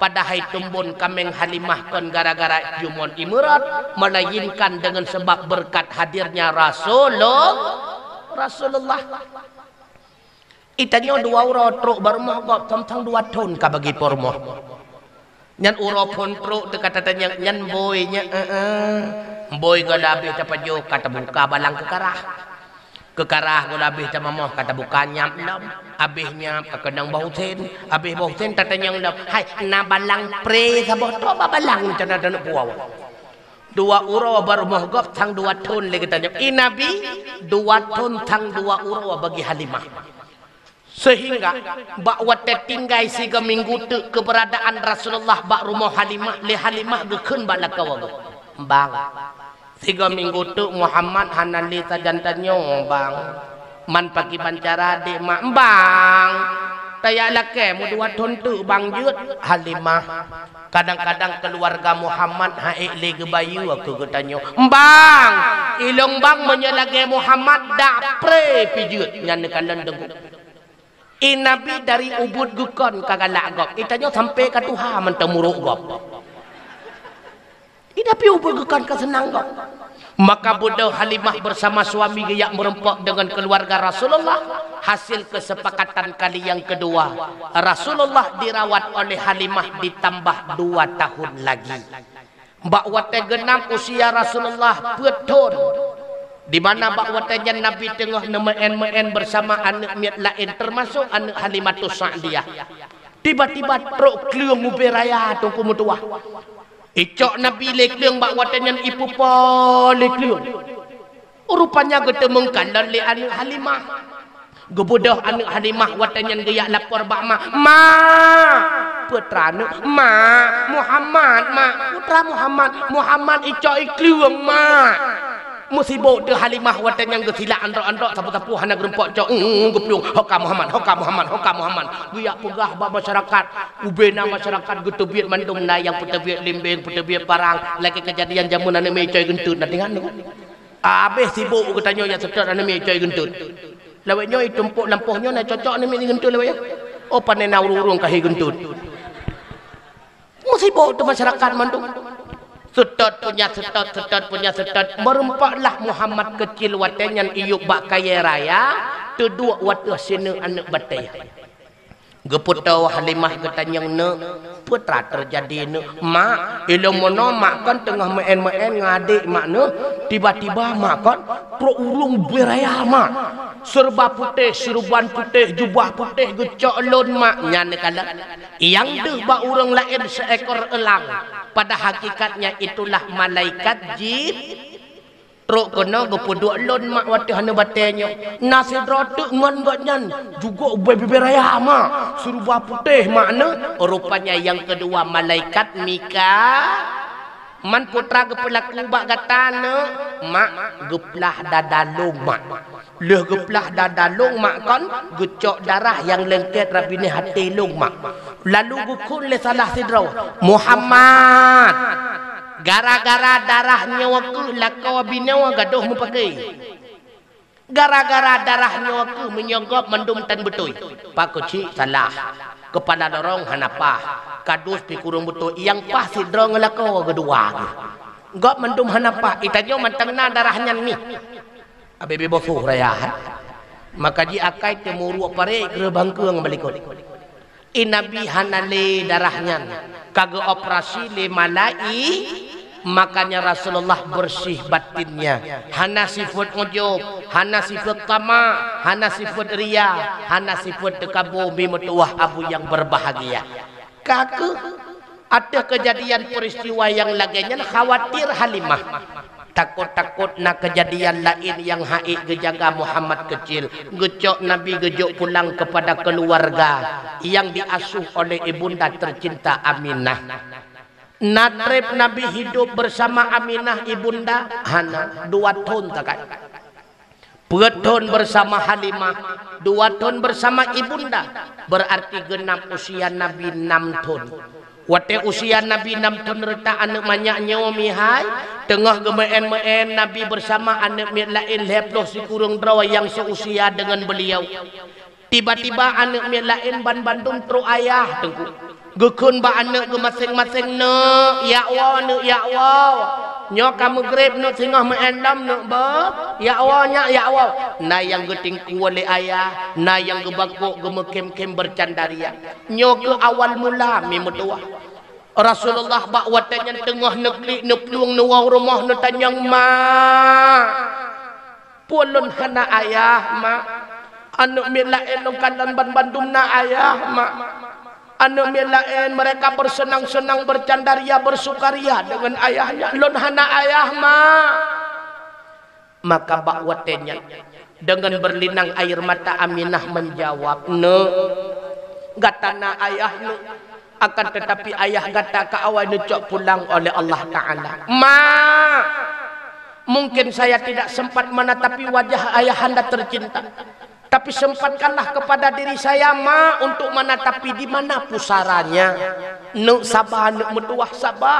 Padahai tumbon kaméng Halimah kon gara-gara jumon imeurot, melainkan deungon sabab beureukat hadirnya Rasulul-, Rasulullah. Geutanyoe dua uroe trok bak rumoh gob, thon-thon dua thon ka bagi po rumoh. Nyan uroe phon trok teuka tatanyong, nyan boi nyan, eh, eh. Boi goh lom abéh tapajoh ka tabuka balang keukarah. Keukarah goh lom abéh tamamoh ka tabuka nyab lom. Abéh nyab ka keunong boh usen. Abéh boh usen tatanyong lom, "Hai, na balang pre saboh?" Trok bak balang macam na taneuk puwoe. Dua uroe bak rumoh gob thon dua thon lé geutanyoe. I Nabi dua thon thon dua uroe bagi Halimah. Seuhingga bak watée tinggai sigoe minggu teuk keuberadaan Rasulullah bak rumoh Halimah, lé Halimah geukheun bak lakoe geuh, "Bang, sigoe minggu teuk Muhammad hana lé sajan tanyoe, Bang. Man pakriban cara dek mak?" "Bang, tajak lakée meudua thon teuk, Bang, jeuet." Halimah, kadang-kadang keuluwarga Muhammad han ék lé geubayeue keu geutanyoe. "Bang, ilong bang meunyoe lagée Muhammad dak pre pih jeuet." Nyan neukalon deungon. I Nabi dari ubit geukon ka galak gob. Geutanyoe sampoe ka tuha mantong murok gob. I Nabi ubit geukon ka seunang gob. Maka beudôh Halimah bersama suami geujak meurumpok deungon keuluwarga Rasulullah. Hasil keusepakatan kali nyang keudua, Rasulullah dirawat oleh Halimah ditambah dua tahun lagi. Bak watée geunam usia Rasulullah peuet thon, di mana bak watée nyan Nabi teungoh neumeu'en-meu'en bersama aneuëk miet laén, teumasok aneuëk Halimatus Sa'diyah. Tiba-tiba trok kleueng ubé raya teungku meutuwah. Icok Nabi lé kleueng bak watée nyan, ipeupo lé kleueng. Rupanya geuteumeung kalon lé aneuëk Halimah. Geubeudôh aneuëk Halimah watée nyan geujak lapor bak ma, "Ma! Peutra aneuëk, ma! Muhammad, ma! Peutra Muhammad, Muhammad icok i kleueng, ma!" Meusibok teuh Halimah watée nyan geusilak antok-antok, sapeue-sapeue hana geurumpok cok, uh, geuplueng, "Hoka Muhammad, hoka Muhammad, hoka Muhammad." Geujak peugah bak masyarakat, ubé na masyarakat geuteubiet mandum, na nyang peuteubiet limbeng, peuteubiet parang, lagée keujadian jameun aneuëk miet icok i geunteut na tingan nyoe. Abéh sibok geutanyoe nyang seutôt aneuëk miet icok i geunteut. Lawét nyoe itumpok lampôh nyoe na cocok aneuëk miet i geunteut lawét nyoe. Oh, pane na ureuëng-ureuëng ka hi geunteut. Meusibok teuh masyarakat mandum. Seutôt punya seutôt, seutôt punya seutôt. Meurumpoklah Muhammad keucil watée nyan iyup bak kayée raya, teuduek watée sineuk aneuëk batée. Geupeutoe Halimah geutanyong, "Neuk, peutra teujadi, Neuk?" "Mak, ilong meunoe mak kon teungoh meu'en-meu'en ngon adék mak neuh, tiba-tiba mak kon trok ureuëng ubé raya, mak. Seureuba putéh, seureuban putéh, jubah putéh geucok lôn, mak." Nyan neukalon. Nyang deuh bak ureuëng laén seuekor eulang. Pada hakikatnya itulah malaikat Jib-, Trok keunoe geupeuduek lôn mak watée hana batée nyoe. Na sidroe teuk ngon gobnyan, jugok ubée bibée raya mak, seuruba putéh mak neu. Rupanya nyang keudua malaikat Mika. Man putra geupeulaku bak gata neu, mak geuplah dada lôn mak. Lheueh geuplah dada lôn mak kon, geucok darah nyang lengket rab binéh até lôn mak. Lalu geukheun lé salah sidroe, "Muhammad, gara-gara darah nyoe keuh lakoe binoe gadôh meupaké. Gara-gara darah nyoe keuh meunyoe gob mandum tan beutôi." Pakon cit salah. Keupala lorong hana paih. Kadus pih kureueng beutôi. Nyang paih sidroe ngon lakoe keudua geuh. Gob mandum hana paih. Itanyoe mantong na darah nyan mih. Abéh-abéh boh raya, hai. Maka jiakai teumuruk paré kreueh bangkeung balikot. I Nabi hana lé darah nyan, ka geuoperasi lé malai, makanya Rasulullah bersih batinnya. Hana sifeuet ujub, hana sifeuet tama, hana sifeuet ria, hana sifeuet teukabo, mi meutuwah abu nyang berbahagia. Ka keuh Ateueh keujadian peuristiwa nyang lagée nyan khawatir Halimah. Takot-takot na keujadian laén nyang haiek geujaga Muhammad keucil. Geucok Nabi geujok pulang keupada keuluwarga nyang diasuh oleh ibunda teucinta Aminah. Na treb Nabi hidup beusama Aminah ibunda? Hana, dua thon sagai. Peuet thon beusama Halimah, dua thon beusama ibunda, beurarti geunab usia Nabi nam thon. Watée usia Nabi nam thon reutak aneuëk manyak nyoe mihai, teungoh geumeuén-meuén Nabi beusama aneuëk miet laén lhée ploh sikureueng droe nyang seuusia deungon beuliau. Tiba-tiba aneuëk miet laén banmandum trok ayah teungku. Geukheun bak aneuëk geuh maséng-maséng, "Neuk, jak woe, neuk, jak woe. Nyoe ka meugreb, neuk, singoh meuén lom, neuk, beuh. Jak woe, nyak, jak woe." Na nyang geutingkue lé ayah, na nyang geubakok geumeukhém-khém beurcandaria. Nyoe keuh awal mula mi meutuwah. Rasulullah bak watée nyan teungoh neuklik, neuplueng, neuwoe rumoh, neutanyong, "Mak, peue lôn hana ayah, Mak? Aneuëk miet laén lôn kalon banmandum na ayah, Mak. Aneuëk miet laén mereka bersenang-senang, bercandaria, bersukaria dengan ayahnya. Lôn hana ayah, Mak." Maka bak watée nyan, dengan berlinang air mata Aminah menjawab, "Neuk, gata na ayah, Neuk. Akan tetapi ayah gata ka awai neucok pulang oleh Allah Ta'ala." "Mak, mungkin saya tidak sempat menatapi wajah ayahanda tercinta. Tapi sempatkanlah kepada diri saya, Mak, untuk menatapi di mana pusaranya. Neuk saba, neuk meutuwah saba."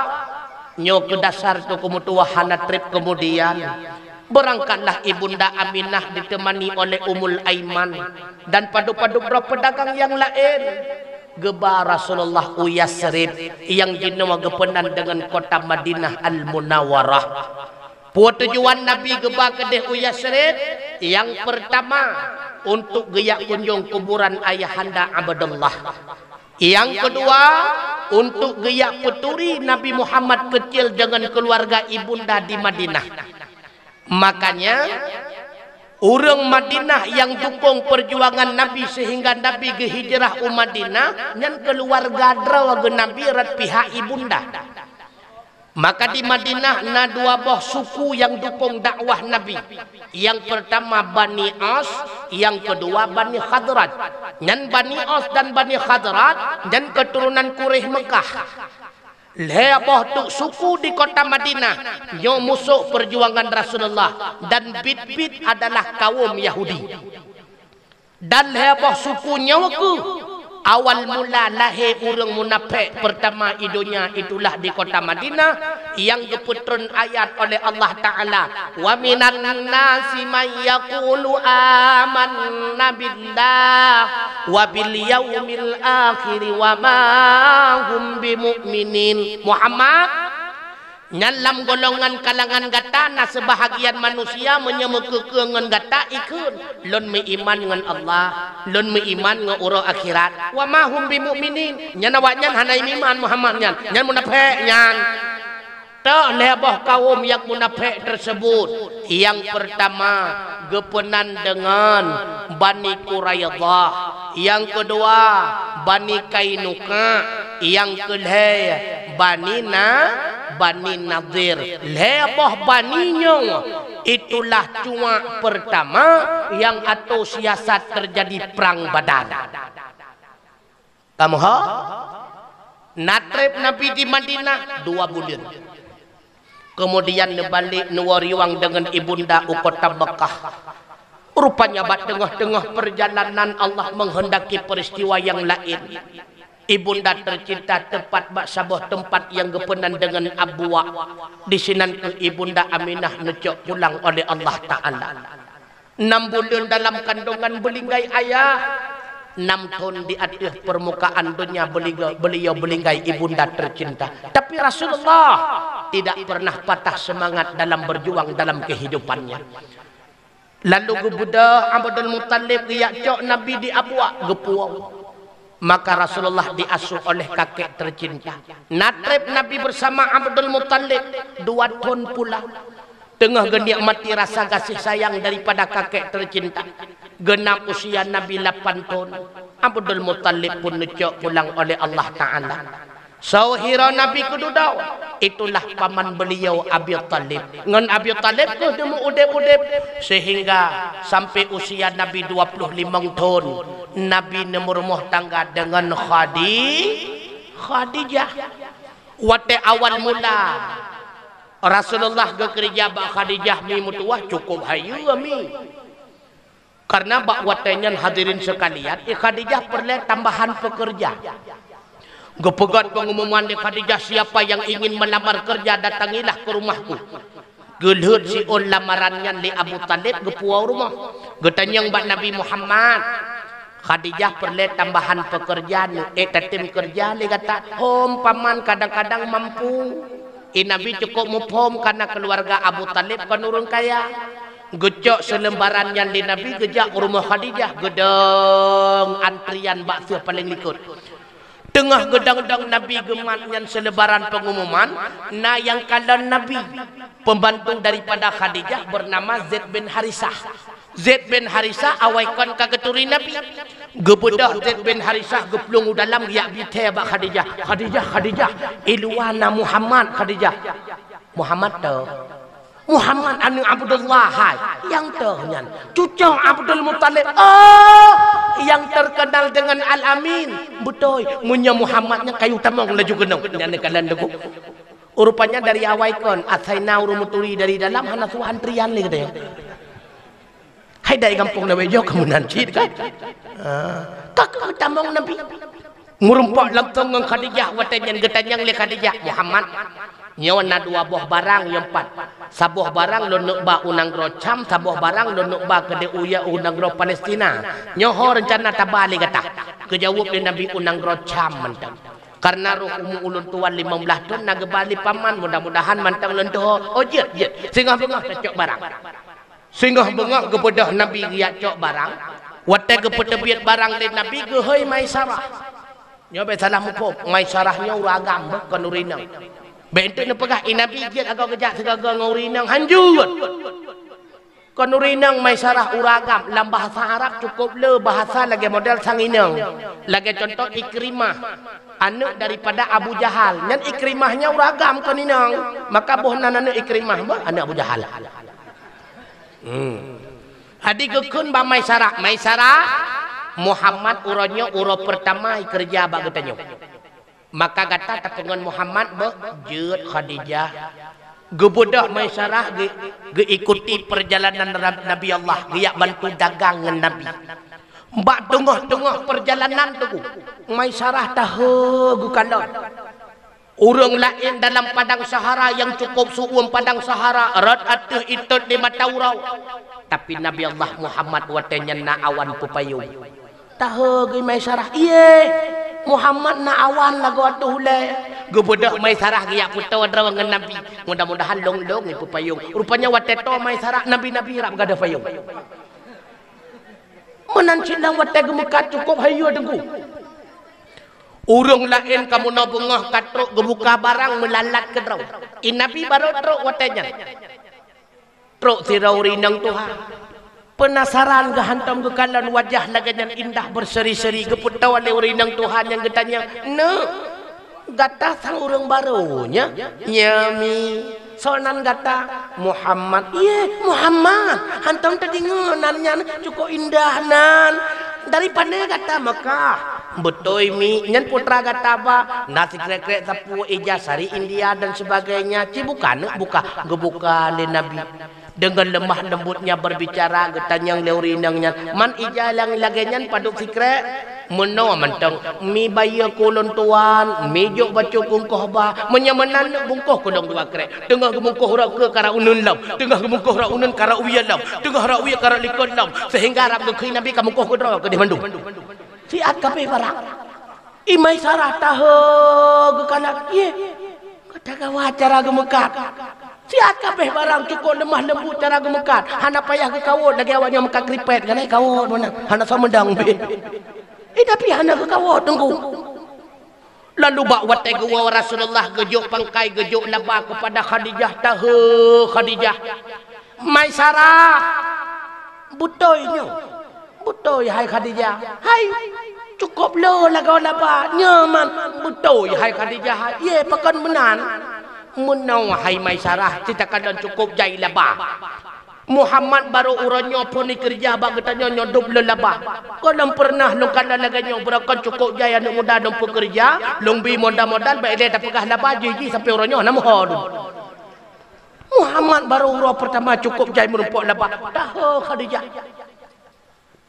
Nyoe keuh dasar teungku meutuwah hana treb keumudian. Beurangkatlah ibunda Aminah ditemani oleh Ummul Aiman dan padub-padub droe peudagang nyang laén. Geuba Rasulullah u Yasrib nyang jinoe geupeunan deungon kota Madinah Al-Munawwarah. Peue tujuan Nabi geuba keudeh u Yasrib? Nyang peurtama, untuk geujak kunjong kuburan ayahanda Abdullah. Nyang keudua, untuk geujak peuturi Nabi Muhammad keucil deungon keuluwarga ibunda di Madinah. Makanya, ureuëng Madinah nyang dukong peujuangan Nabi seuhingga Nabi geuhijrah u Madinah, nyan keuluwarga droe geuh Nabi rot pihak ibunda. Maka di Madinah na dua boh suku nyang dukong dakwah Nabi. Nyang peurtama Bani Aus, nyang keudua Bani Khazraj. Nyan Bani Aus dan Bani Khazraj nyan keuturonan Quraisy Meukah. Lhée boh teuk suku di kota Madinah nyoe musoh peujuangan Rasulullah dan biet-biet adalah kawöm Yahudi. Dan lhée boh suku nyoe keuh awal mula lahé ureuëng munafék peurtama i donya, itulah di kota Madinah nyang geupeutron ayat oleh Allah Ta'ala, "Wa minan nasi may yaqulu amanna billah wa bil yaumil akhir wa ma hum bimu'minin." Muhammad, nyan lam golongan kalangan gata na seubahagian manusia meunyoe meukeukeueng ngon gata ikheun, "Lôn meuiman ngon Allah, lôn meuiman ngon uroe akhirat." "Wa ma hum bimu'minin." Nyan awaknyan hana iman Muhammad nyan. Nyan munafék nyan. Toh lhée boh kawöm nyang munafék teuseubut. Nyang peurtama geupeunan deungon Bani Quraidah, nyang keudua Bani Qainuqa, nyang keulhée Bani Na-, Bani Nadir, lhée boh bani nyoe, itulah cuak pertama nyang atau siasat terjadi perang Badar. Kamoe ho? Na treb Nabi di Madinah dua buleuen. Kemudian neubalek neuwoe riwang deungon ibunda u kota Mekah. Rupanya bak teungoh-teungoh perjalanan Allah menghendaki peristiwa nyang laén. Ibunda tercinta teupat bak saboh teumpat nyang geupeunan deungon Abwa. Di sinan keuh Ibunda Aminah neucok pulang oleh Allah Ta'ala. Nam buleuen dalam kandungan beulinggai ayah, nam thon di ateueh permukaan dunia beliau, beliau beulinggai ibunda tercinta. Tapi Rasulullah tidak pernah patah semangat dalam berjuang dalam kehidupannya. Lalu geubeudôh Abdul Muthalib geujak cok Nabi di Abwa geupuwoe. Maka Rasulullah diasuh oleh kakek tercinta. Na treb Nabi bersama Abdul Muthalib dua thon pula. Teungoh geunikmati rasa gaséh sayang daripada kakek tercinta. Geunap usia Nabi lapan thon, Abdul Muthalib pun neucok pulang oleh Allah Ta'ala. Soe hira Nabi keududoe, itulah paman beliau Abi Thalib. Ngon Abi Thalib keuh teumeu udeb-udeb, sehingga sampai usia Nabi dua puluh limong thon, Nabi neumeurumoh tangga deungon Khadi-, Khadijah. Watée awal mula Rasulullah geukeureuja bak Khadijah mi meutuwah, cukup hayeue mi. Karena bak watée nyan, hadirin sekalian, i Khadijah peureulée tambahan pekerja. Geupeugét pengumuman lé Khadijah, "Siapa yang ingin melamar kerja, datangilah ke rumahku." Geulheuet siôn lamaran nyan lé Abu Thalib geupuwoe rumoh. Geutanyong bak Nabi Muhammad, "Khadijah peureulée tambahan pekerja, neuék tatem keureuja lé gata?" "Hom, paman, kadang-kadang mampu." I Nabi cukup muphom karena keuluwarga Abu Thalib kon ureuëng kaya. Geucok seulembaran nyan lé Nabi geujak u rumoh Khadijah, geudong antrian bak seueh paleng likot. Teungoh geudong-dong Nabi geumat nyan seulembaran pengumuman, na nyang kalon Nabi, pembantu daripada Khadijah bernama Zaid bin Harisah. Zaid bin Harisah awai kon ka geuturi Nabi. Geubeudôh Zaid bin Harisah geuplueng u dalam geujak bi thée bak Khadijah. "Khadijah, Khadijah, i luwa na Muhammad, Khadijah." "Muhammad toh?" "Muhammad aneuëk Abdullah hai." "Nyang toh nyan?" "Cucoe Abdul Muthalib." "Oh, nyang terkenal dengan Al-Amin." "Beutôi, meunyoe Muhammad nyan kayue tamong laju keunoe." Nyan neukalon teungku. Rupanya dari awai kon, asai na ureuëng meuturi dari dalam, hana suah antrian lé geutanyoe. Hai dai gampông lawét jok keu meunan cit kan? Ah, ka keuh tamong Nabi. Meurumpok langsong ngon Khadijah, watée nyan geutanyong lé Khadijah, "Muhammad, nyoe na dua boh barang nyang pat. Saboh barang lôn neuk ba u nanggroe Syam, saboh barang lôn neuk ba keudeh u ya u nanggroe Palestina. Nyoe ho reuncana taba lé gata?" Geujaweueb lé Nabi, "U nanggroe Syam mantong. Karena roh umu ulôn tuan limong blaih thon na geuba lé paman, mudah-mudahan mantong lôn tuho." "Oh, jeuet, jeuet. Singoh beungoh tacok barang." Singoh beungoh geubeudôh Nabi geujak cok barang. Watée geupeuteubiet barang lé Nabi, geuhôi Maisarah. Nyoe bék salah muphom, Maisarah nyoe ureuëng agam, beuh, kon ureuëng inong. Bék enteuk neupeugah, "I Nabi jeuet agoe geujak sigoe-goe ngon ureuëng inong." Hanjeuet! Kon ureuëng inong Maisarah, ureuëng agam. Lam bahasa Arab cukup le bahasa lagée model sang inong. Lagée contoh Ikrimah, aneuëk daripada Abu Jahal. Nyan Ikrimah nyan ureuëng agam kon inong. Maka boh nan aneuëk Ikrimah, beuh, aneuëk Abu Jahal. Hmm. Adi geukheun bak Maisarah, "Maisarah, Muhammad uroe nyoe uroe peurtama ikeureuja bak geutanyoe. Maka gata tapeungon Muhammad beuh." Jeuet Khadijah. Geubeudôh Maisarah geu-, geuikuti peurjalanan Ra-, Nabi Allah, geujak bantu dagang ngon Nabi. Bak teungoh-teungoh peurjalanan teungku, Maisarah tahe geukalon. Ureuëng laén dalam padang sahara nyang cukup su'uem padang sahara, rot ateueh itot di mata uroe. Tapi Nabi Allah Muhammad watée nyan na awan peupayong. Tahe geuh Maisarah, "Ié, Muhammad na awan lagoe ateueh ulée." Geubeudôh Maisarah geujak peutoe droe ngon Nabi. Mudah-mudahan long-long ié peupayong. Rupanya watée toe Maisarah, Nabi-nabi rab gadôh payong. Meunan cit lam watée geumeukat cukup hayeue teungku. Ureuëng laén ka meunoe beungoh ka trok geubuka barang meulalat keudroe. I Nabi barô trok watée nyan. Trok sidroe ureuëng inong tuha. Peunasaran geuhantom geukalon wajah lagée nyan indah beuseri-seri, geupeutoe lé ureuëng inong tuha nyang geutanyong, "Neuk, Gata sang ureuëng barô nyan? Nyan mi. Soe nan gata? Muhammad. Ié, Muhammad. Hantom tadeungoe nan nyan cukôp indah nan. Dari pane gata? Mekah. Beutôi mi, nyan putra gata ba? Na sikrek-krek sapeue, ija sari India dan sebagainya. Ci buka neuk buka, geubuka lé Nabi. Deungon lemah lembutnya berbicara, geutanyong lé ureuëng inong nyan, "Man ija nyang lagée nyan padub sikrek?" "Meunoe mantong, mi bayeue keu ulôn tuan, mi jok bacut bungkôh ba, meunyoe meunan neuk bungkôh keudong dua krek, teungoh geubungkôh rot keue karap uneuen lom, teungoh geubungkôh rot uneuen karap wie lom, teungoh rot wie karap likot lom, seuhingga rab geukheun Nabi ka mungkôh keudroe keudeh mandum." Siat kabeh barang. I Maisarah tahe geukalon, "Ié, ka tagawa cara geumeukat. Siat kabeh barang, cukôp lemah lembut cara geumeukat. Hana payah geukawot lagée awak nyoe meukat kripet, kan ai kawot meunan. Hana soe meudong bit." Eh, tapi hana geukawot Teungku. Lalu bak watée geuwoe Rasulullah geujok pangkai, geujok laba keupada Khadijah, tahe Khadijah, "Maisarah, beutôi nyoe?" "Beutôi, hai Khadijah." "Hai, cukôp le lagoe laba nyoe man." "Beutôi, hai Khadijah." "Hai, ié, pakon meunan?" "Meunoe, hai Maisarah, cit takalon cukôp jai laba. Muhammad barô uroe nyoe phon keureuja bak geutanyoe nyoe dub le laba. Gohlom peureunah lôn kalon lagée nyoe, beurokon cukôp jai aneuëk muda lôn peukeureuja, lôn bi modal-modal, bak ilée tapeugah laba jih-jih sampoe uroe nyoe hana meuho lôn." Muhammad barô uroe peurtama cukôp jai meurumpok laba. Tahe Khadijah.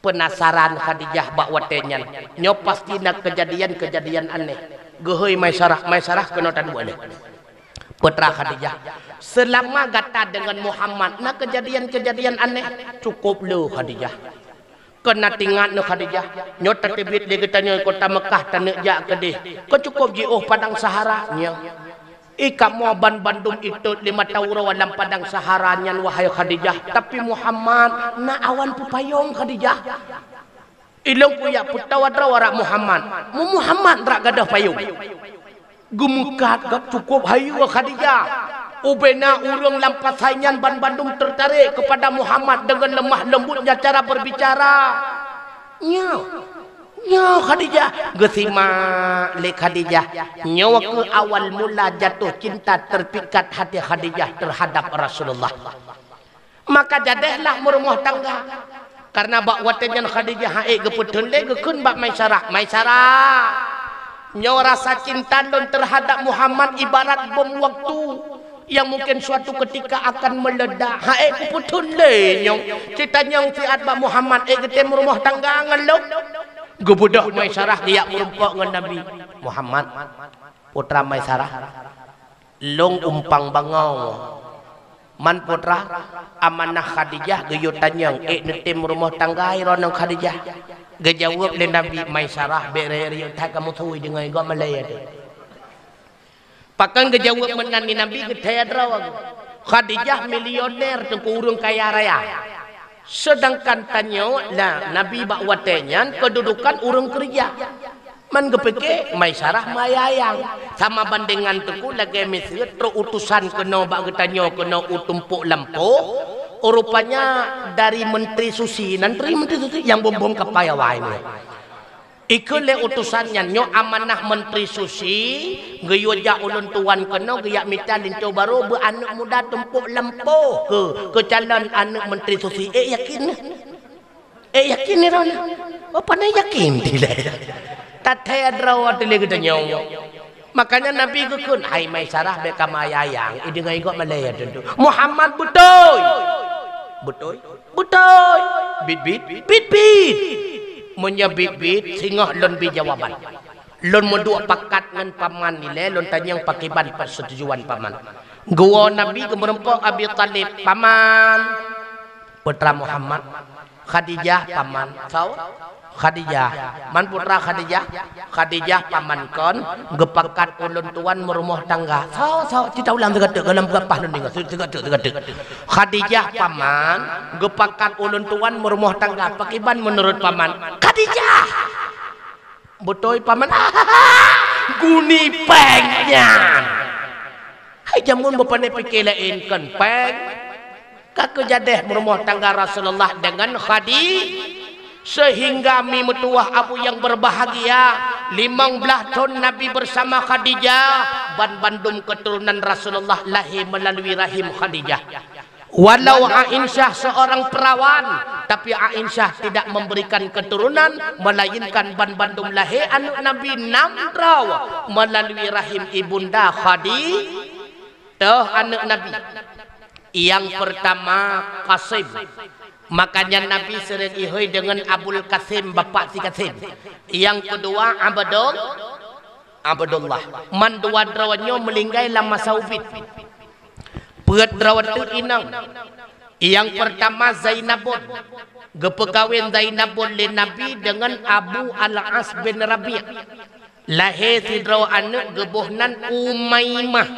Peunasaran Khadijah bak watée nyan. Nyoe pasti na keujadian-keujadian aneh. Geuhôi Maisarah, "Maisarah, keunoe taduek lé." "Putra Khadijah, seulama gata deungon Muhammad na keujadian-keujadian aneh?" "Cukôp le Khadijah." "Keunan tingat neuh Khadijah, nyoe tateubiet lé geutanyoe kota Meukah taneuk jak keudeh. Keu cukôp jiôh padang Sahara nyoe. I kamoe ban bandum itot lé mata uroe lam padang Sahara nyan, wahai Khadijah, tapi Muhammad na awan peupayong Khadijah. Ilôn kujak peutawa droe rab Muhammad. Mu Muhammad rab gadôh payong." Geumeukat gét cukôp hayeue Khadijah. Ubena ureuëng lam pasai nyan ban bandum teutarek keupada Muhammad deungon lemah lembutnya cara berbicara. "Nyoe, nyoe Khadijah." Geusimak lé Khadijah. Nyoe keuh awal mula jatuh cinta, terpikat hati Khadijah terhadap Rasulullah. Maka jadehlah meurumoh tangga. Karena bak watée nyan Khadijah han ék geupeutheun lé, geukheun bak Maisarah, "Maisarah, nyoe rasa cinta lôn terhadap Muhammad ibarat bom waktu yang mungkin suatu ketika akan meledak. Han ék geupeutheun lé nyoe. Cit tanyong siat bak Muhammad, ék geutem meurumoh tangga ngon lôn?" Geubeudôh Maisarah geujak meurumpok ngon Nabi. "Muhammad, putra Maisarah, lôn umpang bangoe. Man putra, amanah Khadijah geuyue tanyong, ék neutem rumoh tangga droeneuh Khadijah?" Geujaweueb lé Nabi, "Maisarah, bék rayeuk-rayeuk that kamoe sui deungon gob malée teuh." Pakon geujaweueb meunan lé Nabi? Geuthée droe. Khadijah milioner, teungku, ureuëng kaya raya. Seudangkan tanyoe lah Nabi bak watée nyan keududukan ureuëng keureuja. Man geupike Maisarah meuayang-ayang. Sama bandengan teungku lagée miseue trok utosan keunoe bak geutanyoe keunoe u tumpôk lampôh, rupanya dari Menteri Susi, nan dari Menteri Susi nyang bom-bom kapai awai nyoe. Ikheun lé utosan nyan, "Nyoe amanah Menteri Susi, geuyue jak ulôn tuan keunoe geujak mita linto barô beu aneuëk muda tumpôk lampôh keu, keu calon aneuëk Menteri Susi." Ék yakin? Ék yakin droeneuh? Oh, pane yakin dilée. Tathée droe teuh lé geutanyoe. Makanya Nabi geukheun, "Hai Maisarah, bék kamoe ayang-ayang, i deungon gob malée teuh." "Muhammad, beutôi?" "Beutôi." "Beutôi?" "Bit-bit?" "Bit-bit." "Meunyoe bit-bit, singoh lôn bi jawaban. Lôn meuduek pakat ngon paman ilée, lôn tanyong pakiban persetujuan paman." Geuwoe Nabi geumeurumpok Abi Thalib, "Paman." "Putra Muhammad." "Khadijah, paman." "Soe?" "Khadijah." "Man putra Khadijah?" "Khadijah, paman kon, geupakat ulôn tuan meurumoh tangga." "Soe, soe?" "Cit taulang sigoe teuk, gohlom peugah paih lôn deungoe, sigoe teuk, sigoe teuk." "Khadijah, paman, geupakat ulôn tuan meurumoh tangga. Pakiban meunurot paman?" "Khadijah." "Beutôi, paman." "Guni péng nyan." Hai jameun bak pane pike laén kon péng. Ka keujadeh meurumoh tangga Rasulullah deungon Khadi-, seuhingga mi meutuwah abu nyang berbahagia, Limong blaih thon Nabi bersama Khadijah, ban bandum keturunan Rasulullah lahé melalui rahim Khadijah. Walau Aisyah seorang perawan, tapi Aisyah tidak memberikan keturunan, melainkan ban bandum lahé aneuk Nabi nam droe melalui rahim ibunda Khadi-, toh aneuk Nabi. Yang pertama Qasim. Makanya Nabi sering ihôi dengan Abul Qasim, bapak si Qasim. Yang kedua Abdul-, Abdullah. Mandua droe nyoe meulinggai lam masa ubit. Peuet droe teuk inong. Yang pertama Zainabun. Geupeukawen Zainabun lé Nabi dengan Abu Al-As bin Rabi'. Lahé sidroe aneuk geuboh nan Umaimah.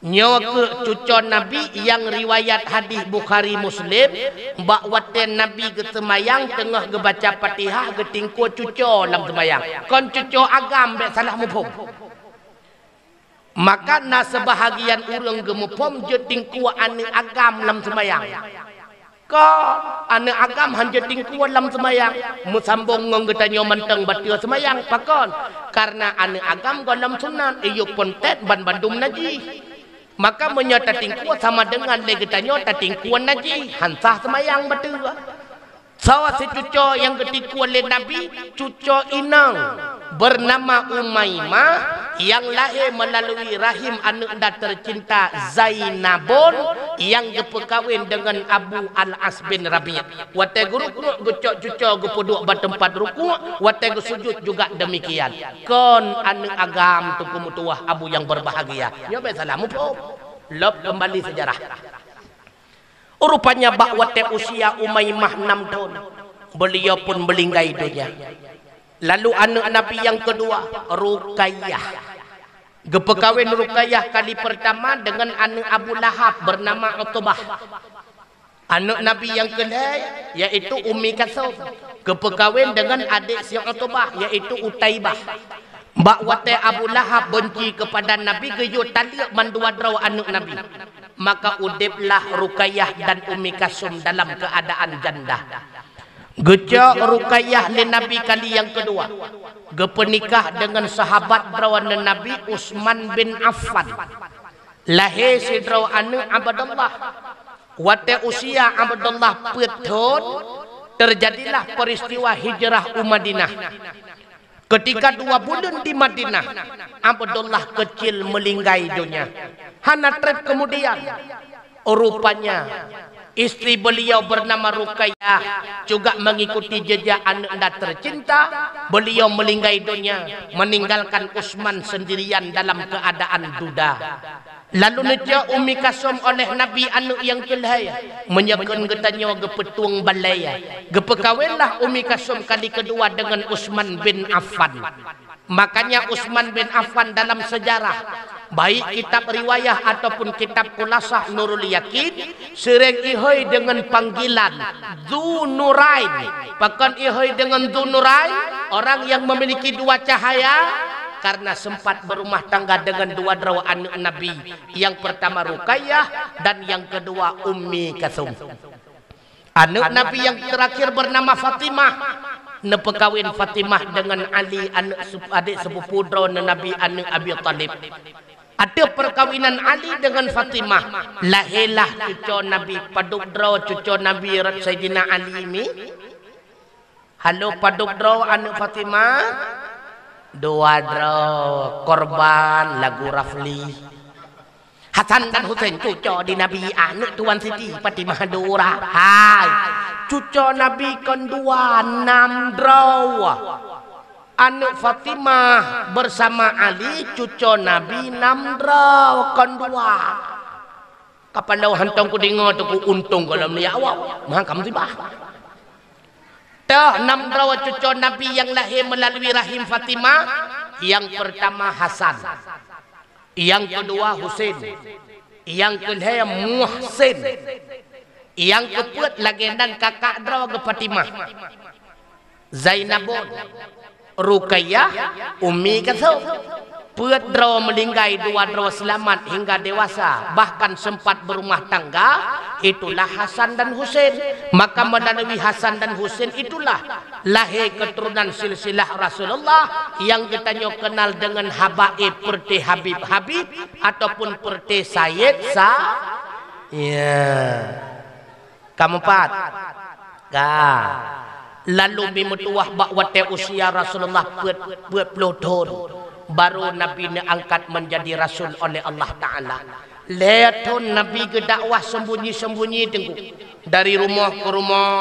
Nyoe keuh cuco Nabi nyang riwayat hadih Bukhari Muslim, bak watée Nabi geuseumayang teungoh geubaca Fatihah geutingkue cuco lam seumayang. Kon cuco agam, bék salah muphom. Maka na seubahagian ureuëng geumuphom jeuet tingkue aneuk agam lam seumayang. Kon, aneuk agam han jeuet tingkue lam seumayang. Meusambong ngon geutanyoe mantong bateue seumayang. Pakon? Karena aneuk agam gohlom sunat, iyup peuntét ban bandum najih. Maka meunyoe tatingkue sama dengan lé geutanyoe tatingkue najih, han sah seumayang bateue. Sawa sicuco nyang geutingkue lé Nabi, cuco inong, beunama Umaimah, nyang lahé meulalu rahim aneuk nda teucinta Zainabun, nyang geupeukawen deungon Abu Al-As bin Rabi'. Watée geurukuek geucok cuco geupeuduek bak teumpat rukuek, watée geusujut juga demikian. Kon aneuk agam Teungku meutuwah abu nyang berbahagia. Nyoe bék salah muphom. Lop keumbali seujarah. Rupanya bak watée usia Umaimah nam thon, beuliau pun meulinggai donya. Lalu aneuk Nabi nyang keudua, Ruqayyah. Geupeukawen Ruqayyah kali peurtama deungon aneuk Abu Lahab beunama Utbah. Aneuk Nabi nyang keulhée, yaitu Ummi Kalsum, geupeukawen deungon adék si Utbah, yaitu Utaibah. Bak watée Abu Lahab beunci keupada Nabi, geuyue taleuek mandua droe aneuk Nabi. Maka udeblah Ruqayyah dan Ummi Kalsum dalam keuadaan janda. Geucok Ruqayyah lé Nabi kali nyang keudua, geupeunikah deungon sahabat droeneuh Nabi, Utsman bin Affan. Lahé sidroe aneuk Abdullah. Watée usia Abdullah peuet thon, teujadilah peuristiwa hijrah u Madinah. Keutika dua buleuen di Madinah, Abdullah keucil meulinggai donya. Hana treb keumudian, rupanya istri beuliau beunama Ruqayyah juga meungikuti jeujak aneuk nda teucinta, beuliau meulinggai donya, meuninggalkan Utsman seundirian dalam keuadaan duda. Lalu neucok Ummi Kalsum oleh Nabi aneuk nyang keulhée, meunyoe kheun geutanyoe geupeutueng balée. Geupeukawenlah Ummi Kalsum kali keudua deungon Utsman bin Affan. Makanya Utsman bin Affan dalam seujarah, baik kitab riwayah ataupun kitab Khulasah Nurul Yakin, seuréng ihôi deungon panggilan Dzunurain. Pakon ihôi deungon Dzunurain? Orang yang memiliki dua cahaya, karena sempat berumah tangga dengan dua droe aneuk Nabi, yang pertama Ruqayyah dan yang kedua Ummi Kalsum. Aneuk Nabi yang terakhir bernama Fatimah. Neupeukawen Fatimah dengan Ali, aneuk sep-, adék sepupu droeneuh Nabi, aneuk Abi Thalib. Ateueh peukawinan Ali dengan Fatimah, lahélah cuco Nabi. Padub droe cuco Nabi rot Saidina Ali mi? Halo, padub droe aneuk Fatimah? Dua droe, Korban lagu Rafli. Hasan dan Husain cuco di Nabi, aneuk Tuan Siti Fatimah Zahra. Hai, cuco Nabi kon dua, nam droe. Aneuk Fatimah bersama Ali, cuco Nabi nam droe, kon dua. Kapaloe hantong kudeungoe teungku, untông gohlom nyak awak, meuhakam sibah. Toh nam droe cuco Nabi nyang lahé meulalu rahim Fatimah, nyang peurtama Hasan, nyang keudua Husein, nyang keulhée Muhsin, nyang keupeuet lagée nan kakak droe geuh Fatimah. Zainabun, Ruqayyah, Ummi Kalsum. Peuet droe meulinggai, dua droe seulamat hingga dewasa, bahkan sempat berumah tangga, itulah Hasan dan Husain. Maka melalui Hasan dan Husain itulah lahé keuturonan silsilah Rasulullah nyang geutanyoe keunal deungon habaib, peureuté Habib-Habib ataupun peureuté Sayyid Sa-, ya. Ka meupat? Ka. Lalu mi meutuwah bak watée usia Rasulullah peuet, peuet ploh thon, baru Nabi neuangkat menjadi rasul oleh Allah Taala. Lhée thon Nabi geudakwah sembunyi-sembunyi, Teungku. Dari rumoh keu rumoh,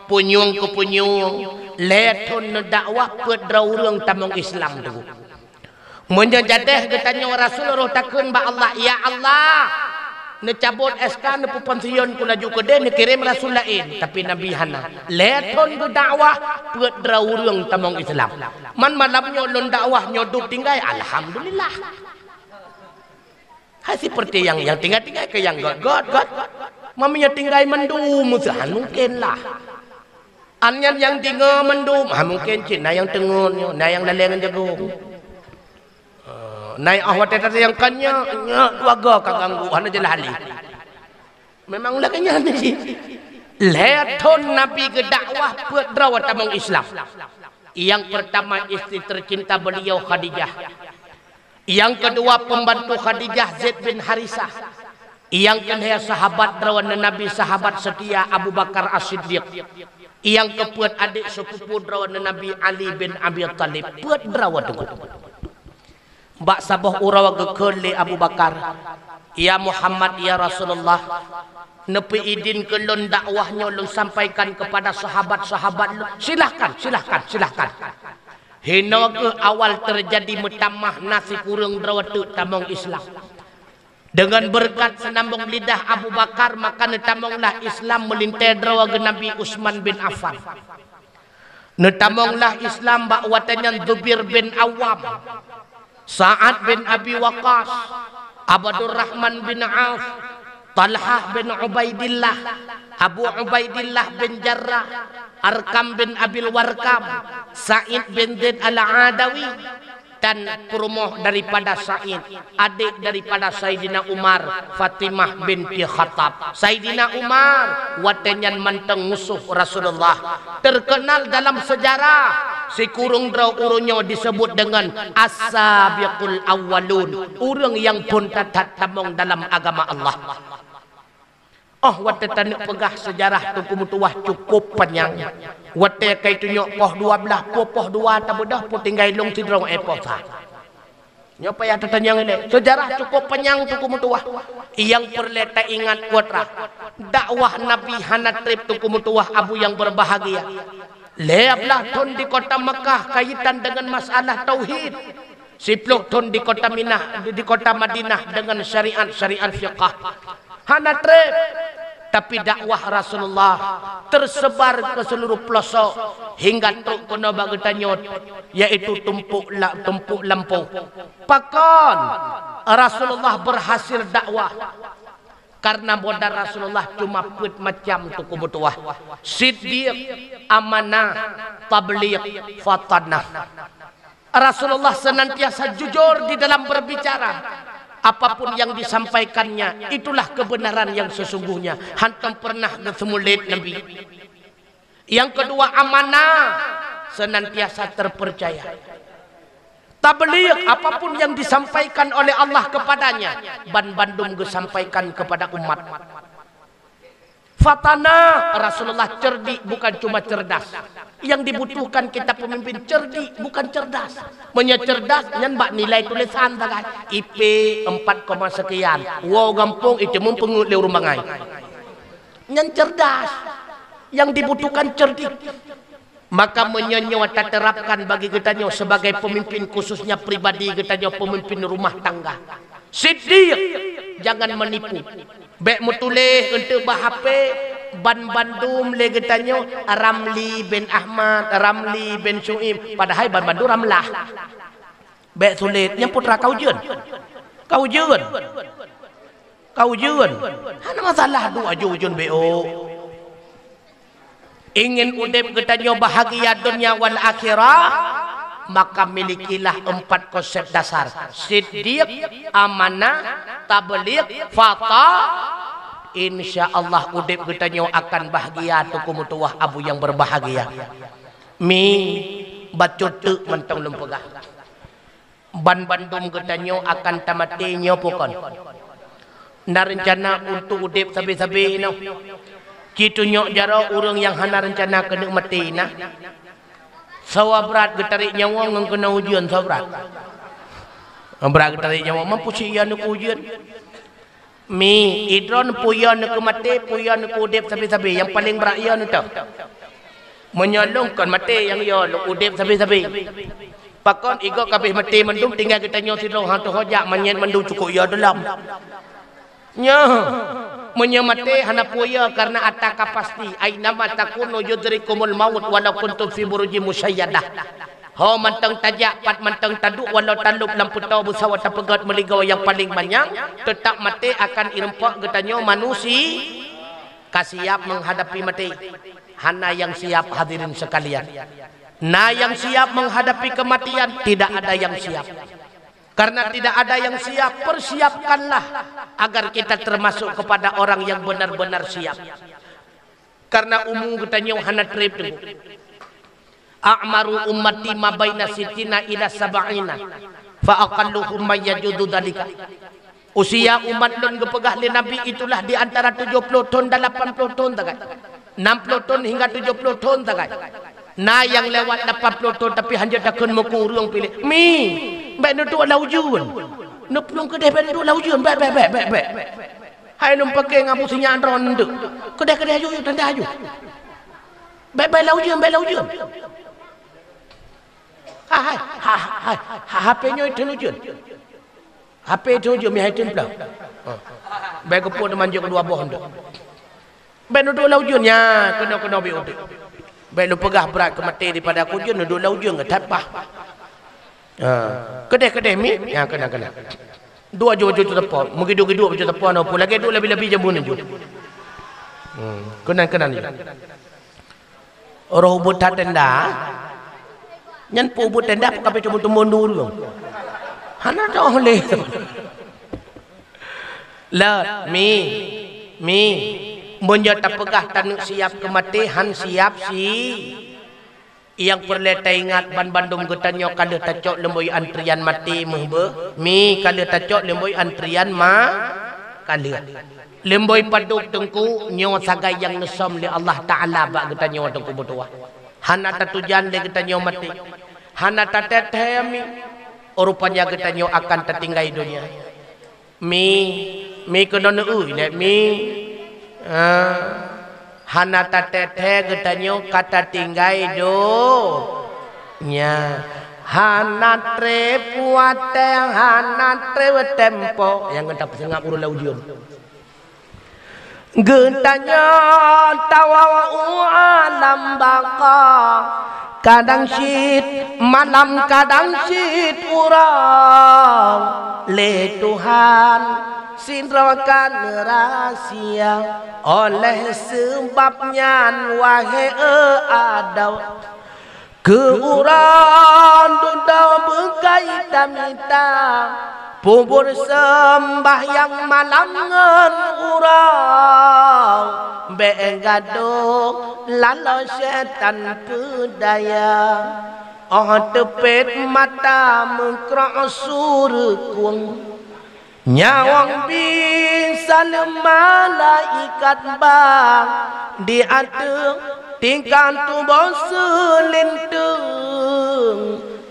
punyueng keu punyueng. Lhée thon neudakwah, peuet droe ureuëng tamong Islam, Teungku. Meunyoe jadeh geutanyoe rasul roh takheun bak Allah, "Ya Allah, neucabot S K, neupeupansion ku laju keudeh, neukirém rasul laén." Tapi Nabi hana. Lhée thon geudakwah, peuet droe ureuëng tamong Islam. Man malam nyoe lôn dakwah nyoe dub tinggai, alhamdulillah. Hai seperti nyang, nyang tinggai-tinggai keu nyang göt-göt, göt. Meunyoe tinggai mandum, meusahan mungkin lah. An nyan nyang deungoe mandum, ha, mungken cit na nyang teungeut nyoe, na nyang laleng ngon jagong. Eh, na nyang, oh, watée teuka nyang kon nyoe, nyoe dua goe ka ganggu, hana jeulaih lé. Memang lagée nyan cit. Lhée thon Nabi geudakwah, peuet droe tamong Islam. Nyang pertama istri tercinta beliau Khadijah. Nyang keudua pembantu Khadijah, Zaid bin Harisah. Nyang keulhée sahabat droeneuh Nabi, sahabat seutia Abu Bakar As-Siddiq. Nyang keupeuet adék seupupu droeneuh Nabi, Ali bin Abi Thalib. Peuet droe teungku. Bak saboh uroe geukheun lé Abu Bakar, "Ya Muhammad, ya Rasulullah, neupeuidin keu lôn dakwah nyoe lôn sampaikan keupada sahabat-sahabat lôn." "Silahkan, silahkan, silahkan." Hinoe kheueh awal teujadi meutamah na sikureueng droe teuk tamong Islam. Deungon beureukat seunambong lidah Abu Bakar, maka neutamonglah Islam meulintée droe geuh Nabi, Utsman bin Affan. Neutamonglah Islam bak watée nyan Zubair bin Awam, Sa'ad bin Abi Waqqas, Abdurrahman bin Auf, Talhah bin Ubaidillah, Abu Ubaidillah bin Jarrah, Arkam bin Abil Warkam, Sa'id bin Zaid Al-Adawi, dan peurumoh daripada Sa'id, adék daripada Saidina Umar, Fatimah binti Khattab. Saidina Umar watée nyan mantong musoh Rasulullah. Teukeunal dalam seujarah, sikureueng droe ureuëng nyoe disebut deungon As-Sabiqul Awwalun, ureuëng nyang phon that-that tamong dalam agama Allah. Oh, watée taneuk peugah seujarah Teungku Meutuwah cukôp panyang. Watée ka itunyok poh dua blaih, poh, poh dua tabeudôh, poh tinggai lôn sidroe, eh, poh sa. Nyoe payah tatanyong ilée. Seujarah cukôp panyang Teungku Meutuwah. Nyang peureulée taingat kuat rhah, dakwah Nabi hana treb Teungku Meutuwah, Abu yang berbahagia. Lhée blaih thon di kota Makkah kaitan deungon masalah tauhid. Siploh thon di kota Minah, di kota Madinah deungon syariat-syariat fiqah. Hana treb, tapi dakwah Rasulullah tersebar ke seluruh pelosok hingga trok keunoe bak geutanyoe, yaitu tumpuk la-, tumpuk lampôh. Pakon Rasulullah berhasil dakwah? Karena modal Rasulullah cuma peuet macam Teungku Meutuwah. Siddiq, amanah, tabligh, fatanah. Rasulullah senantiasa jujur di dalam berbicara. Apapun yang disampaikannya, itulah kebenaran yang sesungguhnya. Hantom pernah geuseumeulét Nabi. Yang kedua, amanah, senantiasa terpercaya. Tabligh, apapun yang disampaikan oleh Allah kepadanya, ban bandum geusampaikan kepada umat. Fatanah, Rasulullah cerdik, bukan cuma cerdas. Yang dibutuhkan kita pemimpin cerdik, bukan cerdas. Meunyoe cerdas, nyan bak nilai tulésan sagai. I P empat koma sekian. Woe gampông, itu meupeungeut lé ureuëng bangai. Nyan cerdas. Yang dibutuhkan cerdik. Maka meunyoe nyoe taterapkan bagi geutanyoe sebagai pemimpin, khususnya pribadi geutanyoe pemimpin rumah tangga. Siddiq, jangan menipu. Bék meutuléh eunteuk bak H P, ban bandum lé geutanyoe Ramli bin Ahmad, Ramli bin Syuib, padahai ban bandum Ramlah. Bék sulet, nyang putra ka ujeuen. Ka ujeuen. Ka ujeuen. Hana masalah duek aju ujeuen B O. Ingin udeb geutanyoe bahagia dunia wal akhirah, Maka milikilah empat konsep dasar: siddiq, amanah, tabligh, fata. Insya Allah udeb geutanyoe akan bahagia, Teungku meutuwah abu nyang berbahagia. Mi, bacut teuk mantong lôn peugah. Ban bandum geutanyoe akan tamaté nyoe pukon. Na reuncana untuk udeb sabe-sabe inoe. Ci tunyok jaroe ureuëng nyang hana reuncana keuneuk maté na. Sawa brat geutarek nyawa ngon keunoe ujeuen, sawa brat. Brat geutarek nyawa, mampu si iya neuk ujeuen. Mi, idroe peue yo neuk maté, peue yo neuk udeb sabe-sabe, nyang paleng brat yo neutôh. Meunyoe lôn kon maté nyang yo, lôn udeb sabe-sabe. Pakon igoe kabeh maté mandum, tinggai geutanyoe sidroe han teuhojak manyét mandum cukôp yo deulam. Nyoe, meunyoe maté hana peue yo karena ata ka pasti, ainama takunu yudrikumul maut walau kuntum fi burujin musyayyadah. Ho mantong tajak, pat mantong taduek, walau talôb lam peutoe beusawa tapeugét meuligoe nyang paleng manyang, teutap maté akan ireumpok geutanyoe manusi ka siap menghadapi maté. Hana nyang siap, hadirin sekalian. Na nyang siap menghadapi kematian, tidak ada yang siap. Karena tidak ada yang siap, persiapkanlah agar kita termasuk kepada orang yang benar-benar siap. Karena umu geutanyoe hana treb teungku. A'maru ummati ma baina sittina ila sab'ina, fa aqalluhum man yajuzu dzalika. Usia umat lôn geupeugah lé Nabi itulah di antara tujoh ploh thon dan lapan ploh thon sagai. Nam ploh thon hingga tujoh ploh thon sagai. Na nyang lewat lapan ploh thon tapi hanjeuet takheun meukureueng piléh. Mi, bék neuduek lam ujeuen. Neuplueng keudeh bék neuduek lam ujeuen. Bék, bék, bék, bék, bék. Hai lôn paké ngon Abu Sinyak droe neudeuek. Keudeh, keudeh aju, aju, tanda aju. Bék, bék lam ujeuen, bék lam ujeuen. Ha, hai, ha, hai, ha, H P nyoe iteun ujeuen. H P iteun ujeuen, mi hai iteun plah. Ha. Bék geupot manjok dua boh neudeuek. Bék neuduek lam ujeuen, nya, keunoe, keunoe bék udeb. Bék lôn peugah brat keu maté daripada keu ujeuen, neuduek lam ujeuen, that paih. Ha. Keudeh, keudeh, mi. Nya, keunan, keunan. Duek aju, aju teuteupon. Meugiduek-giduek aju teuteupon, peue lagée duek labi-labi jameun aju. Hmm. Keunan, keunan aju. Roh ubeut that tenda. Nyan peue ubeut tenda, peue kabeh teumon-teumon ureuëng. Hana toh lé. Leuet, mi, mi. Meunyoe tapeugah taneuk siap keu maté, han siap si. Nyang peureulée taingat, ban bandum geutanyoe ka lheueh tacok leumboi antrian maté meuh beuh. Mi, ka lheueh tacok leumboi antrian ma-, ka lheueh. Leumboi padub teungku, nyoe sagai nyang neusöm lé Allah Taala bak geutanyoe teungku meutuwah. Hana tatujan lé geutanyoe maté. Hana tatét thèe mi. Rupanya geutanyoe akan tatinggai donya. Mi, mi keunoe neueu ilée mi. Ah, hana tatét thèe geutanyoe ka tatinggai donya. Hana treb watée, hana treb tempo. Nyang geutanyoe tapeuseungab ureuëng lam ujeuen. Geutanyoe tawoe u alam baqa, kadang cit malam, kadang cit uroe. Lé Tuhan sidroe ka neurahsia, oleh seubab nyan, wahé e adoe, keu uroe dudoe beukai tamita, pubur seumbahyang malam ngon uroe, bék gadôh laloe syètan peudaya. Óh teupet mata meukrok su reukueng, nyawöng bisa lé malaikat ba di ateueh tingkat tuboh seulinteung.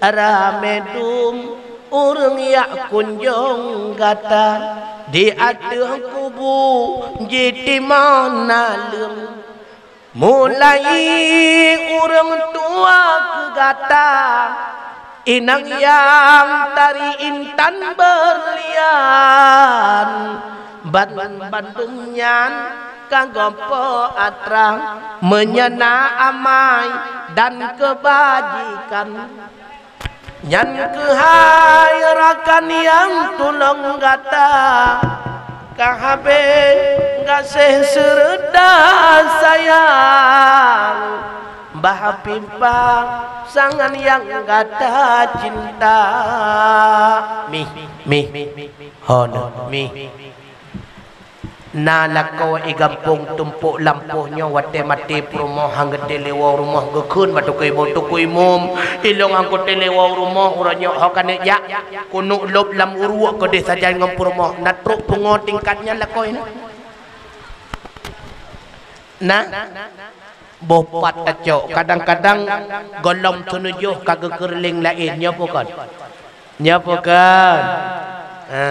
Ramé dum ureuëng jak kunjong gata di ateueh kubu jitimoh naleueng. Mulai ureuëng tuha keu gata, inong nyang tari intan beurlian, ban bandum nyan ka goe po atra meunyoe na amai dan keubajikan. Nyan keuhai rakan nyang tulông gata, ka habéh gaséh seureuta sayang. Bah pimpang sangan nyang gata cinta. Mih, mih, hana, mih. Na lakoe i gampông Tumpok Lampôh nyoe watée maté peurumoh han geutée lé woe rumoh geukheun bak tukui imum, tukui imum, ilong han geutée lé woe rumoh uroe nyoe ho kaneuk jak keuneuk lôb lam uruek keudeh sajan ngon peurumoh na trok pungo tingkat nyan lakoe na. Na? Boh pat tacok, kadang-kadang gohlom seunujoh ka geukeureuléng laén, nyoe peue kon? Nyoe peue kon? Ha.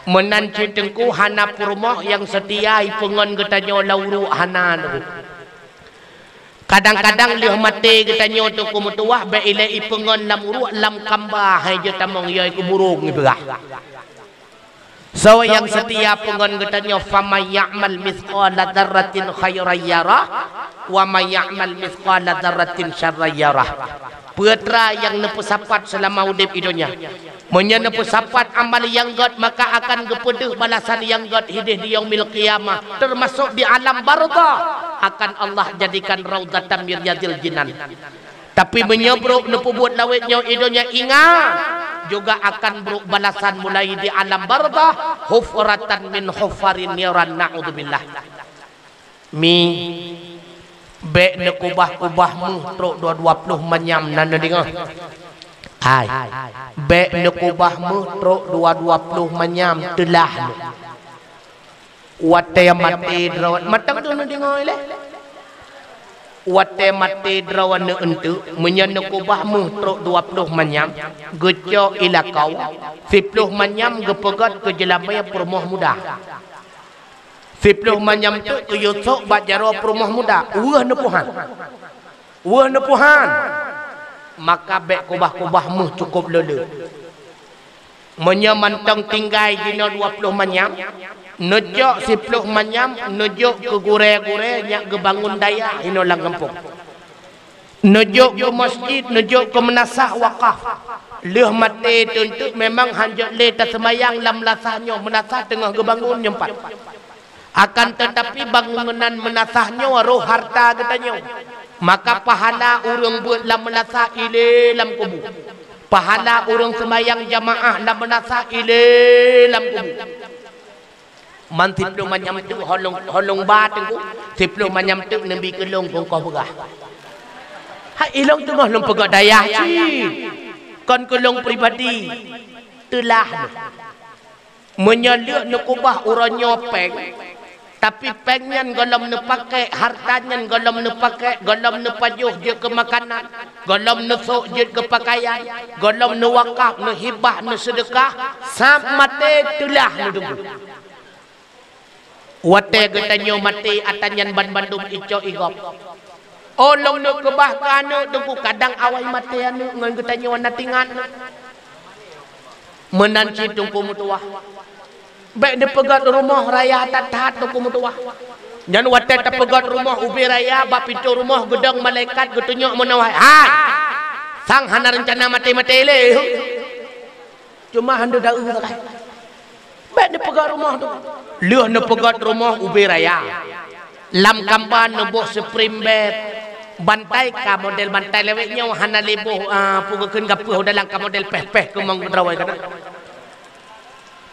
Meunan cit teungku hana peurumoh nyang seutia ipeungon geutanyoe lam uruek hana teungku. Kadang-kadang lheueh maté geutanyoe teungku meutuwah bék ilée ipeungon lam uruek lam kamba hai jeuet tamong yai keuburong ipeugah. Soe nyang seutia peungon geutanyoe, "Faman ya'mal mitsqala dzarratin khairan yarah, wa man ya'mal mitsqala dzarratin syarran yarah." Peue teuma nyang neupeusapat seulama udeb i donya. Meunyoe neupeusapat amal nyang gét, maka akan geupeudeuh balasan nyang gét hideh di Yaumil Qiyamah, teumasok di alam barzakh akan Allah jadikan raudhatan min riyadhil jinan. Tapi meunyoe brok neupeubuet lawét nyoe i donya ingat, juga akan brok balasan mulai di alam barzakh, hufratan min hufarin niran, naudzubillah. Mi, bék neukubah-kubah méuh trok dua dua ploh manyam na neudeungoe. Hai, bék neukubah méuh trok dua dua ploh manyam teulah lé. Watée maté droe, mantong tu neudeungoe lé. Watée maté droe aneuk eunteuk, meunyoe neukubah méuh trok dua ploh manyam, geucok i lakoe, siploh manyam geupeugét keu jeulamé peurumoh muda. Siploh manyam teuk geuyue sok bak jaroe peurumoh muda, weueh neupeuhan. Weueh neupeuhan. Maka bék kubah-kubah méuh cukôp lé-lé. Meunyoe mantong tinggai jinoe dua ploh manyam, neujok siploh manyam neujok keu gurée-gurée nyang geubangon dayah inoe lam gampông. Neujok keu masjid, neujok keu meunasah wakaf. Lheueh maté teunteuk memang hanjeuet lé taseumayang lam meunasah nyoe, meunasah teungoh geubangon nyoe pat. Akan teutapi bangunan meunasah nyoe roh hareuta geutanyoe. Maka pahala ureuëng beuet lam meunasah ilé lam kubu. Pahala ureuëng seumayang jamaah lam meunasah ilé lam kubu. Man siploh manyam teuk holong, holong ba teungku, siploh manyam teuk neubi keu lôn keu koh beurah. Hai ilong teungoh lôn peugah dayah cit. Kon keu lôn pribadi. Teulah lôn. Meunyoe lheueh neukubah uroe nyoe péng, tapi péng nyan gohlom neupaké, hareuta nyan gohlom neupaké, gohlom neupajoh jeuet keu makanan, gohlom neusok jeuet keu pakaian, gohlom neuwakaf, neuhibah, neuseudeukah, sab maté teulah neudeungoe. Watée geutanyoe maté ata nyan banmandum icok igop. Oh lôn neuk keubah keu aneuk teungku, kadang awai maté aneuk ngon geutanyoe na tingat. Meunan cit teungku meutuwah. Bék neupeugét rumoh raya that-that teungku meutuwah. Nyan watée tapeugét rumoh ubé raya bak pintoe rumoh geudong malaikat geutunyok meunoe hai. Hai! Sang hana reuncana maté-maté lé. Cuma han deuda eu sagai. Bék neupeugét rumoh tu. Lheueh neupeugét rumoh ubé raya. Lam kamba neuboh spring bed. Bantai ka model bantai lewet nyoe hana lé boh, ah, peue geukheun gapeuh dalam ka model péh-péh keumong keudrawai kana.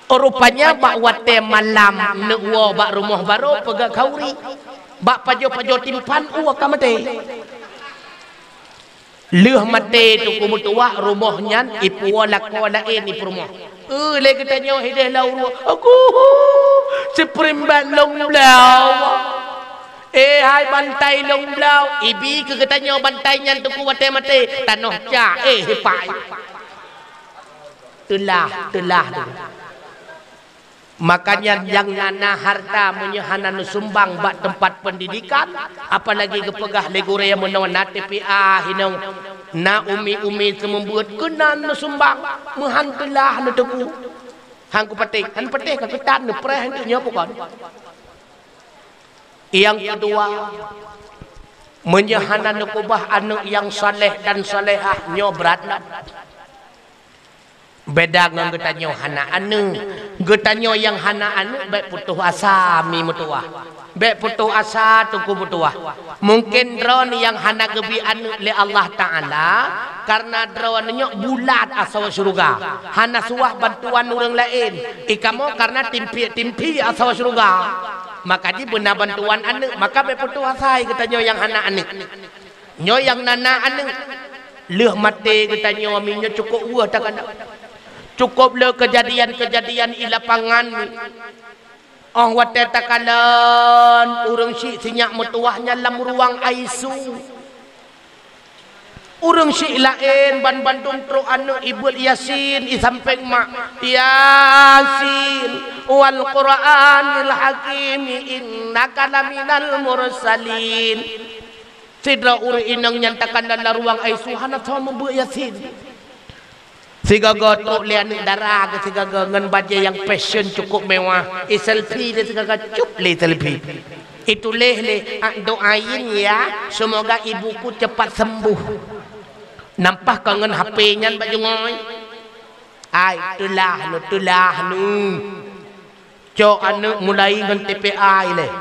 Rupanya bak watée malam neuwoe bak rumoh barô peugét khauri. Bak pajoh-pajoh timphan uwa ka maté. Lheueh maté teungku meutuwah rumoh nyan ipuwoe lakoe laén ipeurumoh. Eh, lé geutanyoe hideh lam uruek. Aku, spring bed lôn bloe. Eh, hai bantai lôn bloe. Ibi keu geutanyoe bantai nyan teungku watée maté. Tanoh ca, eh, hipai. Teulah, teulah tu. Makanya nyang na, na hareuta meunyoe hana neusumbang bak teumpat peundidikan, apalagi geupeugah lé gurée meunoe na T P A hinoe, na umi-umi seumeubeuet keunan neusumbang, meuhan teulah neuteupeu. Han kupatéh, han patéh ka keutat neupreh nyoe bukon. Nyang keudua, meunyoe hana neukeubah aneuk nyang saleh dan salehah nyoe brat na. Beda ngon geutanyoe hana aneuk. Geutanyoe nyang hana aneuk bék putôh asa mi meutuwah. Bék putôh asa teungku meutuwah. Mungken droeneuh nyang hana geubri aneuk lé Allah Taala, kareuna droeneuh nyoe bulat asoe syeuruga. Hana suwah bantuan ureuëng laén. Ikamoe kareuna timpiek-timpiek asoe syeuruga. Maka jih beuna bantuan aneuk, maka bék putôh asa geutanyoe nyang hana aneuk. Nyoe nyang na, na aneuk. Lheueh maté geutanyoe mi nyoe cukôp weueh takana. Cukôp le keujadian-keujadian i lapangan mi. Óh watée takalon ureuëng syiek sinyak meutuwah nyan lam ruang I C U. Ureuëng syiek laén ban bandum trok aneuk ibeuet Yasin i sampéng mak. Yasin wal Qur'anil Hakim innaka laminal mursalin. Sidroe ureuëng inong nyan takalon lam ruang I C U hana soe meubeuet Yasin. Sigoe-goe trok lé aneuk dara geuh sigoe-goe ngon bajée nyang fashion cukôp mewah. I selfie lé sigoe-goe cup lé selfie. Ituléh lé, "Ak doain ya, semoga ibuku cepat sembuh." Nampah ka ngon H P nyan bak jungôi. Ai, teulah nu, teulah nu. Cok aneuk mulai ngon T P A ilée.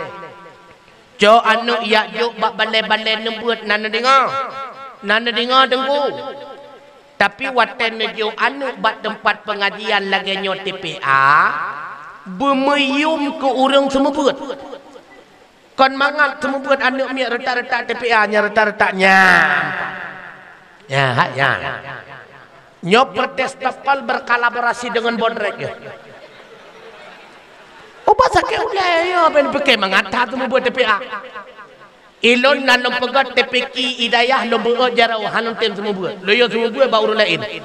Cok aneuk yak jok bak balée-balée neubeuet na neudeungoe. Na neudeungoe teungku. Tapi watée neujok aneuk bak teumpat peungajian lagée nyoe T P A, beumeuyum keu ureuëng seumeubeuet. Kon mangat seumeubeuet aneuk miet reutak-reutak T P A nyang reutak-reutak nyan. Ya, hai, ya. Nyoe protokol berkolaborasi dengan Bodrek ya. Ubat sakét ulée ya, ben pike mangata tu mubuet T P A. Ilôn nan lôn peugah T P Q Hidayah lôn beuet jaroe hana tem seumeubeuet. Lôn yue seumeubeuet bak ureuëng laén.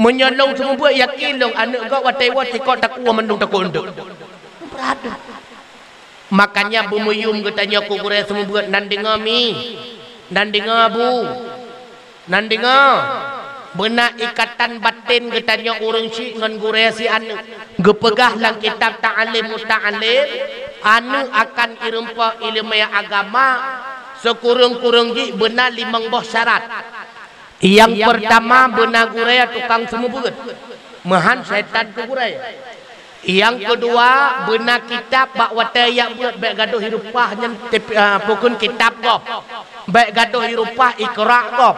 Meunyoe lôn seumeubeuet yakin lôn aneuk gob watée woe sikok takue mandum takue undok. Beuradu. Makanya beumeuyum geutanyoe keu gurée seumeubeuet nan deungoe mi. Nan deungoe bu. Nan deungoe. Beuna ikatan baten geutanyoe ureuëng syiek ngon gurée si aneuk. Geupeugah lam kitab Ta'lim Muta'allim, aneuk akan irumpok ileumèe agama, sikureueng-kureueng jih beuna limong boh syarat. Nyang peurtama beuna gurée tukang seumeubeuet, meuhan setan keu gurée. Nyang keudua beuna kitab bak watée jak beuet bék gadôh i rupa nyan tep-, ah, pukon kitab gob. Bék gadôh i rupa Iqra gob.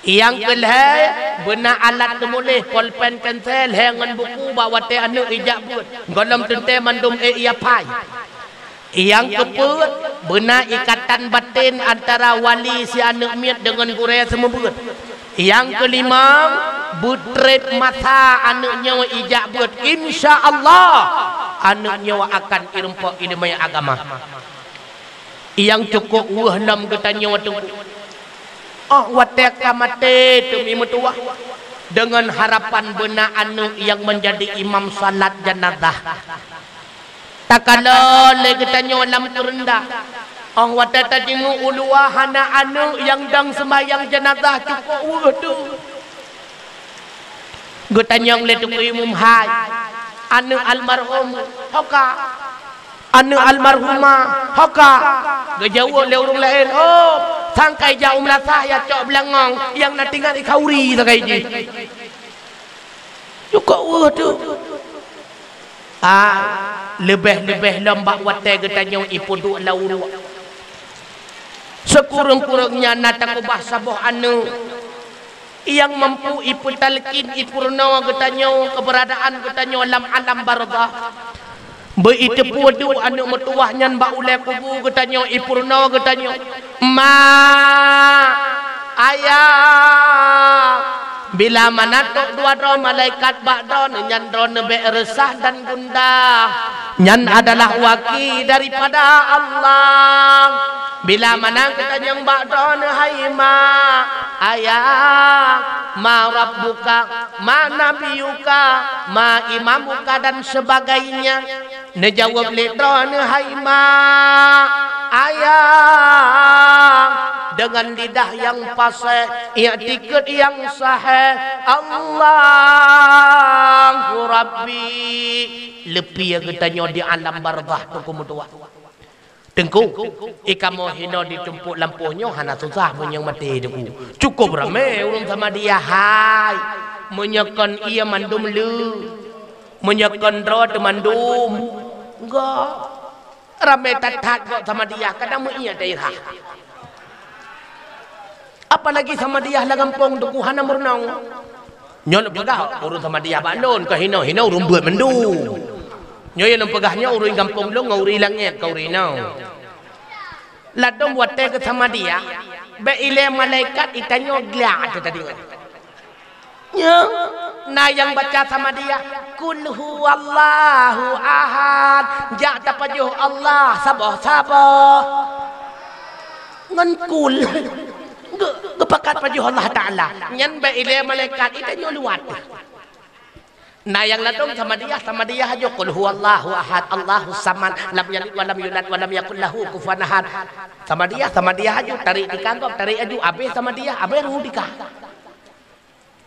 Nyang keulhée beuna alat teumuléh polpen, pensil, lhée ngon buku bak watée aneuk ijak beuet. Gohlom teuntée mandum ék ijak phai. Nyang keupeuet, beuna ikatan baten antara wali si aneuk miet deungon gurée seumeubeuet. Nyang keulimong, beutreb masa aneuk nyoe ijak beuet. Insya Allah, aneuk nyoe akan irumpok ileumèe agama. Nyang cukôp weueh lom geutanyoe teungku. Óh watée ka maté teumi meutuwah, deungon harapan beuna aneuk nyang meunjadi imam salat janazah. Takalon lé geutanyoe lam keureunda. Óh watée tajingeuk u luwa hana aneuk nyang dong seumayang janazah cukôp weueh tu. Geutanyong lé teungku imum, "Hai, aneuk almarhum ho ka? Aneuk almarhumah ho ka?" Geujaweueb lé ureuëng laén, "Oh, sangkai jak u meulasah ya cok beulangong nyang na tinggai i khauri sagai jih." Cukôp weueh tu. Ah, leubeh-leubeh lom bak watée geutanyoe ipeuduek lam uruek. Sikureueng-kureueng nyan na takeubah saboh aneuk nyang mampu ipeutalkin, ipeurunoe geutanyoe keuberadaan geutanyoe lam alam barzakh. Beu iteupeue duek aneuk meutuwah nyan bak ulée kubu geutanyoe, ipeurunoe geutanyoe, "Ma, Ayah, bila mana trok dua droe malaikat bak droeneuh nyan droeneuh bék reusah dan gundah. Nyan adalah waki daripada Allah." Bila mana geutanyong bak droeneuh, "Hai ma, ayah, ma rabbuka, ma nabiyuka, ma imamuka dan sebagainya." Neujaweueb lé droeneuh, "Hai ma, ayah," deungon lidah nyang paséh, iktikeuet nyang sahih, "Allahu Rabbi." Leupie geutanyoe di alam barzakh teungku meutuwah. Teungku, i kamoe hinoe di tumpok lampôh nyoe hana susah meunyoe maté teungku. Cukôp ramé ureuëng Samadiyah hai. Meunyoe kon ié mandum le, meunyoe kon droe teuh mandum, enggak. Ramé that-that gob Samadiyah, kadang meuié daerah. Apalagi Samadiyah lam gampông Teungku hana meurunoe. Nyoe lôn peugah ureuëng Samadiyah bak lôn, keu hinoe-hinoe ureuëng beuet mandum. Nyoe nyang lôn peugah nyoe ureuëng gampông lôn ngon ureuëng langét keu ureuëng inoe. Ladôm watée keu Samadiyah, bék ilée malaikat itanyoe glak teuh tadi. Nyoe na nyang baca Samadiyah, "Qul huwallahu ahad", jak tapajoh Allah saboh-saboh. Ngon kul geu-, geupakat pajoh Allah Taala. Nyan bék ilée malaikat itanyoe luwat. Na nyang ladôm Samadiyah, Samadiyah aju, "Qul huwallahu ahad, Allahus samad, lam yalid walam yulad walam yakul lahu kufuwan ahad." Samadiyah, Samadiyah aju, tarék tika gob, tarék aju, abéh Samadiyah, abéh ruhu tika.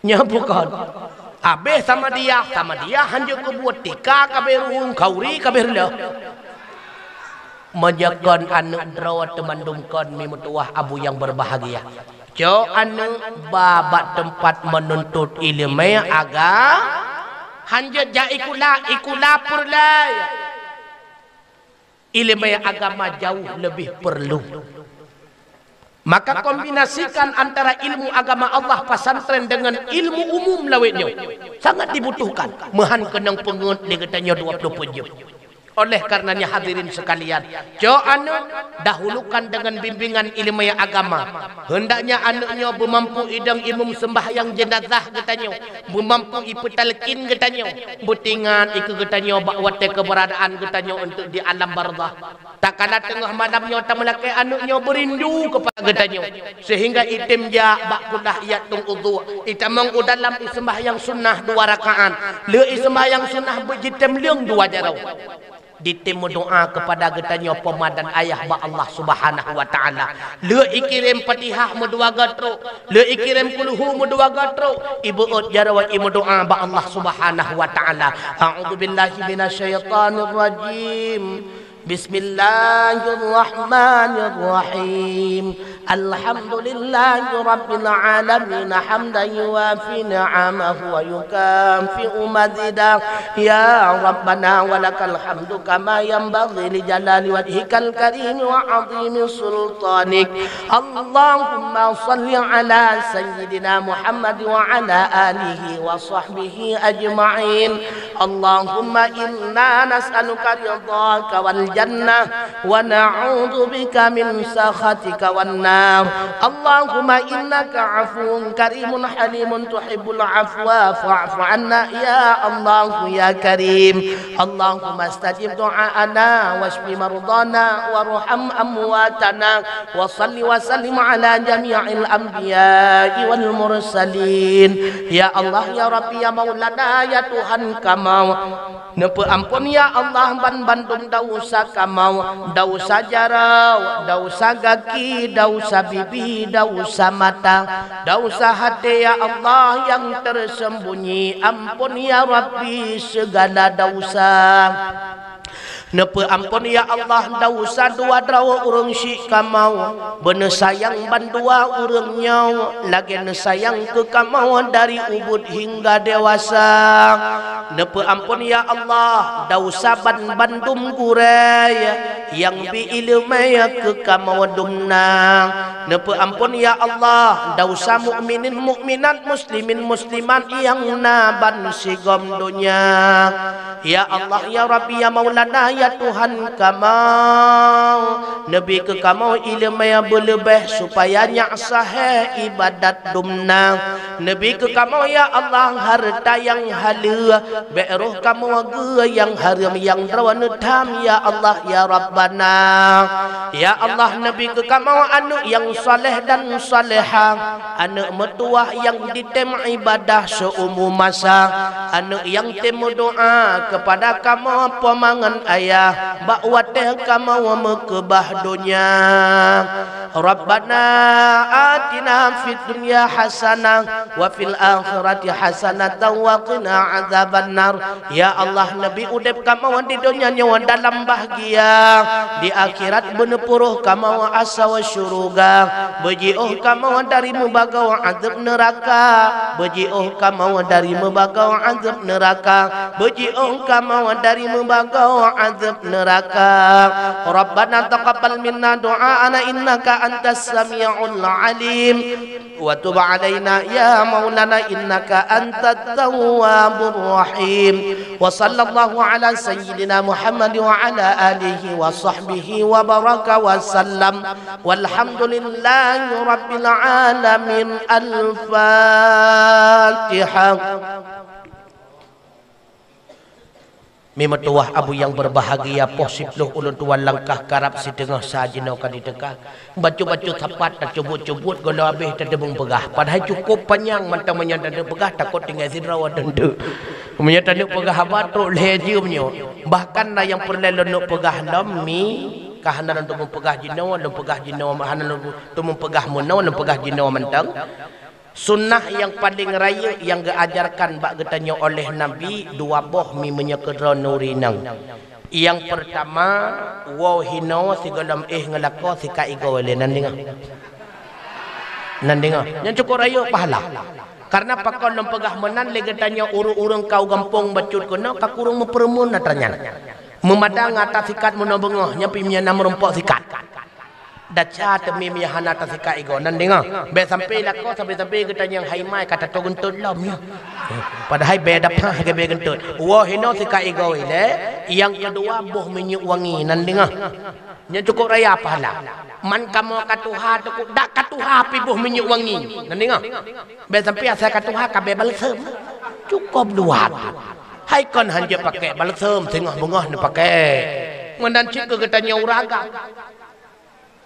Nyan bukon. Abéh Samadiyah, Samadiyah hanjeuet keubuet tika kabéh ruhueng, khauri kabéh reuloh. Meunyoe kon aneuëk droe teuh mandum kon mi meutuwah abu nyang beurbahagia. Cok aneuëk ba bak teumpat meununtut iéleumé agama, hanjeuet jak ikula, ikula peureulée. Iéleumé agama jauh leubeh peurlu. Maka kombinasikan antara ilmu agama Allah pasantren deungon ilmu umum lawét nyoe sangat dibutuhkan, meuhan keunong peungeuet lé geutanyoe dua ploh peuet jeuem. Oleh karenanya hadirin sekalian, cok aneuëk dahulukan deungon bimbingan iéleumé agama. Hendaknya aneuëk nyoe beumampu idong imum seumbahyang jeunazah geutanyoe, beumampu ipeutalkin geutanyoe, beutingat ikeue geutanyoe bak watée keuberadaan geutanyoe eunteuk di alam barzah. Takala teungoh malam nyoe tameulakée aneuëk nyoe beurindu keupada geutanyoe, seuhingga item jak bak kulah iat tueng udhu, itamong u dalam iseumbahyang sunnah dua rakaat, le iseumbahyang sunnah beujitem leung dua jaroe. Ditem meudoá keupada geutanyoe peumadan ayah bak Allah Subhanahu wa Taala. Le ikirém Fatihah meudua goe trok, le ikirém kulhu meudua goe trok, ibeuôt jaroe imeudoá bak Allah Subhanahu wa Taala. A'udzubillahi minasyaitonirrajim. Bismillahirrahmanirrahim. Alhamdulillahi rabbil alamin, hamdan yuwafi ni'amahu wa yukafi'u mazidah. Ya Rabbana wa lakal hamdu kama yanbaghi li jalali wajhikal karimi wa azimi sultanik. Allahumma salli ala sayyidina Muhammad wa ala alihi wa sahbihi ajma'in. Allahumma inna nas'aluka ridhaka wal jannah wa na'udzubika min sakhatika wan nar. Allahumma innaka afuwun karimun halimun tuhibbul afwa fa'fu anna ya Allah ya Karim. Allahumma stajib du'aana washfi mardana warham amwatana wa salli wa sallim ala jami'il anbiya'i wal mursalin. Ya Allah, ya Rabbi, ya Maulana, ya Tuhan kamoe. Neupeuamphon, ya Allah, ban bandum desya kamoe, desya jaroe, desya gaki, desya bibi, desya mata, desya até, ya Allah, nyang teuseubunyi. Amphon, ya Rabbi, sigala desya. Neupeuamphon, ya Allah, desya dua droe ureuëng syik kamoe. Beuneusayang bandua ureuëng nyoe lagée neusayang keu kamoe dari ubit hingga dewasa. Neupeuamphon, ya Allah, desya ban bandum gurée nyang bi iéleumé keu kamoe dumna. Neupeuamphon, ya Allah, desya mukminin mukminat, muslimin muslimat nyang na ban sigom donya. Ya Allah, ya Rabbi, ya Maulana, ya Tuhan kamoe, neubi keu kamoe iéleumé beuleubeh supaya nyak sahé iébadat dumna. Neubi keu kamoe, ya Allah, hareuta nyang haleue, bék roh kamoe geu nyang hareuem nyang droeneuh tham, ya Allah, ya Rabbana. Ya Allah, neubi keu kamoe aneuëk nyang saleh dan salehah, aneuëk meutuwah nyang jitem iébadat seumu masa, aneuëk nyang tem meudoá keupada kamoe po ma ngon ayah bak watée kamoe meukeubah donya. Rabbana atina fid dunya hasanah wa fil akhirati hasanatan wa qina azabannar. Ya Allah, neubi udeb kamoe di donya nyoe dalam bahgia, di akhirat beuneupuroh kamoe asoe syeuruga. Beujiôh kamoe dari meubagoe azeueb neuraka. Beujiôh kamoe dari meubagoe azeueb neuraka. Beujiôh kamoe dari meubagoe azeueb neuraka. Rabbana taqabbal minna du'aana innaka antas sami'ul alim. Wa tub alaina ya maulana innaka antat tawwabur rahim. Wa sallallahu ala sayyidina Muhammad wa ala alihi wa sahbihi wa baraka wa sallam. Walhamdulillahi rabbil alamin. Al-Fatihah. Mimeutuwah abu nyang beurbahagia, poh siploh ulôn tuan langkah karab siteungoh sa jinoe ka jiteuka. Bacut-bacut sapat tacubuet-cubuet gohlom abéh tateumong peugah. Padahai cukôp panyang mantong meunyoe taneuk peugah takot tinggai sidroe teunteuk. Meunyoe taneuk peugah haba trok lhée jeuem nyoe. Bahkan na nyang peureulée lôn neuk peugah lom mi ka hana lôn teumong peugah jinoe, lôn peugah jinoe hana lôn teumong peugah meunoe, lôn peugah jinoe mantong. Sunnah nyang paleng rayeuk nyang geuajarkan bak geutanyoe oleh Nabi dua boh mi meunyoe keudroe nuri nang. Nyang peurtama, woe hinoe sigohlom éh ngon lakoe sikat igoe lé nan deungoe. Nan deungoe. Nyan cukôp rayeuk pahala. Kareuna pakon lôn peugah meunan lé geutanyoe ureuëng-ureuëng kau gampông bacut keunoe ka kureueng meupeureumeun atra nyan. Meumada ngon atra sikat meunoe beungoh nyan pih meunyoe na meurumpok sikat. Daca teumim nyang hana tasikat igoe nan deungoe. Bék sampai lakoe sabe-sabe geutanyoe hai mai ka tato geuntot lom nyoe. Padahai bék dapah ke bék geuntot. Woe hinoe sikat igoe ilée, nyang keudua boh minyeuk wangi nan deungoe. Nyan cukôp raya pahala. Man kamoe ka tuha teukuk dak ka tuha pih boh minyeuk wangi nan deungoe. Bék sampai asai ka tuha ka bék balsem. Cukôp dua tu. Hai kon hanjeuet pakai balsem singoh beungoh neupakai. Meunan cit keu geutanyoe ureuëng agam.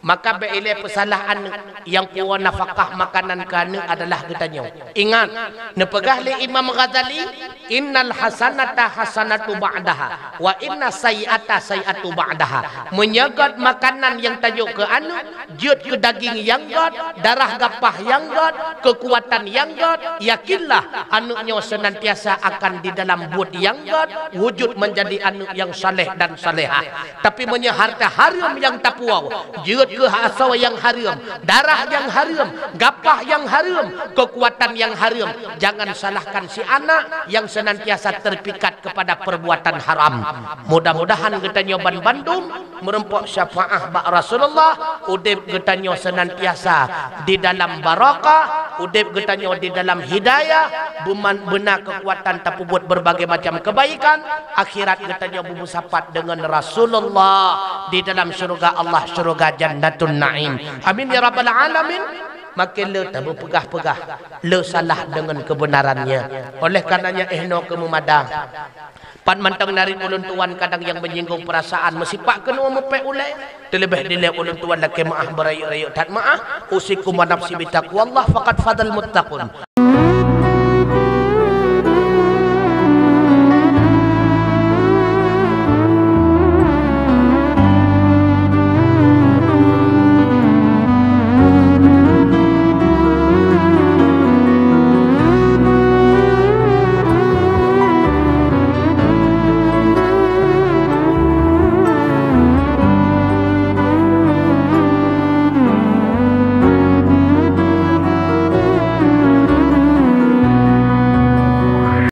Maka bék ilée peusalah aneuëk, nyang puwoe nafakah makanan keu aneuëk adalah geutanyoe. Ingat, neupeugah lé Imam Ghazali, "Innal hasanata hasanatu ba'daha, wa inna sayyi'ata sayyi'atu ba'daha." Meunyoe göt makanan nyang tajok keu aneuëk, jeuet keu daging nyang göt, darah gapah nyang göt, keukuatan nyang göt, yakinlah aneuëk nyoe seunantiasa akan di dalam buet nyang göt, wujud menjadi aneuëk nyang saleh dan salehah. Tapi meunyoe hareuta hareuem nyang tapuwoe, jeuet keu asoe nyang hareuem, darah nyang hareuem, gapah nyang hareuem, keukuatan nyang hareuem, jangan salahkan si anak nyang seunantiasa teupikat keupada peurbuatan haram. Mudah-mudahan geutanyoe ban bandum meurumpok syafaah bak Rasulullah, udeb geutanyoe seunantiasa di dalam barakah, udeb geutanyoe di dalam hidayah, beuman-, beuna keukuatan tapeubuet berbagai macam kebaikan, akhirat geutanyoe beumeusapat deungon Rasulullah di dalam syeuruga Allah, syeuruga Jannatun Naim. Amin ya rabbal alamin. Makin le tabeupeugah-peugah, le salah deungon keubeunarannya. Oleh karenanya, eh, noe keu meumada. Pat mantong narit ulôn tuan kadang nyang menyinggung perasaan, meusipak keunoe meupék ulée. Teuleubeh dilée ulôn tuan lakée meuáh beurayeuk-rayeuk that meuáh. Usikum wa nafsi bitaqwallah faqad fazal muttaqun.